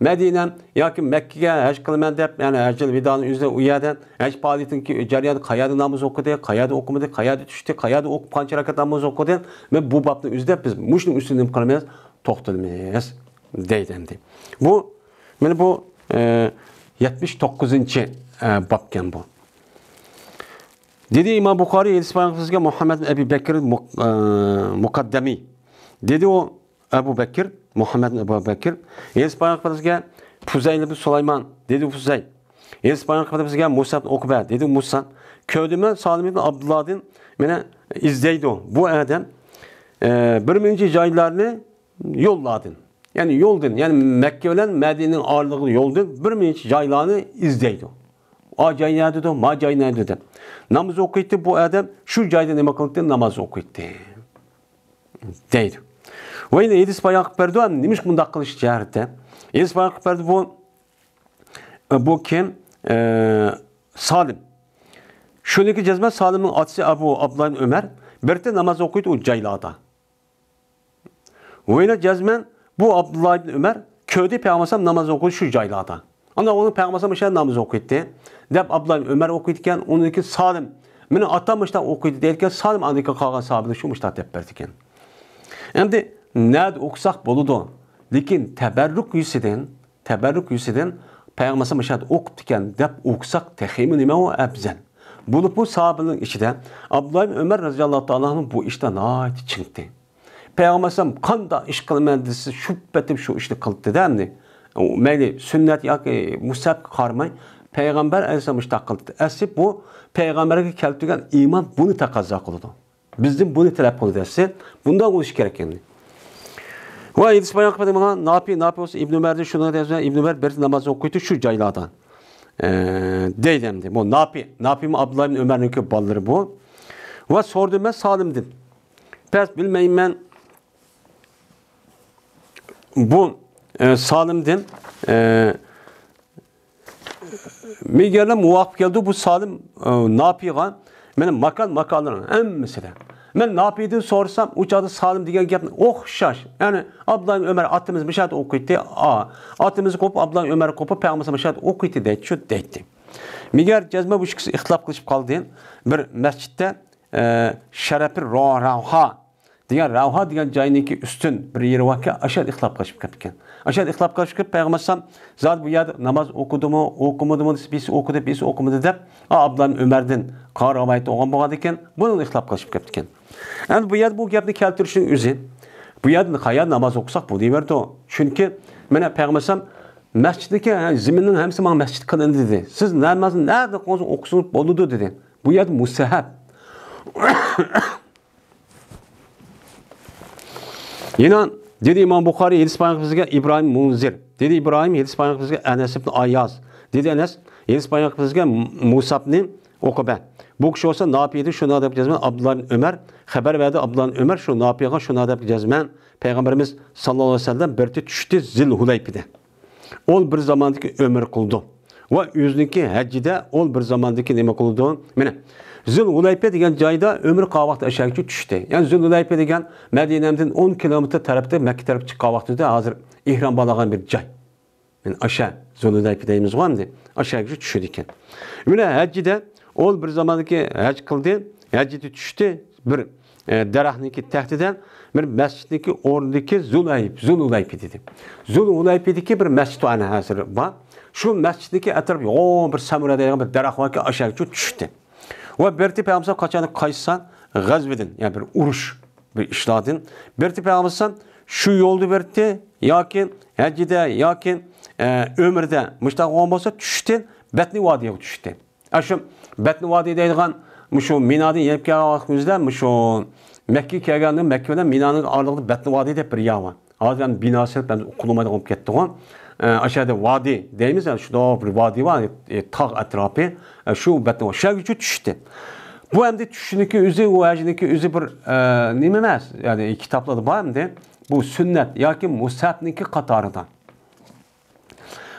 مەدىنە ياكى مەككىگە ھەج قىلىمەن دەپ، يەنى ھەججىل ۋىدانىڭ ئۆزىدە ئۇ يەردە ھەج پائالىيىتىنىڭكى جەريانىدا قەيەردە ناماز ئوقۇدى، قەيەردە ئوقۇمىدى، قەيەردە چۈشتى، قەيەردە ئوقۇپ قانچە رەكەت ناماز ئوقۇدى؟ مەن بۇ بابنىڭ ئۆزىدە بىز مۇشۇنىڭ ئۈستىدە نېمە قىلىمىز؟ توختىلىمىز، دەيدۇ ئەمدى. بۇ، مانا بۇ، ئە، يەتمىش توققۇزىنچى، ئە، بابكەن بۇ. دېدى ئىمام بۇخارىي، ھەدىس بايان قىلىپ بىزگە مۇھەممەد ئەبۇ بەكىر مۇق-، ئە، مۇقەددەمى. دېدى ئۇ ئەبۇ بەكىر، مۇھەممەد ئەبۇ بەكىر. ھەدىس بايان قىلىپ بىزگە پۇزەيل ئىبن سۇلايمان، دېدى پۇزەيل. ھەدىس بايان قىلىپ بىزگە مۇسا ئوقبە، دېدى مۇسا. كۆردۈممەن سالىم ئىبن ئابدۇللادىن، مانا ئىزدەيدۇ. بۇ ئادەم، ئە، بىر مىنچە جايلارنى يوللاردىن. يەنى يولدىن، يەنى مەككە بىلەن مەدىنىنىڭ ئارىلىقىدا يولدىن بىر مىنچە جايلارنى ئىزدەيدۇ. ئا جاي نەدىدۇ، ما جاي نەدىدۇ دەپ. ناماز ئوقۇيتتى بۇ ئادەم، شۇ جايدا نېمە قىلدى؟ ناماز ئوقۇيتتى. دەيدۇ. ۋە يەنە ھەدىس بايان قىلىپ بەردى، نېمىشقا بۇنداق قىلىش جەھەتتە؟ ھەدىس بايان قىلىپ بەردى بۇ، بۇ كىم؟ ئە، سالىم. شۇنىڭكى جەزمەن سالىمنىڭ ئاتىسى ئەبۇ ئابدۇللا ئىبن ئۆمەر بىر ناماز ئوقۇيتتى ئۇ جايلاردا. ۋە يەنە جەزمەن بۇ ئابدۇللا ئىبن ئۆمەر كۆردى پەيغەمبەر ئەلەيھىسسالام ناماز ئوقۇيدۇ شۇ جايلاردا. ئاندىن ئۇنىڭ پەيغەمبەر ئەلەيھىسسالام مۇشۇ يەردە ناماز ئوقۇيتتى دەپ ئابدۇللا ئىبن ئۆمەر ئوقۇيدىكەن، ئۇنىڭدىن كېيىن سالىم، مېنىڭ ئاتام مۇشۇنداق ئوقۇيدۇ دەيدىكەن، سالىم ئاندىن كېيىن قالغان ساھابىلەر شۇ مۇشۇنداق دەپ بەردىكەن. ئەمدى نەدە ئوقۇساق بولىدۇ، لېكىن تەبەررۇك يۈزىسىدىن، تەبەررۇك يۈزىسىدىن پەيغەمبەر ئەلەيھىسسالام مۇشۇ يەردە ئوقۇپتىكەن دەپ ئوقۇساق تېخىمۇ نېمە ئۇ ئەۋزەل. بولۇپمۇ ساھابىلەرنىڭ ئىچىدە ئابدۇللا ئىبن ئۆمەر رەزىياللاھۇ تائالا ئەنھۇ بۇ ئىشتا ناھايىتى چىڭىتى. پەيغەمبەر ئەلەيھىسسالام قانداق ئىش قىلىمەن دېسە، شۈبھە ئېتىپ شۇ ئىشنى قىلدى-دە ئەمدى. ئۇ مەيلى سۈننەت ياكى مۇستەھەبكە قارىماي، پەيغەمبەر ئەلەيھىسسالام مۇشۇنداق قىلدى. ئەسلى بۇ پەيغەمبەرگە كەلتۈرگەن ئىمان بۇنى تەقەززا قىلىدۇ. بىزدىن بۇنى تەلەپ قىلىدۇ دەسسى، بۇنداق بولۇشى كېرەك ئەمدى. ۋە ھەدىس بايان قىلىپ ماڭا ناپى، ناپى بولسا ئىبن ئۆمەردىن شۇنى دەيدۇ، ئىبن ئۆمەر بىر ناماز ئوقۇيدۇ شۇ جايلاردا. ئە، دەيدۇ ئەمدى. بۇ ناپى، ناپىمۇ ئابدۇللا ئىبن ئۆمەرنىڭكى بالىلىرى بۇ. ۋە سورىدىم مەن سالىمدىن. بەس بىلمەيمەن. بۇ، ئە، سالىمدىن، ئە، مىگەرلەر مۇۋاپىق كەلدى بۇ سالىم، ئە، ناپىغا. مېنىڭ ماكان، ماكانلىرىنىڭ ھەممىسىدە. مەن ناپىدىن سورىسام، ئۇ چاغدا سالىم دېگەن گەپنى ئوخشاش. يەنى ئابدۇللا ئۆمەر ئاتىمىز مۇشۇ يەردە ئوقۇيتتى. ئا، ئاتىمىز قوپۇپ، ئابدۇللا ئۆمەر قوپۇپ، پەيغەمبەر مۇشۇ يەردە ئوقۇيتتى دەيتتى، شۇ دەيتتى. مىگەر جەزمە بۇ ئىككىسى ئىختىلاپ قىلىشىپ قالدى. بىر مەسچىتتە، ئە، شەرەپى را-، راۋھا دېگەن، راۋھا دېگەن جاينىڭكى ئۈستۈن بىر يېرى باركەن، ئاشۇ يەردە ئىختىلاپ قىلىشىپ كەپتىكەن. ئاشۇ يەردە ئىختىلاپ قىلىشىپ كېلىپ، پەيغەمبەر ئەلەيھىسسالام زادى بۇ يەردە ناماز ئوقۇدىمۇ، ئوقۇمىدىمۇ، بىرسى ئوقۇدى، بىرسى ئوقۇمىدى دەپ، ئا، ئابدۇللا ئۆمەردىن قا-، رىۋايەت بولغان بولغاندىكىن، بۇنىڭ ئىختىلاپ قىلىشىپ كەپتىكەن. ئەمدى بۇ يەردە بۇ گەپنى كەلتۈرۈشنىڭ ئۆزى، بۇ يەردە قايەردە ناماز ئوقۇساق بولۇۋېرىدۇ. چۈنكى مانا پەيغەمبەر ئەلەيھىسسالام مەسچىتتىكى، ھە، زېمىننىڭ ھەممىسى ماڭا مەسچىت قىلىندى دېدى. سىز نامازنى نەدە قىلسىڭىز ئوقۇسىڭىز بولىدۇ دېدى. بۇ يەردە مۇستەھەب. يەنە دېدى ئىمام بۇخارىي، ھەدىس بايان قىلىپ بىزگە ئىبراھىم مۇنزىر. دېدى ئىبراھىم، ھەدىس بايان قىلىپ بىزگە ئەنەس ئىبن ئايياز. دېدى ئەنەس، ھەدىس بايان قىلىپ بىزگە مۇسابنى ئوقۇبە. بۇ كىشى بولسا ناپىدىن شۇنداق دەپ جەزمەن ئابدۇللا ئىبن ئۆمەر خەۋەر بەردى، ئابدۇللا ئىبن ئۆمەر شۇ ناپىغا شۇنداق دەپ جەزمەن پەيغەمبىرىمىز ساللاللاھۇ ئەلەيھى ۋەسەللەم بىر چۈشتى زىل ھۇلەيپىدە. ئۇ بىر زاماندىكى ئۆمرە قىلىدۇ. ۋە ئۆزىنىڭكى ھەججىدە ئۇ بىر زاماندىكى نېمە قىلىدۇ؟ مانا، زۇل ھۇلەيپە دېگەن جايدا ئۆمرە قىلغان ۋاقتى ئاشۇ يەرگىچە چۈشتى. يەنى زۇل ھۇلەيپە دېگەن مەدىنەدىن ئون كىلومېتىر تەرەپتە، مەككە تەرەپكە چىققان ۋاقتىدا ھازىر ئېھرام باغلىغان بىر جاي. مانا ئاشۇ زۇل ھۇلەيپە دەيمىزغۇ ئەمدى. ئاشۇ يەرگىچە چۈشىدىكەن. مانا ھەججىدە ئۇ بىر زاماندىكى ھەج قىلدى، ھەججىدە چۈشتى. بىر ئە، دەرەخنىڭكى تەكتىدە بىر مەسچىتنىڭكى ئورنىدىكى زۇلھەيپ، زۇلھۇلەيپە دېدى. زۇلھۇلەيپىدىكى بىر مەسچىت ئەنە ھازىر بار. شۇ مەسچىتنىڭكى ئەتراپى يوغان بىر سەمۇرە دەيدىغان بىر دەرەخ باركەن، ئاشۇ يەرگىچە چۈشتى. ۋە بېرىتى پەيغەمبەر قاچان قايسان غەزۋىدىن، يەنى بىر ئۇرۇش، بىر ئىشلاردىن بېرىتى پەيغەمبەر شۇ يولدا بېرىتى ياكى ھەججىدە ياكى، ئە، ئۆمرىدە مۇشتاق بولغان بولسا چۈشتى، بەتنى ۋادىغا چۈشتى. ئاشۇ بەتنى ۋادى دەيدىغان مۇشۇ مىنادىن يېنىپ كەلگەن ۋاقتىمىزدا مۇشۇ مەككىگە كەلگەندە مەككە بىلەن مىنانىڭ ئارىلىقىدا بەتنى ۋادى دەپ بىر يەر بار. ھازىر ئەمدى بىنا سېلىپ ئەمدى ئۇقۇلمايدىغان بولۇپ كەتتىغۇ. ئە، ئاشۇ يەردە ۋادى دەيمىز، ئەمدى شۇنداق بىر ۋادى بار، ئە، تاغ ئەتراپى. ئە، شۇ بەتنى، شۇ يەرگىچە چۈشتى. بۇ ئەمدى چۈشنىكى ئۆزى، ئۇ ھەجنىكى ئۆزى بىر، ئە، نېمە ئەمەس، يەنى كىتابلاردا بار ئەمدى. بۇ سۈننەت ياكى مۇستەھەبنىڭكى قاتارىدا.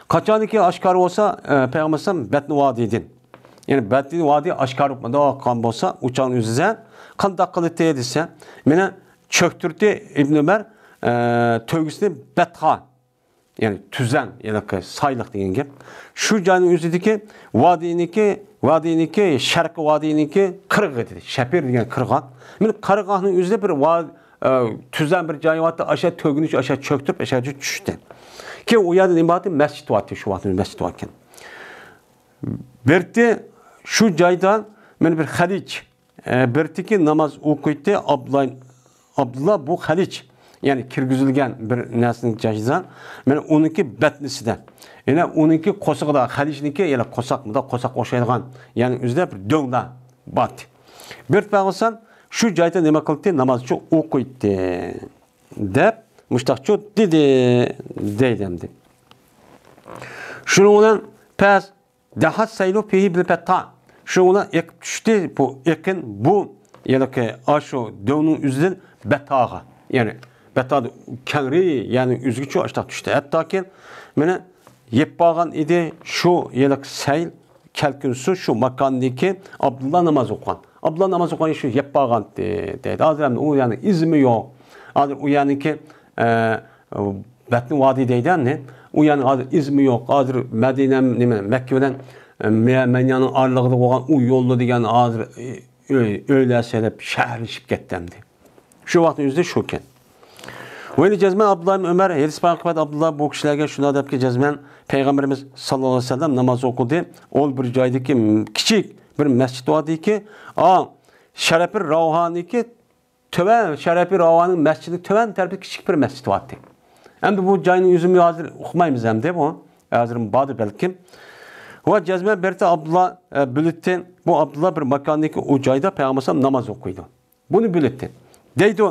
قاچانكى ئاشكارا بولسا، ئە، پەيغەمبەر ئەلەيھىسسالام بەتنى ۋادىدىن. يەنى بەتنى ۋادى ئاشكارا بولۇپ مۇنداق قىلغان بولسا، ئۇ چاغنىڭ ئۆزىدە قانداق قىلدى دېسە، مانا چۆكتۈردى ئىبن ئۆمەر، ئە، تۆگىسىنى بەتخا، يەنى تۈزەڭ، يەنى سايلىق دېگەن گەپ. شۇ جاينىڭ ئۆزىدىكى ۋادىنىڭكى، ۋادىنىڭكى، شەرقىي ۋادىنىڭكى قىرغىقى دېدى. شەپىر دېگەن قىرغاق. مانا قىرغاقنىڭ ئۆزىدە بىر ۋا-، ئە، تۈزەڭ بىر جاي بارتى، ئاشۇ تۆگىنى ئاشۇ چۆكتۈرۈپ، ئاشۇ چۈشتى. كېيىن ئۇ يەردە نېمە بارتى؟ مەسچىت بارتى، شۇ ۋاقىتتا مەسچىت باركەن. بىرتى شۇ جايدا مانا بىر خەلىج، ئە، بىرتىكى ناماز ئوقۇيتتى، ئابدۇللا، ئابدۇللا بۇ خەلىج، يەنى كىرگۈزۈلگەن بىر نەرسىنىڭ جايىدا، مانا ئۇنىڭكى بەتنىسىدە، يەنە ئۇنىڭكى قورسىقىدا، خەلىجنىڭكى يەنە قورساق، مۇنداق قورساققا ئوخشايدىغان، يەنى ئۆزىدە بىر دۆڭلەر بارتى. بىرتى پەيغەمبەر شۇ جايدا نېمە قىلتى؟ نامازچۇ ئوقۇيتتى، دەپ مۇشتاقچۇ دېدى، دەيدۇ ئەمدى. شۇنىڭ بىلەن پەس دەھەت سەيلۇ فىھى بىل بەتتا. شۇنىڭ بىلەن ئېقىپ چۈشتى بۇ ئېقىن، بۇ يەنىكى ئاشۇ دۆڭنىڭ ئۆزىدىن بەتتاغا. يەنى بەتتادا كەڭرى، يەنى ئۆزگىچە ئاشتاق چۈشتى. ھەتتاكى مانا يەپ بارغان ئىدى شۇ يەنىكى سەيل كەلكۈنسۇ شۇ ماكاندىكى ئابدۇللا ناماز ئوقۇغان. ئابدۇللا ناماز ئوقۇغان شۇ يەپ بارغانتى دەيدۇ. ھازىر ئەمدى ئۇ يەرنىڭ ئىزىمۇ يوق. ھازىر ئۇ يەرنىڭكى، ئە، بەتنى ۋادى دەيدۇ ئەمدى. ئۇ يەرنىڭ ھازىر ئىزىمۇ يوق. ھازىر مەدىنە، نېمە، مەككە بىلەن، ئە، مە-، مەدىنەنىڭ ئارىلىقىدا بولغان ئۇ يولدا دېگەن ھازىر، ئۆي، ئۆيلەر سېلىپ شەھەرلىشىپ كەتتى ئەمدى. شۇ ۋاقىتنىڭ ئۆزىدە شۇكەن. ۋەلى جەزمەن ئابدۇللا ئىبن ئۆمەر، ھەدىس بايان قىلىپ ئابدۇللا بۇ كىشىلەرگە شۇنداق دەپكى، جەزمەن پەيغەمبىرىمىز ساللاللاھۇ ئەلەيھى ۋەسەللەم ناماز ئوقۇدى. ئول بىر جايدىكى كىچىك بىر مەسچىت بار ئىدىكى، ئا، شەرەپى راۋھانىكى تۆۋەن، شەرەپى راۋھانىڭ مەسچىتى تۆۋەن تەرىپىدە كىچىك بىر مەسچىت بار ئىدى. ئەمدى بۇ جاينىڭ ئۆزىمۇ ھازىر ئۇقمايمىز ئەمدى بۇ. ھازىر باردا بەلكىم. ۋە جەزمەن بىرتى ئابدۇللا، ئە، بىلىتتى. بۇ ئابدۇللا بىر ماكاندىكى ئۇ جايدا پەيغەمبەر ناماز ئوقۇيدۇ. بۇنى بىلەتتى. دەيدۇ،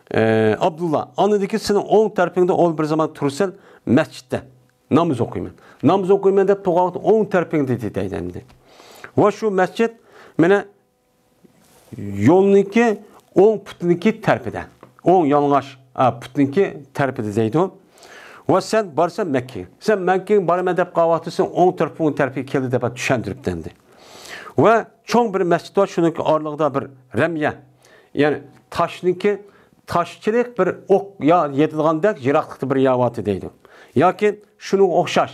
ئە، ئابدۇللا، ئاندىكى سېنىڭ ئوڭ تەرىپىڭدە ئول بىر زامان تۇرىسەن مەسچىتتە. ناماز ئوقۇيمەن. ناماز ئوقۇيمەن دەپ تۇرغان ۋاقىتتا ئوڭ تەرىپىڭدە دەيدۇ ئەمدى. ۋە شۇ مەسچىت مانا يولنىڭكى ئوڭ پۇتىنىڭكى تەرىپىدە. ئوڭ يالىڭاچ، ئا، پۇتنىڭكى تەرىپىدە دەيدۇ. ۋە سەن بارسەن مەككىگە. سەن مەككىگە بارىمەن دەپ قالغان ۋاقىتتا سېنىڭ ئوڭ تەرىپىڭ تەرىپىگە كەلدى دەپ چۈشەندۈرۈپتۇ ئەمدى. ۋە چوڭ بىر مەسچىت بار، شۇنىڭكى ئارىلىقىدا بىر رەميە، يەنى تاشنىڭكى، تاشچىلىق بىر ئوق يا يېتىدىغاندەك يىراقلىقتا بىر يەر بارتى دەيدۇ. ياكى شۇنىڭغا ئوخشاش.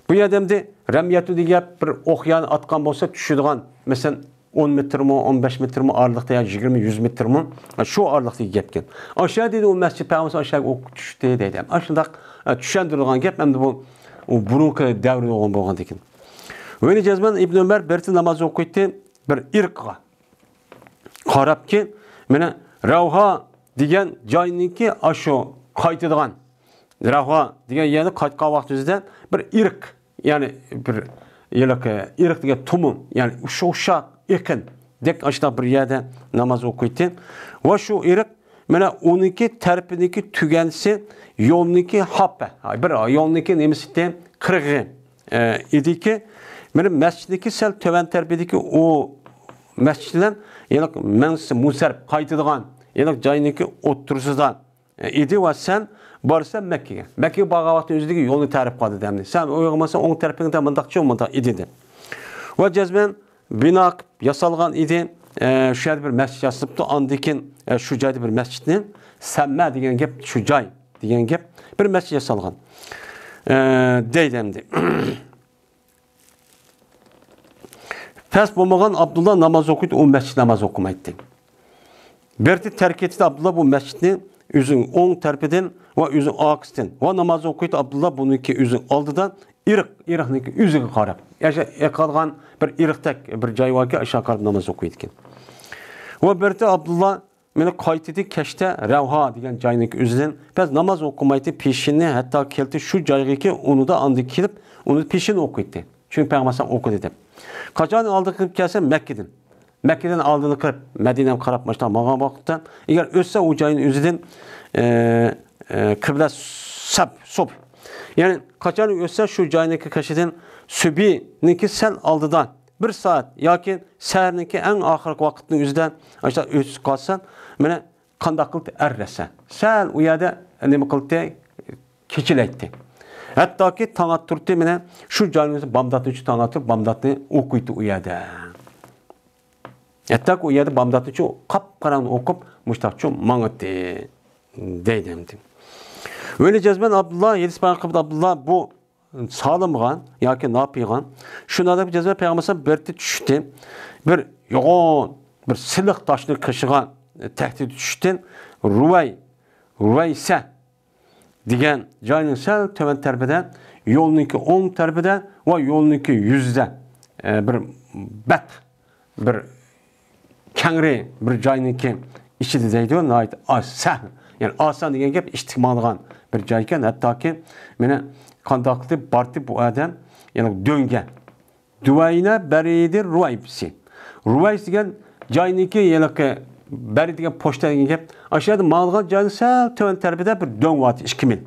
بۇ يەردە ئەمدى رەميەتۇ دېگەن گەپ بىر ئوق يانى ئاتقان بولسا چۈشىدىغان، مەسىلەن، ئون مېتىرمۇ، ئون بەش مېتىرمۇ ئارىلىقتا يا يىگىرمە، يۈز مېتىرمۇ، شۇ ئارىلىقتىكى گەپكەن. ئاشۇ دېدى، ئۇ مەسچىت پەيغەمبەر ئاشۇ يەرگە ئوق چۈشتى دەيدۇ. ئاشۇنداق، ئە، چۈشەندۈرىدىغان گەپ ئەمدى بۇ، ئۇ بۇرۇنقى دەۋردە بولغان، بولغاندىكىن. ۋەلى جەزمەن ئىبن ئۆمەر بىرتى ناماز ئوقۇيتتى بىر ئىرققا قاراپكى، مانا راۋھا دېگەن جاينىڭكى ئاشۇ قايتىدىغان، راۋھا دېگەن يەرنى قايتقان ۋاقتىمىزدا بىر ئىرق، يەنى بىر ئىرق، ئىرق دېگەن تۇمۇ، يەنى ئوخشا-، ئوخشاش ئېقىندەك ئاشۇنداق بىر يەردە ناماز ئوقۇيتتى. ۋە شۇ ئىرق مانا ئۇنىڭكى تەرىپىنىڭكى تۈگەنسى يولنىڭكى ھاپە، بىر يولنىڭكى نېمىسى، قىرغىقى، ئە، ئىدىكى، مانا مەسچىتنىڭكى سەل تۆۋەن تەرىپىدىكى ئۇ مەسچىت بىلەن يەنە مەنسى مۇنسەرىپ قايتىدىغان يەنە جاينىڭكى ئوتتۇرىسىدا، ئە، ئىدى ۋە سەن بارسەن مەككىگە. مەككىگە بارغان ۋاقتىڭ ئۆزىدىكى يولنى تەرىپ قىلدى دەمدى. سەن ئويغىماسان ئوڭ تەرىپىڭدە مۇنداقچۇ، مۇنداق ئىدى دەپ. ۋە جەزمەن بىنا قىلىپ ياسالغان ئىدى. ئە، شۇ يەردە بىر مەسچىت ياسىلىپتۇ. ئاندىن كېيىن، ئە، شۇ جايدا بىر مەسچىتنى، سەممە دېگەن گەپ، شۇ جاي دېگەن گەپ، بىر مەسچىت ياسالغان. ئە، دەيدۇ ئەمدى. پەس بولمىغان ئابدۇللا ناماز ئوقۇيدۇ، ئۇ مەسچىت ناماز ئوقۇمايتتى. بىرتى تەرك ئېتىدۇ ئابدۇللا بۇ مەسچىتنى ئۆزىنىڭ ئوڭ تەرىپىدىن ۋە ئۆزىنىڭ ئارقىسىدىن ۋە ناماز ئوقۇيدۇ ئابدۇللا بۇنىڭكى ئۆزىنىڭ ئالدىدا ئېرىق، ئېرىقنىڭكى ئۆزىگە قاراپ. يەنى ئېقىلغان بىر ئېرىقتەك بىر جاي باركەن، ئاشۇ قاراپ ناماز ئوقۇيدىكەن. ۋە بىرتى ئابدۇللا مېنى قايتىدى كەچتە رەۋھا دېگەن جاينىڭكى ئۆزىدىن بەس ناماز ئوقۇمايتى، پېشىنى ھەتتا كەلتى شۇ جايغىكى ئۇنىدا ئاندىن كېلىپ ئۇنىدا پېشىنى ئوقۇيتتى. چۈنكى پەيغەمبەر ئوقۇدى دەپ. قاچان ئالدىغا كىرىپ كەلسە مەككىدىن. مەككىدىن ئالدىنى قىلىپ، مەدىنەگە قاراپ ماشتا ماڭغان ۋاقىتتا، ئەگەر ئۆتسە ئۇ جاينىڭ ئۆزىدىن، ئە، ئە، قىبلە سەپ، سوب. يەنى قاچان ئۆتسە شۇ جاينىڭكى قېشىدىن سۈبھىنىڭكى سەل ئالدىدا بىر سائەت ياكى سەھەرنىڭكى ئەڭ ئاخىرقى ۋاقىتنىڭ ئۆزىدە ئاشتا ئۆتۈپ قالسا، مانا قانداق قىلدى ئەرلەشسە. سەل ئۇ يەردە نېمە قىلدى؟ كېچىلەيتتى. ھەتتاكى تاڭ ئاتتۇرتتى، مانا شۇ جاينىڭ ئۆزى بامداتنىچۇ تاڭ ئاتتۇرۇپ، بامداتنى ئوقۇيتتى ئۇ يەردە. ھەتتاكى ئۇ يەردە بامداتنىچۇ قاپقاراڭغۇ ئوقۇپ، مۇشتاقچۇ ماڭاتتى، دەيدۇ ئەمدى. ۋەلى جەزمەن ئابدۇللا، ھېدىس بايان قىلىپ ئابدۇللا بۇ سالىمغا ياكى ناپىغا شۇنداق دەپ جەزمەن پەيغەمبەر بىرتى چۈشتى. بىر يوغان، بىر سىلىق تاشنى قېشىغا تەھدىت چۈشتى. رۇۋەي، رۇۋەيسە دېگەن جاينىڭ سەل تۆۋەن تەرىپىدە، يولنىڭكى ئوڭ تەرىپىدە ۋە يولنىڭكى يۈزىدە، ئە، بىر بەت، بىر كەڭرى بىر جاينىڭكى ئىچىدە دەيدۇ، ناھايىتى ئاز، سەھل. يەنى ئاسان دېگەن گەپ ئىشتىك ماڭىدىغان بىر جايكەن، ھەتتاكى مېنى قانداق قىلىپ بارتى بۇ ئادەم، يەنى دۆڭگە. دۇۋەينە بەرىدى رۇۋەيبىسى. رۇۋەيس دېگەن جاينىڭكى ھېلىقى بەرى دېگەن پوچتا دېگەن گەپ. ئاشۇ يەردە ماڭىدىغان جاينىڭ سەل تۆۋەن تەرىپىدە بىر دۆڭ بار ئىككى مىل.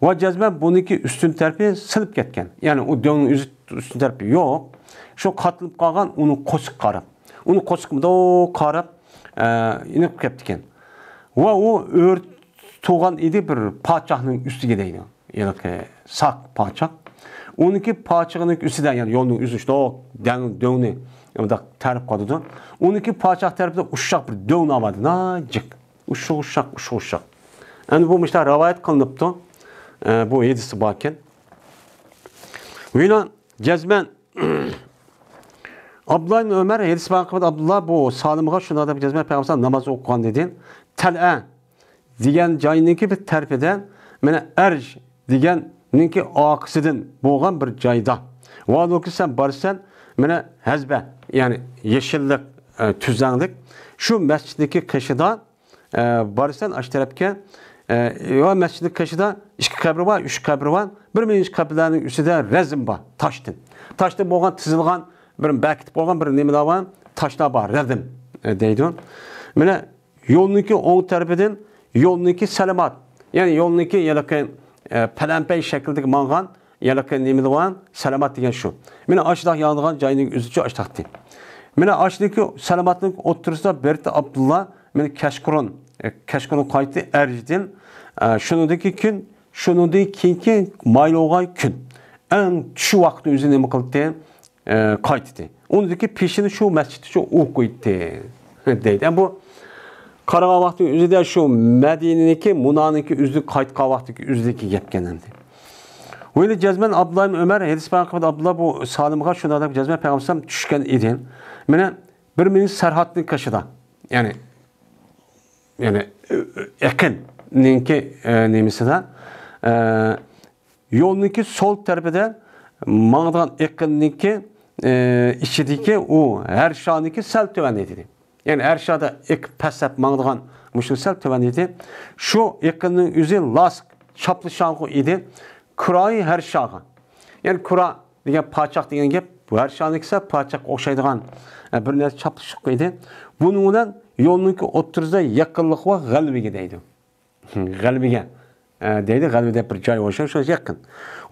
ۋە جەزمەن بۇنىڭكى ئۈستۈن تەرىپى سىلىپ كەتكەن. يەنى ئۇ دۆڭنىڭ ئۆزى ئۈستۈن تەرىپى يوق. شۇ قاتلىنىپ قالغان ئۇنىڭ قورسىقى قاراپ. ئۇنىڭ قورسىقىدا قاراپ، ئە، ئېنىق كەپتىكەن. ۋە ئۇ ئۆرە تۇرغان ئىدى بىر پاچاقنىڭ ئۈستىگە دەيدۇ. ھېلىقى ساق پاچاق. ئۇنىڭكى پاچىقىنىڭ ئۈستىدە، يەنى يولنىڭ ئۆزى شۇنداق دەڭ-، دۆڭنى مۇنداق تەرەپ قىلىدۇ. ئۇنىڭكى پاچاق تەرىپىدە ئۇششاق بىر دۆڭ بار ئىدى، ناجىق. ئۇششۇق، ئۇششاق، ئۇششۇق، ئۇششاق. ئەمدى بۇ مۇشۇنداق رىۋايەت قىلىنىپتۇ، ئە، بۇ ھەدىستە باركەن. ۋىنا جەزمەن ئابدۇللا ئىبن ئۆمەر ھەدىس باركەن، ئابدۇللا بۇ سالىمغا شۇنداق دەپ جەزمەن پەيغەمبەر ناماز ئوقۇغان دېدى. تەلئە دېگەن جاينىڭكى بىر تەرىپىدە، مانا ئەرج دېگەننىڭكى ئارقىسىدىن بولغان بىر جايدا. ۋالۇكى سەن بارىسەن، مانا ھەزبە، يەنى يېشىللىق، ئە، تۈزەڭلىك. شۇ مەسچىتنىڭكى قېشىدا، ئە، بارىسەن ئاشۇ تەرەپكە، ئە، ۋە مەسچىتنىڭ قېشىدا ئىككى قەبرە بار، ئۈچ قەبرە بار. بىر مېنىڭچە قەبرىلەرنىڭ ئۈستىدە رەزىم بار، تاشتىن. تاشتىن بولغان، تىزىلغان، بىر بەكىتىپ قويغان بىر نېمىلەر بار، تاشلار بار، رەزىم، ئە، دەيدۇ. مانا يولنىڭكى ئوڭ تەرىپىدىن يولنىڭكى سەلىمات، يەنى يولنىڭكى ھېلىقى، ئە، پەلەمپەي شەكلىدىكى ماڭغان ھېلىقى نېمىلىۋان سەلىمات دېگەن شۇ. مانا ئاشۇنداق يانىدىغان جاينىڭ ئۆزىچۇ ئاشتاقتى. مانا ئاشۇندىكى سەلىماتنىڭ ئوتتۇرىسىدا بىرتى ئابدۇللا، مانا كەچقۇرۇن، ئە، كەچقۇرۇن قايتتى ئەرجدىن، ئە، شۇنىڭدىكى كۈن، شۇنىڭدىن كېيىنكى مايلىغان كۈن. ئەڭ چۈش ۋاقىتنى ئۆزى نېمە قىلدى؟ ئە، قايتتى. ئۇنىڭدىكى پېشىنى شۇ مەسچىتتىچۇ ئوقۇيتتى، دەيدۇ. ئەمما بۇ قارىغان ۋاقتىنىڭ ئۆزىدە شۇ مەدىنىنىڭكى، مۇنانىڭكى ئۆزىدىن قايتقان ۋاقتىدىكى ئۆزىدىكى گەپكەن ئەمدى. ۋەلى جەزمەن ئابدۇللا ئىبن ئۆمەر ھەدىس باركەن، ئابدۇللا بۇ سالىمغا شۇنداق دەپ جەزمەن پەيغەمبەر چۈشكەن ئىدى. مانا بىر مېنىڭ سەرھەتنىڭ قېشىدا، يەنى، يەنى ئېقىننىڭكى، ئە، نېمىسىدە، ئە، يولنىڭكى سول تەرىپىدە ماڭىدىغان ئېقىننىڭكى، ئى، ئىچىدىكى ئۇ ھەرشانىڭكى سەل تۆۋەن ئىدى. يەنى ھەرشادا ئېقىپ پەسلەپ ماڭىدىغان مۇشۇ سەل تۆۋەن ئىدى. شۇ ئېقىننىڭ ئۆزى لاسىق چاپلىشاڭغۇ ئىدى. كۇراي ھەرشاغا. يەنى كۇرا دېگەن پاچاق دېگەن گەپ، بۇ ھەرشانىڭكى سەل پاچاققا ئوخشايدىغان، ئە، بىر نەرسە چاپلىشىققا ئىدى. بۇنىڭ بىلەن يولنىڭكى ئوتتۇرىسىدا يېقىنلىق ۋە غەلۋىگە دەيدۇ. غەلۋىگە، ئە، دەيدۇ، غەلۋە دەپ بىر جاي بولسا، شۇ يېقىن.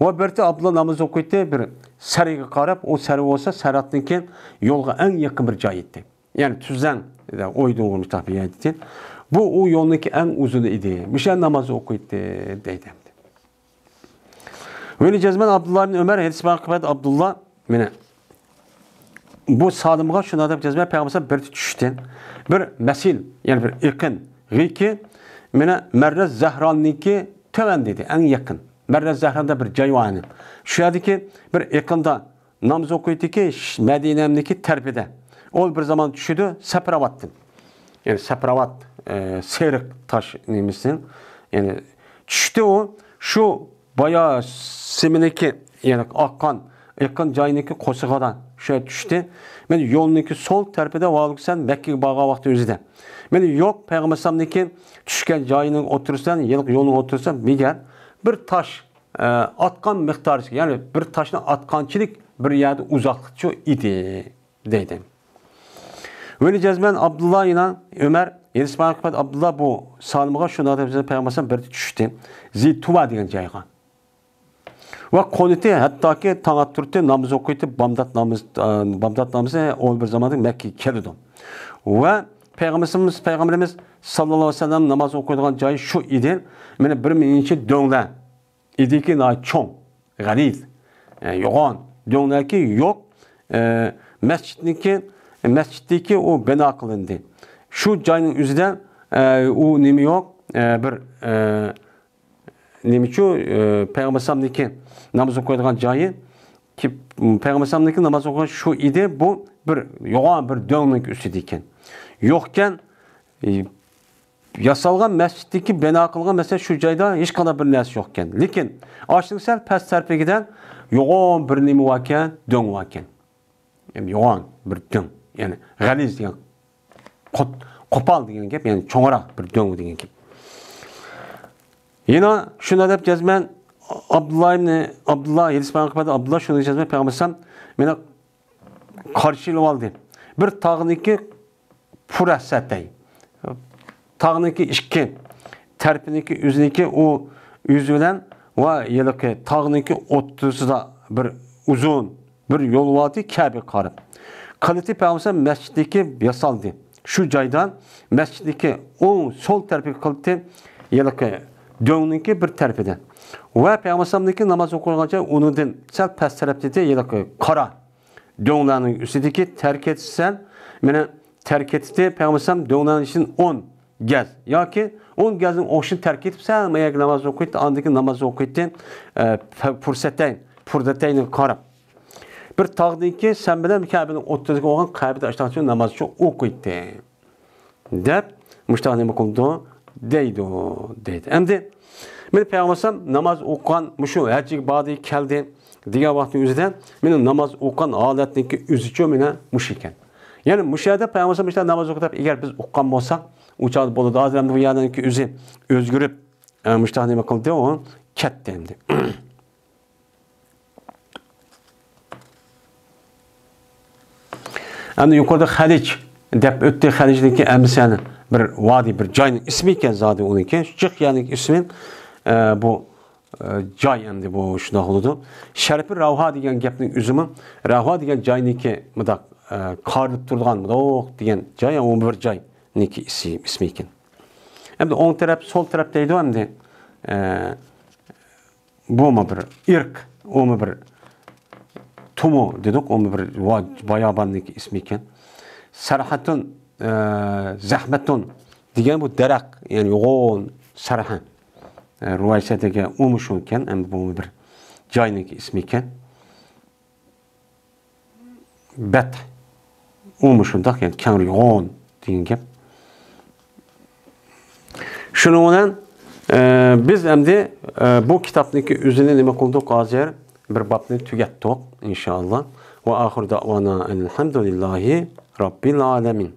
ۋە بىرتى ئابدۇللا ناماز ئوقۇيتتى، بىر سەرىگە قاراپ، ئۇ سەرى بولسا سەرھەتتىن كېيىن يولغا ئەڭ يېقىن بىر جاي ئىدى. يەنى تۈزەڭ، ئويدۇڭغۇ مۇشتاق بىر يەر ئىدى. بۇ ئۇ يولنىڭكى ئەڭ ئۇزۇنى ئىدى. مۇشۇ يەردە ناماز ئوقۇيتتى، دەيدۇ ئەمدى. ۋەلى جەزمەن ئابدۇللا ئىبن ئۆمەر ھەدىس باركەن، ئابدۇللا مانا بۇ سالىمغا شۇنداق دەپ جەزمەن پەيغەمبەر بىر چۈشتى. بىر مەسىل، يەنى بىر ئېقىن، غىكى، مانا مەررە زەھراننىڭكى تۆۋەن دېدى، ئەڭ يېقىن. مەررە زەھراندا بىر جاي بار ئەنە. شۇ يەردىكى بىر ئېقىندا ناماز ئوقۇيتتىكى، ش-، مەدىنەمنىكى تەرىپىدە. ئۇ بىر زامان چۈشىدۇ سەپرەۋاتتىن. يەنى سەپراۋات، ئە، سېرىق تاش نېمىسى، يەنى چۈشتى ئۇ، شۇ بايا سېمىنىكى، يەنى ئاققان، ئېقىن جاينىڭكى قورسىقىدا شۇ چۈشتى. مەن يولنىڭكى سول تەرىپىدە ۋاھالىكى سەن مەككىگە بارغان ۋاقتى ئۆزىدە. مەن يوق پەيغەمبەرنىڭكى چۈشكەن جايىنىڭ ئوتتۇرىسىدىن، يەنى يولنىڭ ئوتتۇرىسىدىن بىگەر بىر تاش، ئە، ئاتقان مىقدارى، يەنى بىر تاشنى ئاتقانچىلىك بىر يەردە ئۇزاقلىقچۇ ئىدى. دەيدۇ. ۋەلى جەزمەن ئابدۇللا يەنە ئۆمەر، يەنە ئىسمائىل ئابدۇللا بۇ سالىمغا شۇنداق دەپ پەيغەمبەر بىردە چۈشتى. زى تۇۋا دېگەن جايغا. ۋە قونۇتى ھەتتاكى تاڭ ئاتتۇرتى، ناماز ئوقۇيتتى، بامدات نامىز، ئە، بامدات نامىزى ئون بىر زاماندا مەككىگە كېلىدۇ. ۋە پەيغەمبىرىمىز، پەيغەمبىرىمىز ساللاللاھۇ ئەلەيھى ۋەسەللەم ناماز ئوقۇيدىغان جايى شۇ ئىدى. مانا بىر مىڭىنچە دۆڭلەر. ئىدىكى ناھايىتى چوڭ، غەلىز، ئە، يوغان، دۆڭلەركى يوق، ئە، مەسچىتنىڭكى، مەسچىتتىكى ئۇ بىنا قىلىندى. شۇ جاينىڭ ئۆزىدە، ئە، ئۇ نېمە يوق، ئە، بىر، ئە، نېمىچۇ، ئە، پەيغەمبەر ئەلەيھىسسالامنىڭكى ناماز ئوقۇيدىغان جايى، كى-، پەيغەمبەر ئەلەيھىسسالامنىڭكى ناماز ئوقۇيدىغان شۇ ئىدى، بۇ بىر يوغان بىر دۆڭنىڭ ئۈستىدىكەن. يوقكەن، ئى، ياسالغان مەسچىتتىكى بىنا قىلغان مەسچىت شۇ جايدا ھېچقانداق بىر نەرسە يوقكەن. لېكىن ئاشنىڭ سەل پەس تەرىپىگىدە يوغان بىر نېمە باركەن، دۆڭ باركەن. يەنى يوغان بىر دۆڭ. يەنى غەلىز دېگەن قوت-، قوپال دېگەن گەپ، يەنى چوڭراق بىر دۆڭ دېگەن گەپ. يەنە شۇنداق دەپ جەزمەن ئابدۇللا ئىبنى، ئابدۇللا، ھېدىس بىلەن قىلىپ ئابدۇللا شۇنى جەزمەن پەيغەمبەر ئەلەيھىسسالام مېنى قارشى ئېلىۋالدى. بىر تاغنىڭكى پۇرەسەتەي. تاغنىڭكى ئىككى تەرىپىنىڭكى ئۆزىنىڭكى ئۇ ئۆزى بىلەن ۋە ھېلىقى تاغنىڭكى ئوتتۇرىسىدا بىر ئۇزۇن بىر يول بارتى، كەبىگە قاراپ. قىلىتى پەيغەمبەر مەسچىتتىكى ياسالدى. شۇ جايدا مەسچىتتىكى ئوڭ سول تەرىپىگە قىلىتى ھېلىقى دۆڭنىڭكى بىر تەرىپىدە. ۋە پەيغەمبەر ئەلەيھىسسالامنىڭكى ناماز ئوقۇيدىغان جاي ئۇنىڭدىن سەل پەس تەرەپتە ئىدى، ھېلىقى قارا دۆڭلەرنىڭ ئۈستىدىكى تەرك ئېتىسەن، مانا تەرك ئېتىتى پەيغەمبەر ئەلەيھىسسالام دۆڭلەرنىڭ ئىچىدىن ئون گەز ياكى ئون گەزنىڭ ئوخشىشىنى تەرك ئېتىپ، سەل ما يەرگە ناماز ئوقۇيتتى، ئاندىن كېيىن ناماز ئوقۇيتتى، ئە، پۇرسەتەي، پۇردەتەينىگە قاراپ. بىر تاغدىكى سەن بىلەن كەبىنىڭ ئوتتۇرىسىغا بولغان قەبىدە ئاشتاقچۇ ناماز ئوقۇيتتى. دەپ مۇشۇنداق نېمە قىلىدۇ دەيدۇ، دەيدۇ. ئەمدى مانا پەيغەمبەر ئەلەيھىسسالام ناماز ئوقۇغان، مۇشۇ ھەججىگە باردى، كەلدى دېگەن ۋاقىتنىڭ ئۆزىدە مېنىڭ ناماز ئوقۇغان ھالەتنىڭكى ئۆزىچۇ مانا مۇشۇ ئىكەن. يەنى مۇشۇ يەردە پەيغەمبەر ئەلەيھىسسالام مۇشۇنداق ناماز ئوقۇ دەپ ئەگەر بىز ئۇققان بولساق، ئۇ چاغدا بولىدۇ. ھازىر ئەمدى بۇ يەرنىڭكى ئۆزى ئۆزگىرىپ، ئە، مۇشۇنداق نېمە قىلدى، ئۇ كەتتى ئەمدى. ئەمدى يۇقىرىدا خەلىج دەپ ئۆتتى. خەلىجنىڭكى ئەمىسى بىر ۋادى، بىر جاينىڭ ئىسمى ئىكەن زادى ئۇنىڭكى. جىق يەرنىڭ ئىسمى، ئە، بۇ، ئە، جاي ئەمدى بۇ شۇنداق بولىدۇ. شەرىپى راۋھا دېگەن گەپنىڭ ئۆزىمۇ، راۋھا دېگەن جاينىڭكى مۇنداق، ئە، قارىلىپ تۇرىدىغان مۇنداق دېگەن جاي، ئۇ بىر جاينىڭكى ئىسمى، ئىسمى ئىكەن. ئەمدى ئوڭ تەرەپ، سول تەرەپ دەيدۇ ئەمدى. ئە، بۇمۇ بىر ئىرق، ئۇمۇ بىر تۇمۇ دېدۇق، ئۇمۇ بىر ۋا-، باياباننىڭكى ئىسمى ئىكەن. سەرھەتۇن، ئە، زەھمەتۇن دېگەن بۇ دەرەخ، يەنى يوغان سەرھە. ئە، رۇۋايسەتىگە ئۇمۇ شۇ ئىكەن، ئەمدى بۇمۇ بىر جاينىڭكى ئىسمى ئىكەن. بەت. ئۇمۇ شۇنداق، يەنى كەڭرى يوغان دېگەن گەپ. شۇنىڭ بىلەن، ئە، بىز ئەمدى، ئە، بۇ كىتابنىڭكى ئۆزىنى نېمە قىلدۇق ھازىر؟ بىر بابنى تۈگەتتۇق، ئىنشائاللا. ۋە ئاخىر دەۋانا ئەلھەمدۇلىللاھى راببىل ئالەمىن.